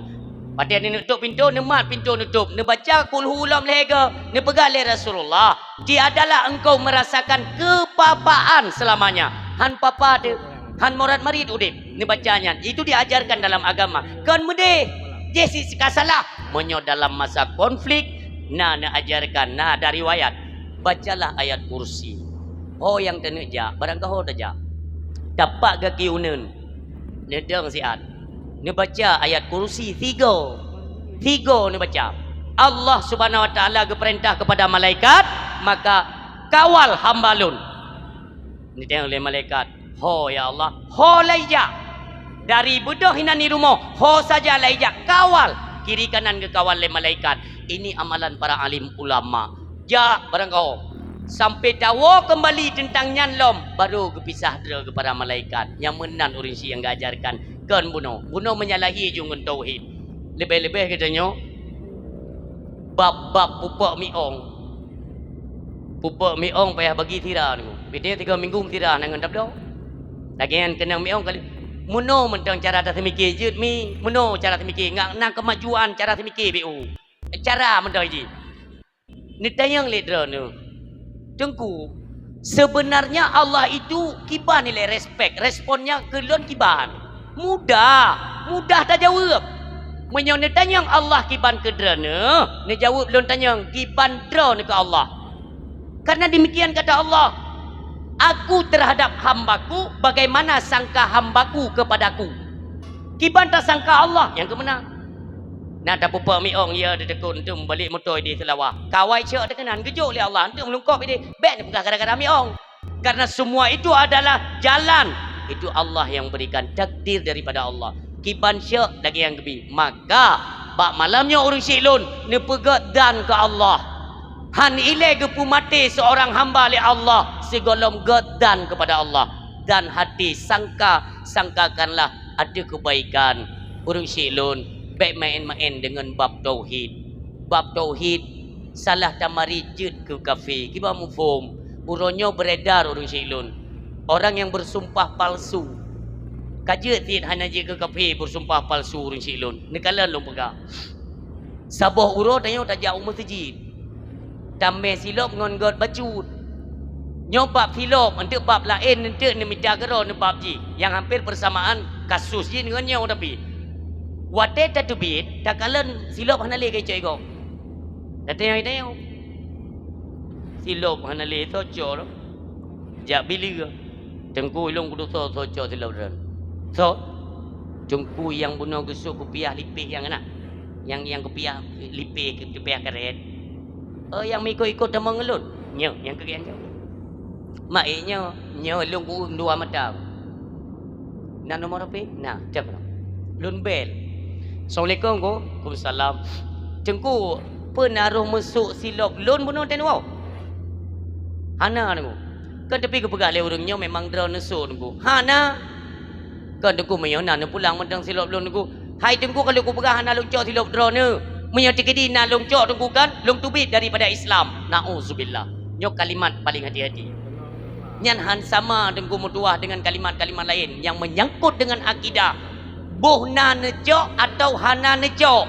Watèe neutôb pintoe, neumat pintoe neutôb, neubaca qul hu lom lhèe goe, neupeugah lé Rasulullah, "Tiadalah engkau merasakan kepapaan selamanya." Han papa teuh, han morat-marit udép. Neubaca nyan, itu diajarkan dalam agama. Kon meudeh, jih si ka salah. Meunyoe dalam masa konflik, na neuajarkan, na ada riwayat. Bacalah ayat kursi. Ho nyang taneuk jak, barangkaho tajak. Tapak gaki uneuen. Neudong siat. Neubaca ayat kursi sigoe. Sigoe neubaca. Allah Subhanahu wa Taala geupeurintah kepada malaikat, maka kawal hamba lôn. Neutanyong lé malaikat, "Ho ya Allah, ho laju jak. Dari beudôh inan di rumoh, ho saja laju jak, kawal kiri kanan geukawal lé malaikat." Ini amalan para alim ulama. Jak barangkaho. Sampai tawoe keumbali teuntang nyan lom, baru geupisah droe keu para malaikat. Nyang meunan ureueng syik nyang geuajarkan. Kon bunoe. Bunoe meunyo lahé ju ngon tauhid. Leubeh-leubeh geutanyoe bab-bab pupok miong. Pupok miong payah bagi sira nyoe. Biasanya tiga minggu sira na ngon tabloe. Lagèe nyan keunong miong kali. Meunoe mantong cara taseumiké jeuet mi, meunoe cara seumiké, ngat na kemajuan cara seumiké B U. Cara mantong jih. Neutanyong lé droeneuh, "Teungku, sebenarnya Allah itu kiban ilèe respek, responnya keu lôn kiban?" Mudah, mudah tajaweueb. Meunyoe neutanyong Allah kiban keu droeneuh, neujaweueb lôn tanyong kiban droeneuh keu Allah. Karena demikian kata Allah, "Aku terhadap hambaku bagaimana sangka hambaku kepadaku." Kiban tasangka Allah nyang keuh meunan. Na tapupok miong, ya, di deukon tu meubalek moto di Seulawah. Kawai cok deukeunan geujok lé Allah, tu meulungkop idéh. Bèk neupeugah gara-gara miong. Karena semua itu adalah jalan. Itu Allah yang berikan, takdir daripada Allah. Kiban syok lagèe nyang geubi. Maka, bak malam nyoe ureueng syik lôn neupeugèt dan keu Allah. Han ilèe geupeumaté seorang hamba lé Allah sigohlom gèt dan kepada Allah. Dan hati sangka, sangkakanlah ada kebaikan. Ureueng syik lôn, bèk maén-maén deungon bab tauhid. Bab tauhid salah tamari jeuet keu kafé. Kiban muphom, uroe nyoe beredar ureueng syik lôn, orang yang bersumpah palsu. Ka jeuet cit hana jeuet keu kafé bersumpah palsu ureueng syik lôn. Neukalon lôn peugah. Saboh uroe tanyoe tajak u meuseujid. Tamè silop ngon gèt bacut. Nyoe bab silop, eunteuk bab laén, eunteuk neumita keudroe neubab jih, nyang hampir bersamaan kasus jih ngon nyoe tapi. Watèe tateubiet, takalon silop hana lé keu icok igoe. Tatanyong-tanyong. Silop hana lé soe cok lom. Jak bileue. Teungku, ilôn kudusoe soe cok silop droeneuh. Soe? Teungku nyang bunoe geusok kupiah lipéh nyang na. Nyang, nyang kupiah lipéh, kupiah karet. Oh, nyang meuikot-ikot tamong ngon lôn. Nyoe, nyang keu geuh nyoe. Mak, eh, nyoe, nyoe lôn ku dua mata. Na nomor H P? Na, cok lôn. Lôn bel. Assalamualaikum, Ku. Waalaikumsalam. Teungku, peue na roh meusok silop lôn bunoe teuh nyoe? Hana, Teungku. Kan tapi geupeugah lé ureueng nyoe memang droeneuh sôk, Teungku. Hana. Kan Teungku, meunyoe na neupulang mantong silop lôn, Teungku. Hai Teungku, ka lheueh kupeugah hana lôn cok silop droeneuh. Meunyoe teukeudi na lôn cok, Teungku, kan lôn teubiet daripada Islam. Nauzubillah. Nyoe kalimat paléng hati-hati. Nyan han sama Teungku meutuwah deungon kalimat-kalimat laén nyang meunyangkot deungon akidah. Boh na neucok atawa hana neucok.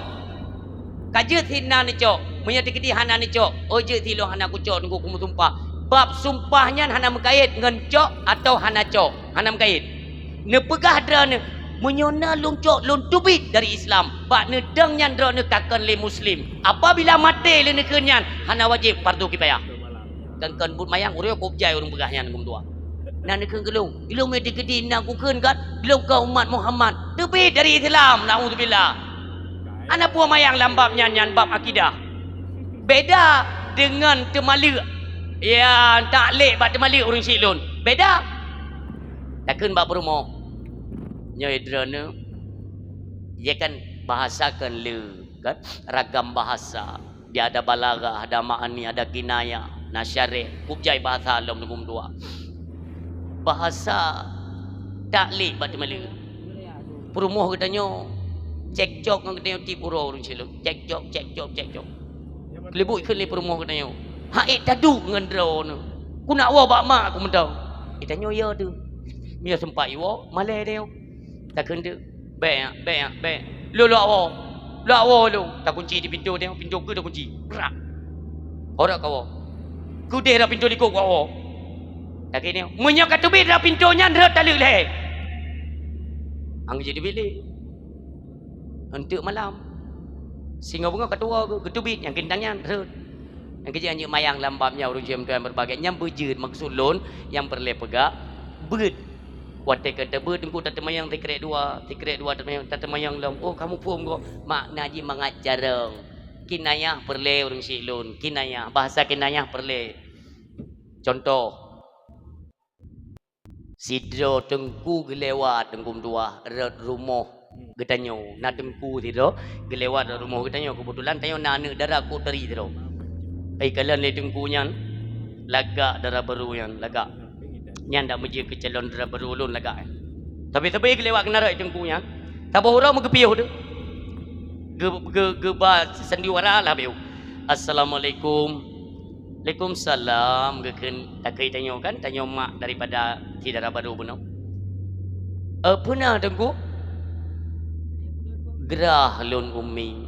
Ka jeuet sit na neucok, meunyoe teukeudi hana neucok, oh jeuet sit lôn hana kucok, Teungku, kumeusumpah. Bab sumpah nyan hana meukait ngon cok atawa hana cok, hana meukait. Neupeugah droeneuh, meunyoe na lôn cok, lôn teubiet dari Islam, bak neudong nyan droeneuh ka kon lé Muslim. Apabila maté lé neukheun nyan, hana wajéb fardu kifayah. Kon, kon buet mayang, ureueng kop jai ureueng peugah nyan geumeudua. Na neukheun keu lôn, ilôn meuteukeudi na kukheun kan, ilôn kon umat Muhammad, teubiet dari Islam, naudzubillah. Hana peue mayang lam bab nyan, nyan bab akidah. Beda deungon teumaleuek. Ya, taklek bak teumaleuek ureueng syiek lôn. Beda. Takheun bak peurumoh. Nyoe droeneuh, ya kan, bahasa kan le, kan? Ragam bahasa. Dia ada balaghah, ada ma'ani, ada kinayah, na syareh, kop jai bahasa lom neugum dua. Bahasa taklek bak teumaleuek. Peurumoh geutanyoe cekcok ngon geutanyoe tiep uroe ureueng syiek lôn. Cekcok, cekcok, cekcok. Keuleubuk kheun lé peurumoh geutanyoe, "Ha'ék taduek ngon droeneuh. Ku nak woe bak mak ku mantong." Geutanyoe ya teuh. Meunyoe seumpat iwoe, malèe tanyoe. Takheun teuk, "Bèk, bèk, bèk. Lôn lôn woe. Lôn woe lôn." Takunci di pintoe tanyoe, pintoe keu takunci. Brak. Ora kawoe. Keudeh lam pintoe likot kawoe. Takheun, "Meunyoe ka teubiet lam pintoe nyan, rhot taleuek lhèe." Ang jiteubiet lé. Eunteuk malam. Singoh beungoh ka tuwoe geu-, geuteubiet nyang keuntang nyan rhot. Nyang keujeuet anjeuk mayang lam bab nyan ureueng jeuem tuan beurbagai nyang beujeuet maksud lôn nyang peureulèe peugah beuet. Watèe ka tabeuet teungku tateumayang sikrek dua, sikrek dua tateumayang, tateumayang lom. Oh, kamoe phom gob makna jih mangat carông. Kinayah peureulèe ureueng syiek lôn, kinayah, bahasa kinayah peureulèe. Contoh, Sidroe teungku geulewat teungku meutuah rot rumoh geutanyoe. Na teungku sidroe geulewat rot rumoh geutanyoe. Keubeutulan tanyoe na aneuk dara kotari sidroe. Ai kalon lé teungku nyan lagak dara barô nyan, lagak. Nyan dak meujeuet keu calon dara barô lôn lagak. Tapi sabe geulewat keunan rot teungku nyan. Saboh uroe meugeupiôh teuh. Geu-, geu-, geuba sandiwara lah beu. Assalamualaikum. Waalaikumsalam, geukheun takheun tanyoe kan, tanyoe mak daripada si dara barô bunoe. Eh, peue na teungku? Grah lôn umi.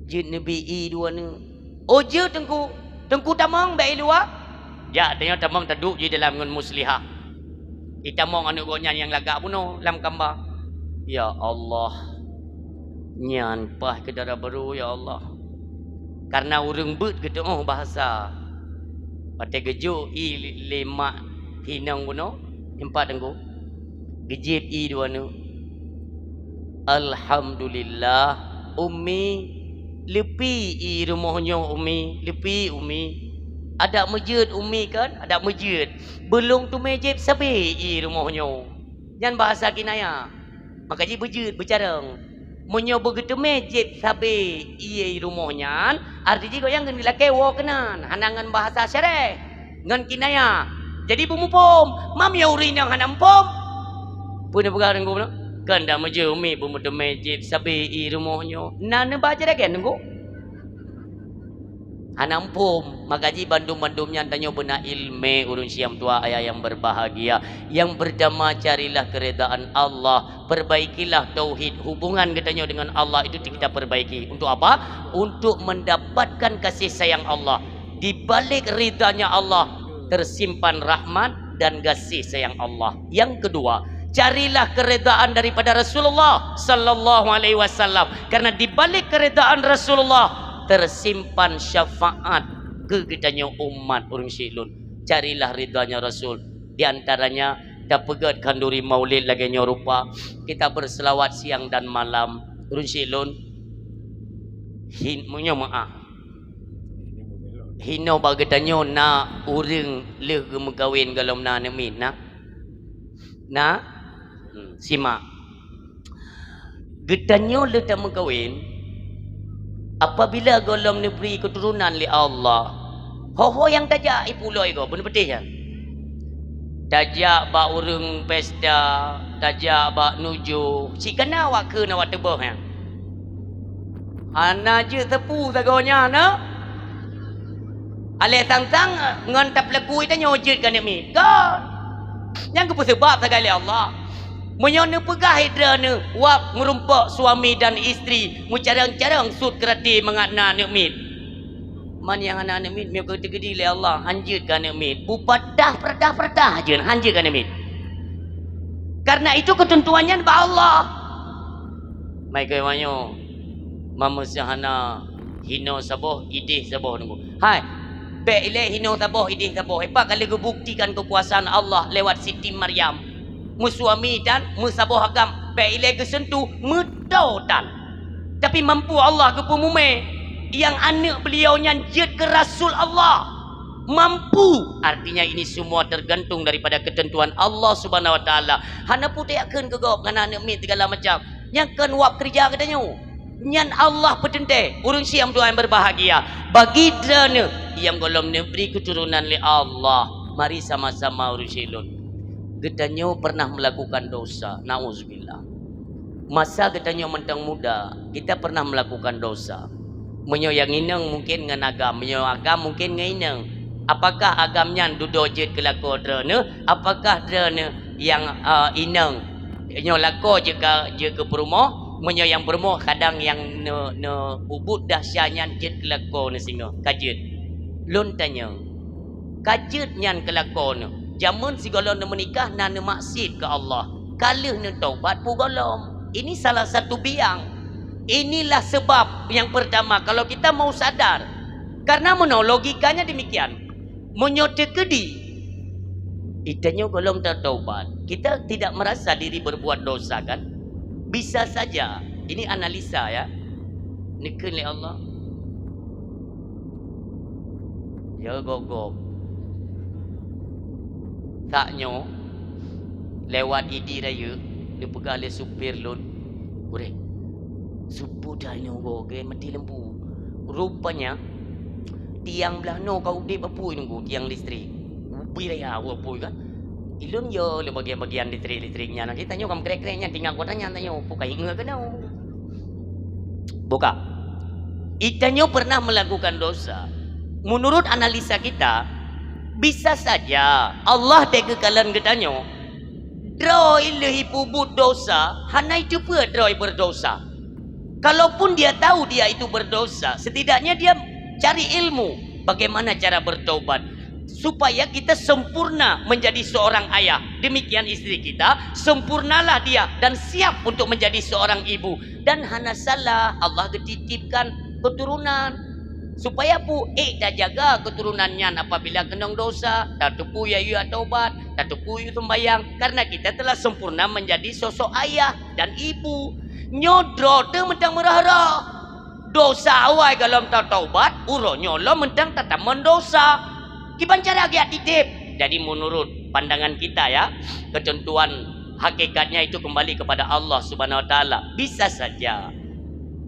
Jeuet neubi ie dua neuk. Oh, jeuet teungku. Teungku tamong bak ie luwa. Jak tanyoe tamong taduek jih dalam ngon Muslihah. Itamong aneuk gobnyan nyang lagak bunoe lam kamba. Ya Allah, nyan paih keu dara barô, ya Allah. Kareuna ureueng beuet geutu'oh bahasa. Watèe geujok ie lé mak hinong bunoe, impat teungku. Geujieb ie dua neuk. Alhamdulillah, Ummi, leupie ie rumoh nyoe, Ummi, leupie, Ummi. Adak meujeuet, Ummi, kan? Adak meujeuet. Beulông teumé jieb sabe ie rumoh nyoe. Nyan bahasa kinayah. Maka jih beujeuet, beucarông. Meunyoe beugeuteumé jieb sabe ie rumoh nyan, arti jih gobnyan geulakèe woe keunan, hana ngon bahasa syareh, ngon kinayah. Jadi beumuphom, mam ya ureueng nyang hana muphom. Peue neupeugah teungku nyoe? Kan dak meujeuet Ummi beumeuteumé jieb sabe ie rumoh nyoe. Na neuba jeuet lagèe nyan teungku? Hana muphom, maka jih bandum-bandum nyan tanyoe beuna ileumèe ureueng syiek meutuah ayah yang berbahagia, yang pertama carilah keridaan Allah, perbaikilah tauhid, hubungan geutanyoe dengan Allah itu kita perbaiki. Untuk apa? Untuk mendapatkan kasih sayang Allah. Di balik ridhanya Allah, tersimpan rahmat dan kasih sayang Allah. Yang kedua, carilah keridaan daripada Rasulullah sallallahu alaihi wasallam. Karena di balik keridaan Rasulullah, tersimpan syafaat keu geutanyoe umat ureueng syiek lôn. Carilah ridhanya Rasul. Di antaranya, tapeugèt khanduri maulid lagèe nyoe rupa, kita berselawat siang dan malam. Ureueng syiek lôn, hin-, meunyoe meu'ah. Hinoe bak geutanyoe na ureueng lheueh geumeukawen gohlom na aneuk miet, na? Na? Hmm, simak. Geutanyoe lheueh tameukawen, apabila gohlom neubri keuturonan lé Allah, ho-ho nyang tajak ipulo igoe, beuneupeuteh nyan. Tajak bak ureueng pesta, tajak bak nujoh, cit kana awak kheun awak teuböh nyan. Hana jeuet sapeue sagoe nyan, na? Aléh sang-sang ngon tapeulaku tanyoe jeuet keu aneuk miet. Kon. Nyan geupeuseubab sagai lé Allah. Meunyoe neupeugah droeneuh wab meurumpok suami dan istri, meucarông-carông sut keuraté mangat na aneuk miet. Man nyang hana aneuk miet, meunyoe ka teukeudi lé Allah, hanjeuet keu aneuk miet. Beupadah-padah-padah jeuet, hanjeuet keu aneuk miet. Karena itu keuteuntuan nyan bak Allah. Mai keu manyoe, mameuseuhana hinoe saboh, idéh saboh nunggu. Hai, bék ilée hinoe saboh, idéh saboh. Ipak ka lheueh geubuktikan keukuasaan Allah lewat Siti Maryam. Meusuami dan meusaboh agam, bék ilée geuseuntuh, meutoe tan. Tapi mampu Allah geupeumumé, nyang aneuk beliau nyan jeuet keu rasul Allah. Mampu, artinya ini semua tergantung daripada ketentuan Allah Subhanahu Wa Taala. Hana peue teuyakin keu gob ngon aneuk miet segala macam. Nyang kon wab keureuja geutanyoe. Nyan Allah peuteuntée, ureuëng siam doa yang berbahagia. Bagi droeneuh nyang gohlom neubri keuturonan lé Allah, mari sama-sama ureuëng syedara lôn. Geutanyoe pernah melakukan dosa, nauzubillah. Masa geutanyoe mantong muda, kita pernah melakukan dosa. Meunyoe nyang inong mungkin ngon agam, meunyoe agam mungkin ngon inong. Apakah agam nyan dudoe jeuet keu lakoe droeneuh? Apakah droeneuh nyang, eh, inong nyoe lakoe jeuet keu, jeuet keu peurumoh? Meunyoe nyang peurumoh kadang nyang ne-, neupeubuet desya nyan jeuet keu lakoe neuh singoh, ka jeuet. Lôn tanyong, ka jeuet nyan keu lakoe neuh. Jameun sigohlom neumeunikah na neumaksiet keu Allah. Ka lheueh neutaubat peue gohlom. Ini salah satu biang. Inilah sebab yang pertama, kalau kita mau sadar. Karena meunoe logikanya demikian. Meunyoe teukeudi, geutanyoe gohlom tataubat, kita tidak merasa diri berbuat dosa, kan? Bisa saja. Ini analisa, ya. Neukheun lé Allah. Ya, gob-gob. Tanyoe lewat Idi Rayeuk, neupeugah lé supir lôn, "Ureuëng, supue tanyoe goe mati lampu." Rupanya, tiang blah noe ka udeb apui nunggu, tiang listrik. Ubé raya apui kan. Ilôn yo lé bagian-bagian listrik-listrik nyan. Jadi tanyoe ka meukrek-krek nyan, tinggai kota nyan tanyoe. Peue ka ingat keunoe. Buka. Geutanyoe pernah melakukan dosa. Menurut analisa kita, bisa saja Allah teuka kalon geutanyoe, droe lheueh ipeubuet dosa, hana iteupeue droe berdosa. Kalaupun dia tahu dia itu berdosa, setidaknya dia cari ilmu bagaimana cara bertobat. Supaya kita sempurna menjadi seorang ayah. Demikian istri kita, sempurnalah dia dan siap untuk menjadi seorang ibu. Dan hana salah, Allah geutitipkan keturunan. Supaya peue? Ék tajaga keturunan nyan apabila keunong dosa, tateupeue yue tobat, tateupeue yue sembahyang, karena kita telah sempurna menjadi sosok ayah dan ibu. Nyoe droe teuh mantong meurah-rah. Dosa awai gohlom tataubat, uroe nyoe lom mantong tatamong dosa. Kiban cara geujak titip? Jadi menurut pandangan kita ya, ketentuan hakikatnya itu kembali kepada Allah Subhanahu Wa Taala. Bisa saja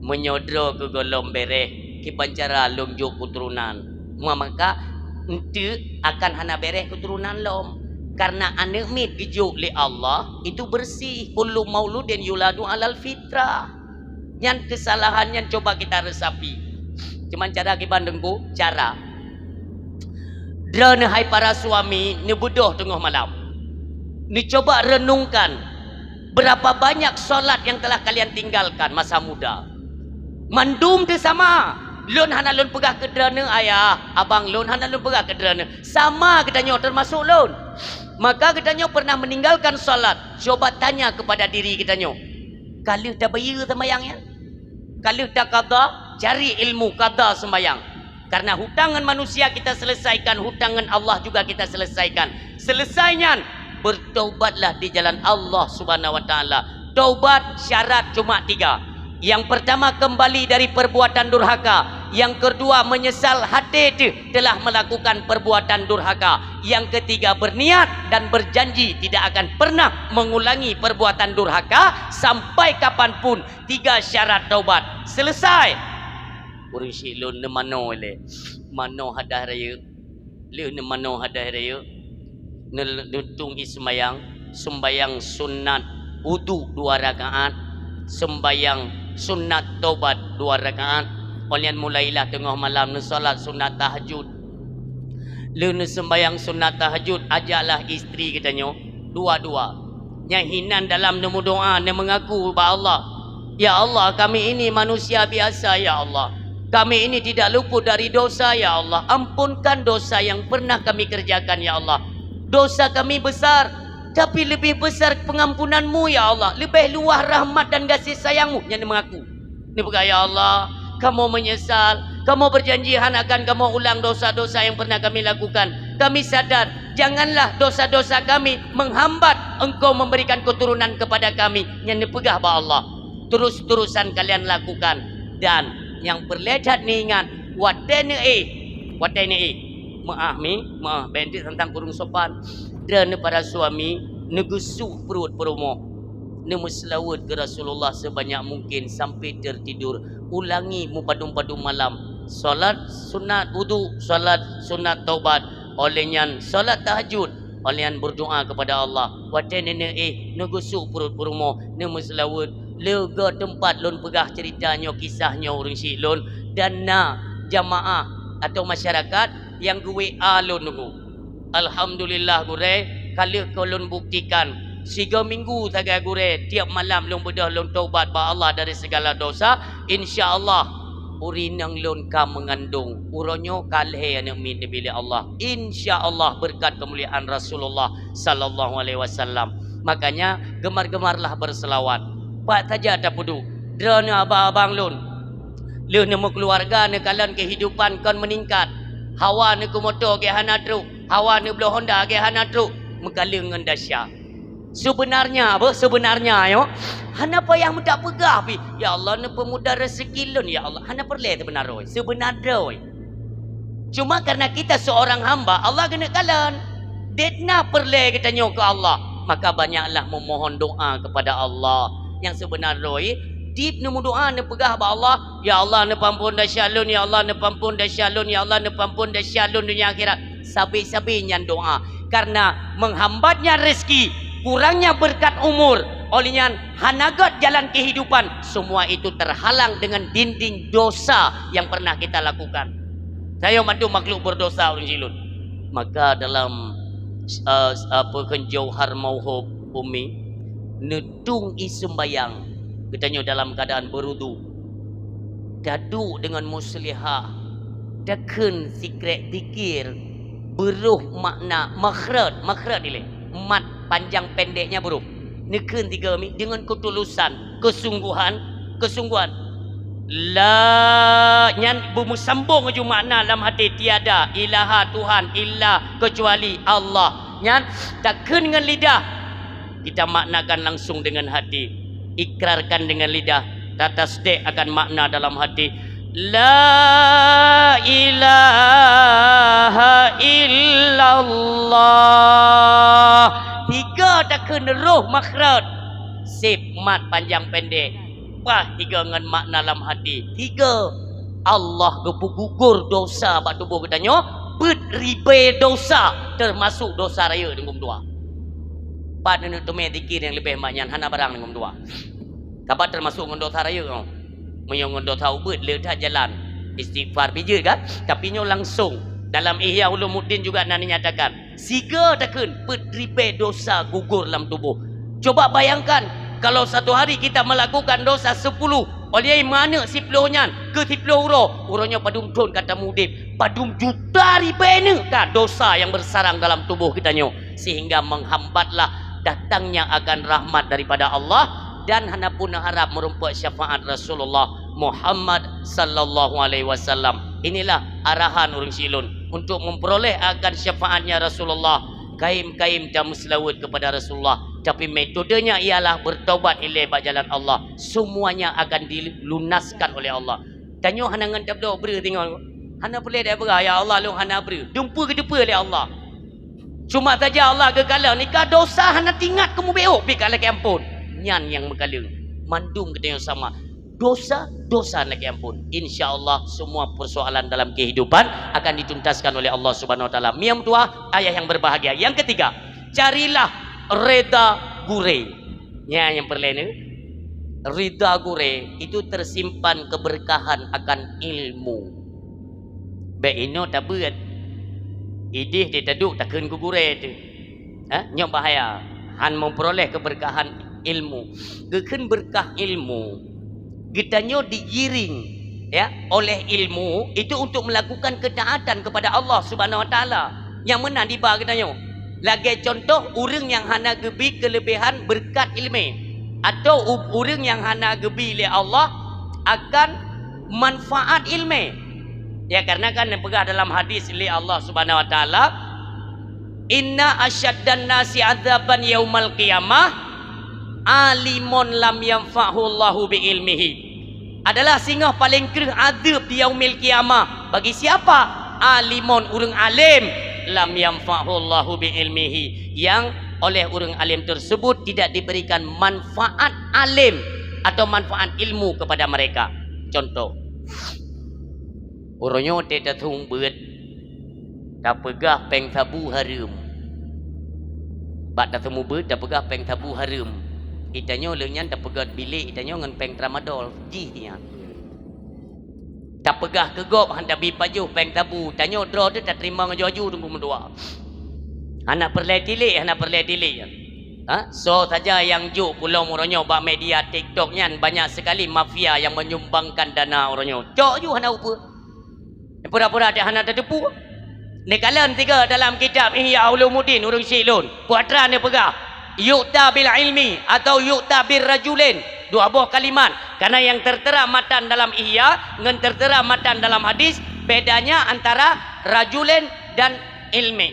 meunyoe droe keu gohlom bereh, kiban cara lom jok keuturunan. Maka enteuk akan hana bereh keuturunan lom. Karena aneuk miet geujok lé Allah itu bersih. Kullu mauludin yuladu alal fitrah. Nyan kesalahan nyan coba kita resapi. Cuman cara kiban Teungku, cara. Droeneuh hai para suami, neubeudôh teungoh malam. Neucoba renungkan berapa banyak salat yang telah kalian tinggalkan masa muda. Mandum teuh sama. Lôn hana lôn peugah keu droeneuh ayah, abang, lôn hana lôn peugah keu droeneuh. Sama geutanyoe termasuk lôn. Maka geutanyoe pernah meninggalkan salat. Coba tanya kepada diri geutanyoe. Ka lheueh tabayeue sembahyang nyan? Ka lheueh takada, cari ilmu kada sembahyang. Karena hutang ngon manusia kita selesaikan, hutang ngon Allah juga kita selesaikan. Selesai nyan, bertaubatlah di jalan Allah Subhanahu Wa Taala. Taubat syarat cuma tiga. Yang pertama, kembali dari perbuatan durhaka. Yang kedua, menyesal hati telah melakukan perbuatan durhaka. Yang ketiga, berniat dan berjanji tidak akan pernah mengulangi perbuatan durhaka sampai kapanpun. Tiga syarat taubat. Selesai. Ureuëng syiek lôn neumanoe lé. Manoe hadah rayeuk. Lheueh neumanoe hadah rayeuk, neu-, neutueng ie seumayang, seumayang sunat udhu dua rakaat, seumayang sunat taubat dua rakaat. Óh lheueh nyan mulailah teungoh malam neusalat sunat tahajud. Lheueh neuseumayang sunat tahajud, ajaklah istri geutanyoe dua-dua. Nyang hinan dalam neumeudoa, neumeungaku bak Allah, "Ya Allah, kami ini manusia biasa, ya Allah. Kami ini tidak luput dari dosa, ya Allah. Ampunkan dosa yang pernah kami kerjakan, ya Allah. Dosa kami besar, tapi lebih besar pengampunan-Mu, ya Allah. Lebih luah rahmat dan kasih sayang-Mu." Nyan neumeungaku. Neupeugah, "Ya Allah, kamoe meunyeusal. Kamoe beujanji hana akan kamoe ulang dosa-dosa nyang pernah kami lakukan. Kami sadar, janganlah dosa-dosa kami menghambat Engkau memberikan keturunan kepada kami." Nyan neupeugah bak Allah, "Terus-terusan kalian lakukan." Dan nyang peureulée that neuingat, watée neuéh, watée neuéh, meuáh mi, meuáh, bék teuntang kureueng sopan. Droeneuh para suami, neugeusuk pruet peurumoh, neumeuseulaweuet keu Rasulullah sebanyak mungkin sampai tertidur. Ulangi mupadum-padum malam. Salat sunat wudu, salat sunat taubat, óh lheueh nyan salat tahajud, óh lheueh nyan berdoa kepada Allah. Watée neuéh, neugeusuk pruet peurumoh, neumeuseulaweuet, leuga teumpat lôn peugah cerita nyoe, kisah nyoe ureuëng syiek lôn, dan na jamaah atau masyarakat nyang geu-W A lôn nunggu. Alhamdulillah gurée, ka lheueh keu lôn buktikan. Sigoe minggu sagai gurée, tieb malam lôn beudôh lôn taubat bak Allah dari segala dosa, insya Allah ureuëng inong lôn ka meungandong. Uroe nyoe ka lhée aneuëk miet neubi lé Allah. Insya Allah beureukat keumuliaan Rasulullah sallallahu alaihi wasallam. Makanya gemar-gemarlah berselawat. Pat saja tapeuduek, droeneuh abang-abang lôn, lheueh neumeukeuluwarga neukalon keuhidupan kon meuningkat. Hawa neukeumoto gét hana trok, hawa neubloe honda gét hana trok, meukaleueng ngon dasya. Seubeunarnya, beuh, seubeunarnya nyoe, hana payah meutak peugah pih, "Ya Allah, neupeumudah rezeki lôn, ya Allah." Hana peureulée seubeuna droe, seubeuna droe. Cuma karena kita seorang hamba, Allah geuneuk kalon. Dét na peureulée geutanyoe keu Allah, maka banyaklah memohon doa kepada Allah. Nyang seubeuna droe, tieb neumeudoa neupeugah bak Allah, "Ya Allah, neupeuampon desya lôn, ya Allah, neupeuampon desya lôn, ya Allah, neupeuampon desya lôn donya akhirat." Sabe-sabe nyan doa. Karena menghambatnya rezeki, kurangnya berkat umur, oleh nyan hana gét jalan kehidupan, semua itu terhalang dengan dinding dosa yang pernah kita lakukan. Tanyoe mandum makhluk berdosa ureuëng jilun. Maka dalam, eh, apa kan, Jauhar Mauhub Umi, neudong ie seumbayang, geutanyoe dalam keadaan berudu, taduek deungon muslihah, takheun sikrek zikir, beurôh makna makhraj, makhraj ilée, mat panjang pendeknya beurôh. Neukheun tiga mi deungon keutulusan, kesungguhan, kesungguhan. La, nyan beumeusambong laju makna lam hati, tiada ilaha Tuhan illa kecuali Allah. Nyan takheun ngon lidah, kita maknakan langsung dengan hati. Ikrarkan dengan lidah, tatasdek akan makna dalam hati. La ilaha illallah. Tiga takheun rôh makhraj. Sép mat panjang pendek. Bah tiga ngon makna lam hati. Tiga, Allah geupeugugur dosa bak tuboh geutanyoe, peuet ribée dosa, teumasok dosa rayeuk deungon dua. Pat neuk teumé zikir nyang leubeh mat nyan, hana barang deungon dua. Kabat teumasok ngon dosa rayeuk nyoe. Meunyoe ngon dosa ubeut le that jalan, istighfar pih jeuet kan? Tapi nyoe langsong. Dalam Ihya Ulumuddin juga na dinyatakan, siga takheun peuet ribée dosa gugur lam tuboh. Coba bayangkan, kalau satu hari kita melakukan dosa sepuluh, oleh manök siploh nyan keu siploh uroe, uroe nyoe padum thon ka tamudim, padum juta ribée neuk ka dosa nyang beusarang dalam tuboh geutanyoe, sehingga menghambatlah datangnya akan rahmat daripada Allah dan hana pun harap meurumpok syafaat Rasulullah Muhammad sallallahu alaihi wasallam. Inilah arahan ureuëng silon untuk memperoleh akan syafaatnya Rasulullah. Kaim-kaim tameuseulaweuet kepada Rasulullah, tapi metodenya ialah bertaubat ilée bak jalan Allah. Semuanya akan dilunaskan oleh Allah. Tanyoe hana ngon tabloe breuh tingon. Hana peureulée dak peugah, "Ya Allah, lôn hana breuh." Dumpeue geuteupeue lé Allah. Cuma saja Allah geukalon, nika dosa hana tingat keumubiôh, pih ka lakée amphon. Nyan nyang meukaleueng. Mandum geutanyoe sama. Dosa, dosa lakée amphon. Insya Allah, semua persoalan dalam kehidupan akan dituntaskan oleh Allah Subhanahu Wa Taala. Miang tua, ayah yang berbahagia. Yang ketiga, carilah reda gurée. Nyan nyang peureulée ni, rida gurée itu tersimpan keberkahan akan ilmu. Bék inoe tabeuet, idéh teuh taduek takheun keu gurée teuh. Ha? Nyoe bahaya. Han meupeuroleh keubeurkahan ilmu. Geukheun beurkah ilmu. Geutanyoe digiring, ya, oleh ilmu itu untuk melakukan ketaatan kepada Allah Subhanahu Wa Taala. Nyang meunan diba geutanyoe. Lagée contoh, ureuëng nyang hana geubi keuleubehan beurkat iéleumé, atau u-, ureuëng nyang hana geubi lé Allah akan manfaat iéleumé. Ya, karena kan neupeugah dalam hadis lé Allah Subhanahu Wa Taala, "Inna asyaddan nasi adzaban yaumal qiyamah alimun lam yanfa'hu Allahu bi ilmihi." Adalah singoh paléng kreueh adeueb di yaumil qiyamah. Bagi siapa? Alimun, ureuëng além, lam yanfa'hu Allahu bi ilmihi, yang oleh ureuëng além tersebut tidak diberikan manfaat além atau manfaat ilmu kepada mereka. Contoh, uroe nyoe teutateueng beuet, tapeugah péng sabu hareuem. Bak tateumu beuet tapeugah péng sabu hareuem. Itanyoe lheueh nyan tapeugét bilék itanyoe ngon péng tramadol, jih nyan. Tapeugah keu gob hana bi pajoh péng sabu, tanyoe droe teuh tateurimong aju-aju teungku meutuah. Hana peureulée tilék, hana peureulée tilék. Ha? Soe saja nyang jok pulom uroe nyoe bak media TikTok nyan banyak sekali mafia nyang menyumbangkan dana uroe nyoe. Cok ju hana upeue. Pura-pura dak hana tateupeue. Neukalon sigoe dalam kitab Ihya Ulumuddin ureuëng syiek lôn. Peue atra neupeugah, "Yu'ta bil ilmi" atau "Yu'ta bir rajulain." Dua boh kalimat. Karena yang tertera matan dalam Ihya ngon tertera matan dalam hadis, bedanya antara rajulain dan ilmi.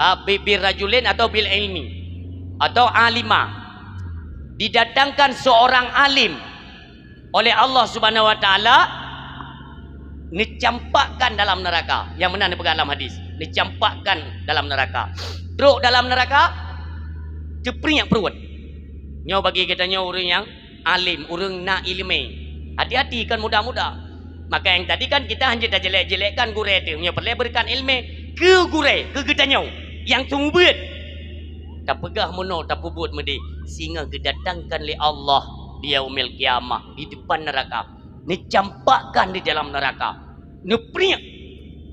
Ah, bi-, bir rajulain atau bil ilmi. Atau alima. Didatangkan seorang alim oleh Allah Subhanahu Wa Taala, neucampakkan dalam neraka. Nyang meunan neupeugah dalam hadis, neucampakkan dalam neraka. Trok dalam neraka, teupriek pruet. Nyoe bagi geutanyoe ureuëng nyang alim, ureuëng na iéleumé. Hati-hati, kon mudah-mudah. Maka nyang tadi kan kita hana tajelek-jelekkan gurée teuh, nyoe peureulée beureukat iéleumé keu gurée, keu geutanyoe nyang seumeubeuet. Tapeugah meunoe, tapeubuet meudeh, singoh geudatangkan lé Allah di yaumil qiyamah, di depan neraka, neucampakkan di dalam neraka, neupriek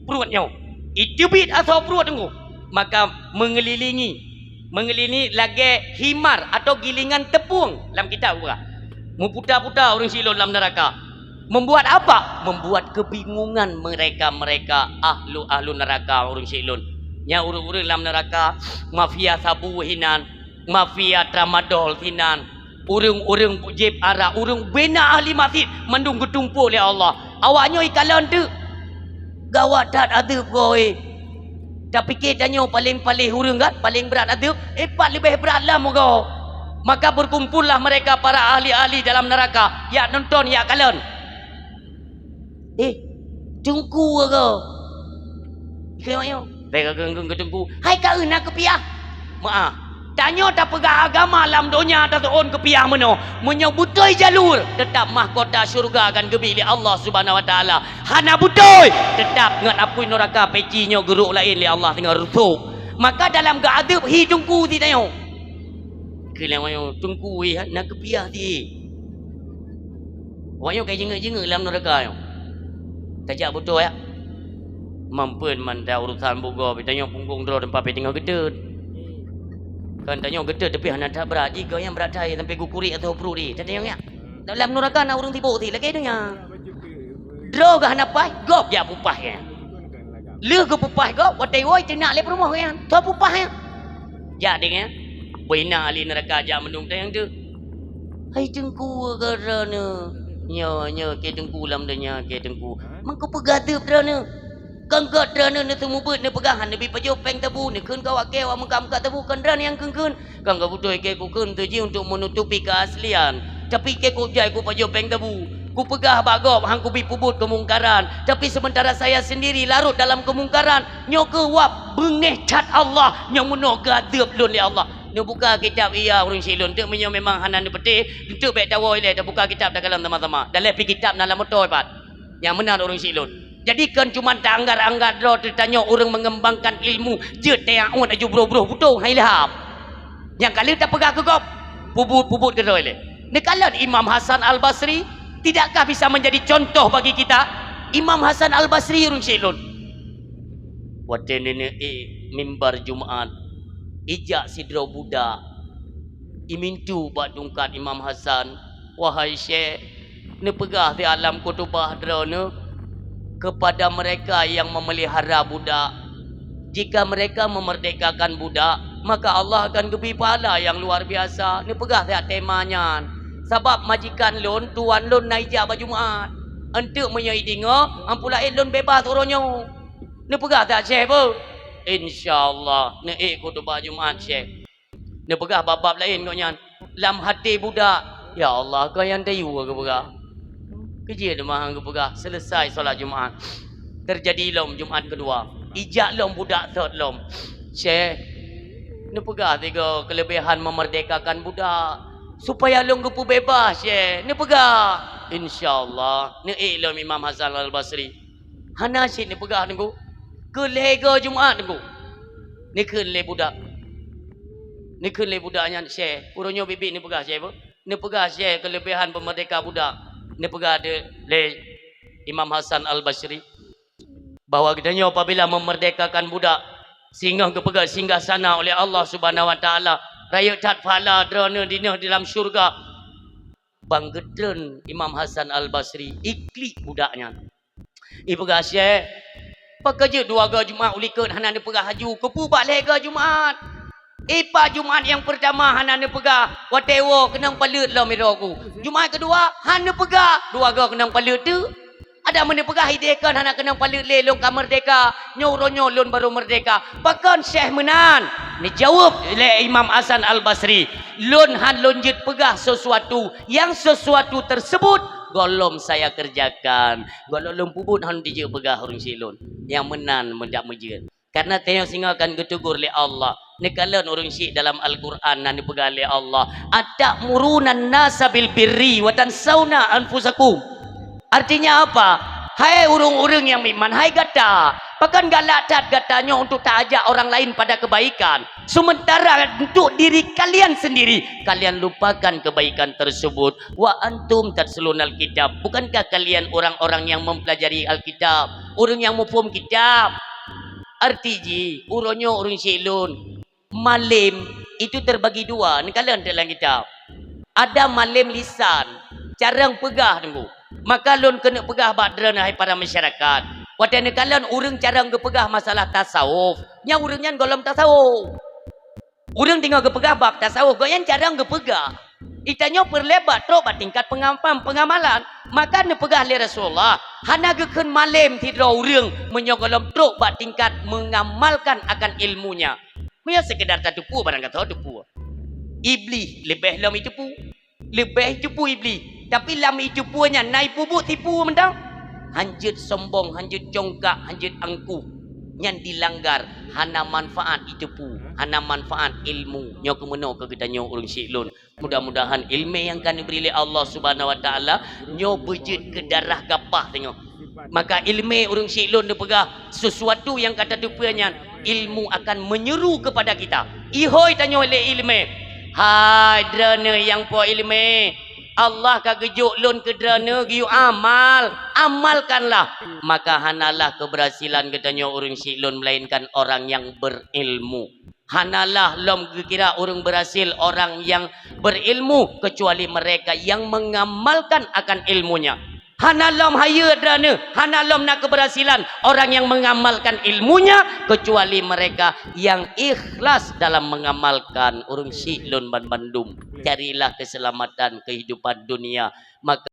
pruet nyoe, iteubiet asoe pruet teungku, maka meungeulilingi, meungeulilingi lagée himar atau gilingan teupueng lam kitab geupeugah. Meuputa-puta ureuëng syiek lôn lam neraka. Membuat apa? Membuat kebingungan mereka-mereka ahlu-ahlu neraka ureuëng syiek lôn. Nyan ureuëng-ureuëng lam neraka, mafia sabu hinan, mafia tramadol sinan, ureuëng-ureuëng jieb arak, ureuëng bina ahli masjid, mandum geutumpôk lé Allah. Awaknyoe ikalon teuk. Gawat that adeueb goe. Tapike tanyoe paléng paléh ureuëng kan, paléng brat adeueb, eh, pat leubeh brat lam goe. Maka berkumpullah mereka para ahli-ahli dalam neraka, jak nonton, jak kalon. Eh, teungku ke? Keu nyoe, bèk keu teungku. Hai ka na keupiah. Meu'ah. Tanyoe tapeugah agama lam donya taseuôn keupiah meunoe. Meunyoe beutôi jalur, teutap mahkota syurga akan geubi lé Allah Subhanahu Wa Taala. Hana beutôi, teutap ngon apui neuraka peci nyoe geurok laén lé Allah singoh reusôk. Maka dalam geuadeueb hi teungku si tanyoe. Keu lheueh nyoe teungku wéh na keupiah si. Awaknyoe ka jingeuk-jingeuk lam neuraka nyoe. Tajak beutôi, ya. Mampeuen mantong urusan bugoe, pih tanyoe punggong droe teumpat pih teungoh geuteut. Kan tanyoe geuteut tapi hana that brat, jih goe nyang brat that sampai geukurek ateueh pruet jih. Tatanyong, ya. Lam neuraka na ureuëng sibok sit lagée donya. Droe geuh hana paih, gob jak peupah, ya. Lheueh geupeupah gob, watée woe teunak lé peurumoh nyan, tho peupah nyan. Jak deh nyan, beuinak ahli neuraka jak meunung teuh nyang deuh. Hai teungku, gara-gara nyoe, nyoe keu teungku lam donya, keu teungku. Mangko peugah deueb droeneuh. Kon gét droeneuh neuseumeubeuet neupeugah hana neubi pajoh péng tabu, neukheun keu awak kée awak meukat-meukat tabu, kon droeneuh nyang kheun-kheun. Kan ka beutôi kée kukheun teuh jih untuk meunutupi keuaslian. Tapi kée kujak kupajoh péng tabu. Kupeugah bak gob han kubi peubuet keumungkaran. Tapi sementara saya sendiri larot dalam keumungkaran. Nyoe keuh wab beungéh that Allah nyang meunoe geuadeueb lôn lé Allah. Neubuka kitab Ihya ureuëng syiek lôn. Teuk meunyoe memang hana neupeuteh, teuk bèk tawoe ilée tabuka kitab takalon sama-sama. Daleh pih kitab na lam moto pat. Nyang meunan ureuëng syiek lôn. Jadi kon cuma taanggat-anggat droe teutanyoe ureuëng mengembangkan ilmu jeuet teuaun aju broh-broh butong hai lhab. Nyang ka lheueh tapeugah keu gob, peubuet-peubuet keudroe lé. Neukalon Imam Hasan Al-Basri, tidakkah bisa menjadi contoh bagi kita? Imam Hasan Al-Basri ureuëng syiek lôn. Watée neuneuk ék mimbar Jumat, ijak sidroe budak Imintu bak tungkat Imam Hasan, "Wahai Syekh, neupeugah siat lam khutubah droeneuh kepada mereka yang memelihara budak, jika mereka memerdekakan budak, maka Allah akan geubri pahala nyang luar biasa." Neupeugah siat tema nyan, "Sabab majikan lôn, tuan lôn na ijak bak Jumat. Eunteuk meunyoe ideungoe, ampu laén lôn beubaih uroe nyoe." Neupeugah siat Syekh beuh, "Insya Allah, neuék khutubah Jumat, Syekh." Neupeugah bab-bab laén gobnyan, lam até budak, "Ya Allah, kon nyang tayue geupeugah." Keujeuet teuma geupeugah, selesai solat Jumat. Teujadi lom Jumat keudua. Ijak lom budak thot lom. "Syekh, neupeugah tiga keuleubaihan meumerdekakan budak, supaya lôn geupeubeubaih, Syekh. Neupeugah." "Insya Allah." Neuék lom Imam Hasan Al-Basri. Hana cit neupeugah, Teungku. Keu lhèe goe Jumat, Teungku. Neukheun lé budak. Neukheun lé budak nyan, "Syekh, uroe nyoe biet-biet neupeugah, Syekh, beuh. Neupeugah, Syekh, keuleubaihan peumerdeka budak." Neupeugah lé Imam Hasan Al-Basri bahwa geutanyoe apabila meumerdekakan budak, singoh geupeugah singgah sana oleh Allah Subhanahu wa Taala, rayeuk that pahala droeneuh dinoe di lam syeuruga. Ban geutreun Imam Hasan Al-Basri, iklik budak nyan. Ipeugah, "Syekh, pakon jeuet dua goe Jumat u likot hana neupeugah laju, keupeue bak lhèe goe Jumat? Ipak Jumat nyang peurtama hana neupeugah, watèe woe keunong paleuet lom sidroe ku. Jumat keudua, hana neupeugah, dua goe keunong paleuet teuk. Adak meuneupeugah idéh kon hana keunong paleuet lé, lôn ka meurdéhka, nyoe uroe nyoe lôn barô meurdéhka. Pakon Syekh meunan?" Neujaweueb lé Imam Hasan Al-Basri, "Lôn han lôn jeuet peugah sesuatu, yang sesuatu tersebut golom saya kerjakan." Golom lôn peubuet han dijeuet peugah ureueng syik lôn. Nyang meunan meudak meujeuet. Karena tanyoe singoh kan geutegur lé Allah. Neukalon ureueng syik dalam Al-Quran na neupeugah lé Allah, "Atamuruna nasa bil birri wa tansawna anfusakum." Artinya apa? Hai ureueng-ureueng nyang meuiman, hai gata, pakon galak that gata nyoe untuk taajak orang lain pada kebaikan, sementara untuk diri kalian sendiri, kalian lupakan kebaikan tersebut. "Wa antum tatslunal kitab." Bukankah kalian orang-orang yang mempelajari Alkitab, ureueng nyang muphom kitab? Arti jih, uroe nyoe ureueng syik lôn, malem itu terbagi dua, neukalon dalam kitab. Ada malem lisan, carông peugah, Teungku. Maka lôn keuneuk peugah bak droeneuh, hai para masyarakat. Watèe neukalon ureueng carông geupeugah masalah tasawuf, nyan ureueng nyan golom tasawuf. Ureueng teungoh geupeugah bab tasawuf, gobnyan carông geupeugah. Geutanyoe peureulèe bak trok bak tingkat pengam-, pengamalan. Maka neupeugah lé Rasulullah, hana geukheun malem sidroe ureueng meunyoe golom trok bak tingkat mengamalkan akan ilmunya. Meunyoe sekedar tateupeue, barang gata teupeue. Iblih leubeh lom iteupeue. Leubeh iteupeue Iblih. Tapi lam iteupeue nyan na ipeubuet tipu mantong. Hanjeuet sombong, hanjeuet congkak, hanjeuet angkuh. Nyan dilanggar, hana manfaat iteupeue, hana manfaat ilmu. Nyoe keuh meunoe keu geutanyoe ureueng syik lôn. Mudah-mudahan ileumèe nyang ka neubri lé Allah Subhanahu wa Taala nyoe beujeuet keu darah gapah tanyoe. Maka ileumèe ureueng syik lôn neupeugah, sesuatu nyang ka tateupeue nyan, ilmu akan menyeru kepada kita. Ihôi tanyoe lé ileumèe, "Hai droeneuh nyang po ileumèe, Allah ka geujok lôn keu droeneuh geuyue amal, amalkanlah." Maka hanalah keubeurhasilan geutanyoe ureueng syik lôn melainkan orang nyang berilmu. Hanalah lom geukira ureueng beurhasil orang nyang berilmu, kecuali mereka yang mengamalkan akan ilmunya. Hana lom hayeue droeneuh, hana lom na keubeurhasilan orang yang mengamalkan ilmunya, kecuali mereka yang ikhlas dalam mengamalkan. Ureueng syik lôn banmandum, carilah keselamatan kehidupan dunia, maka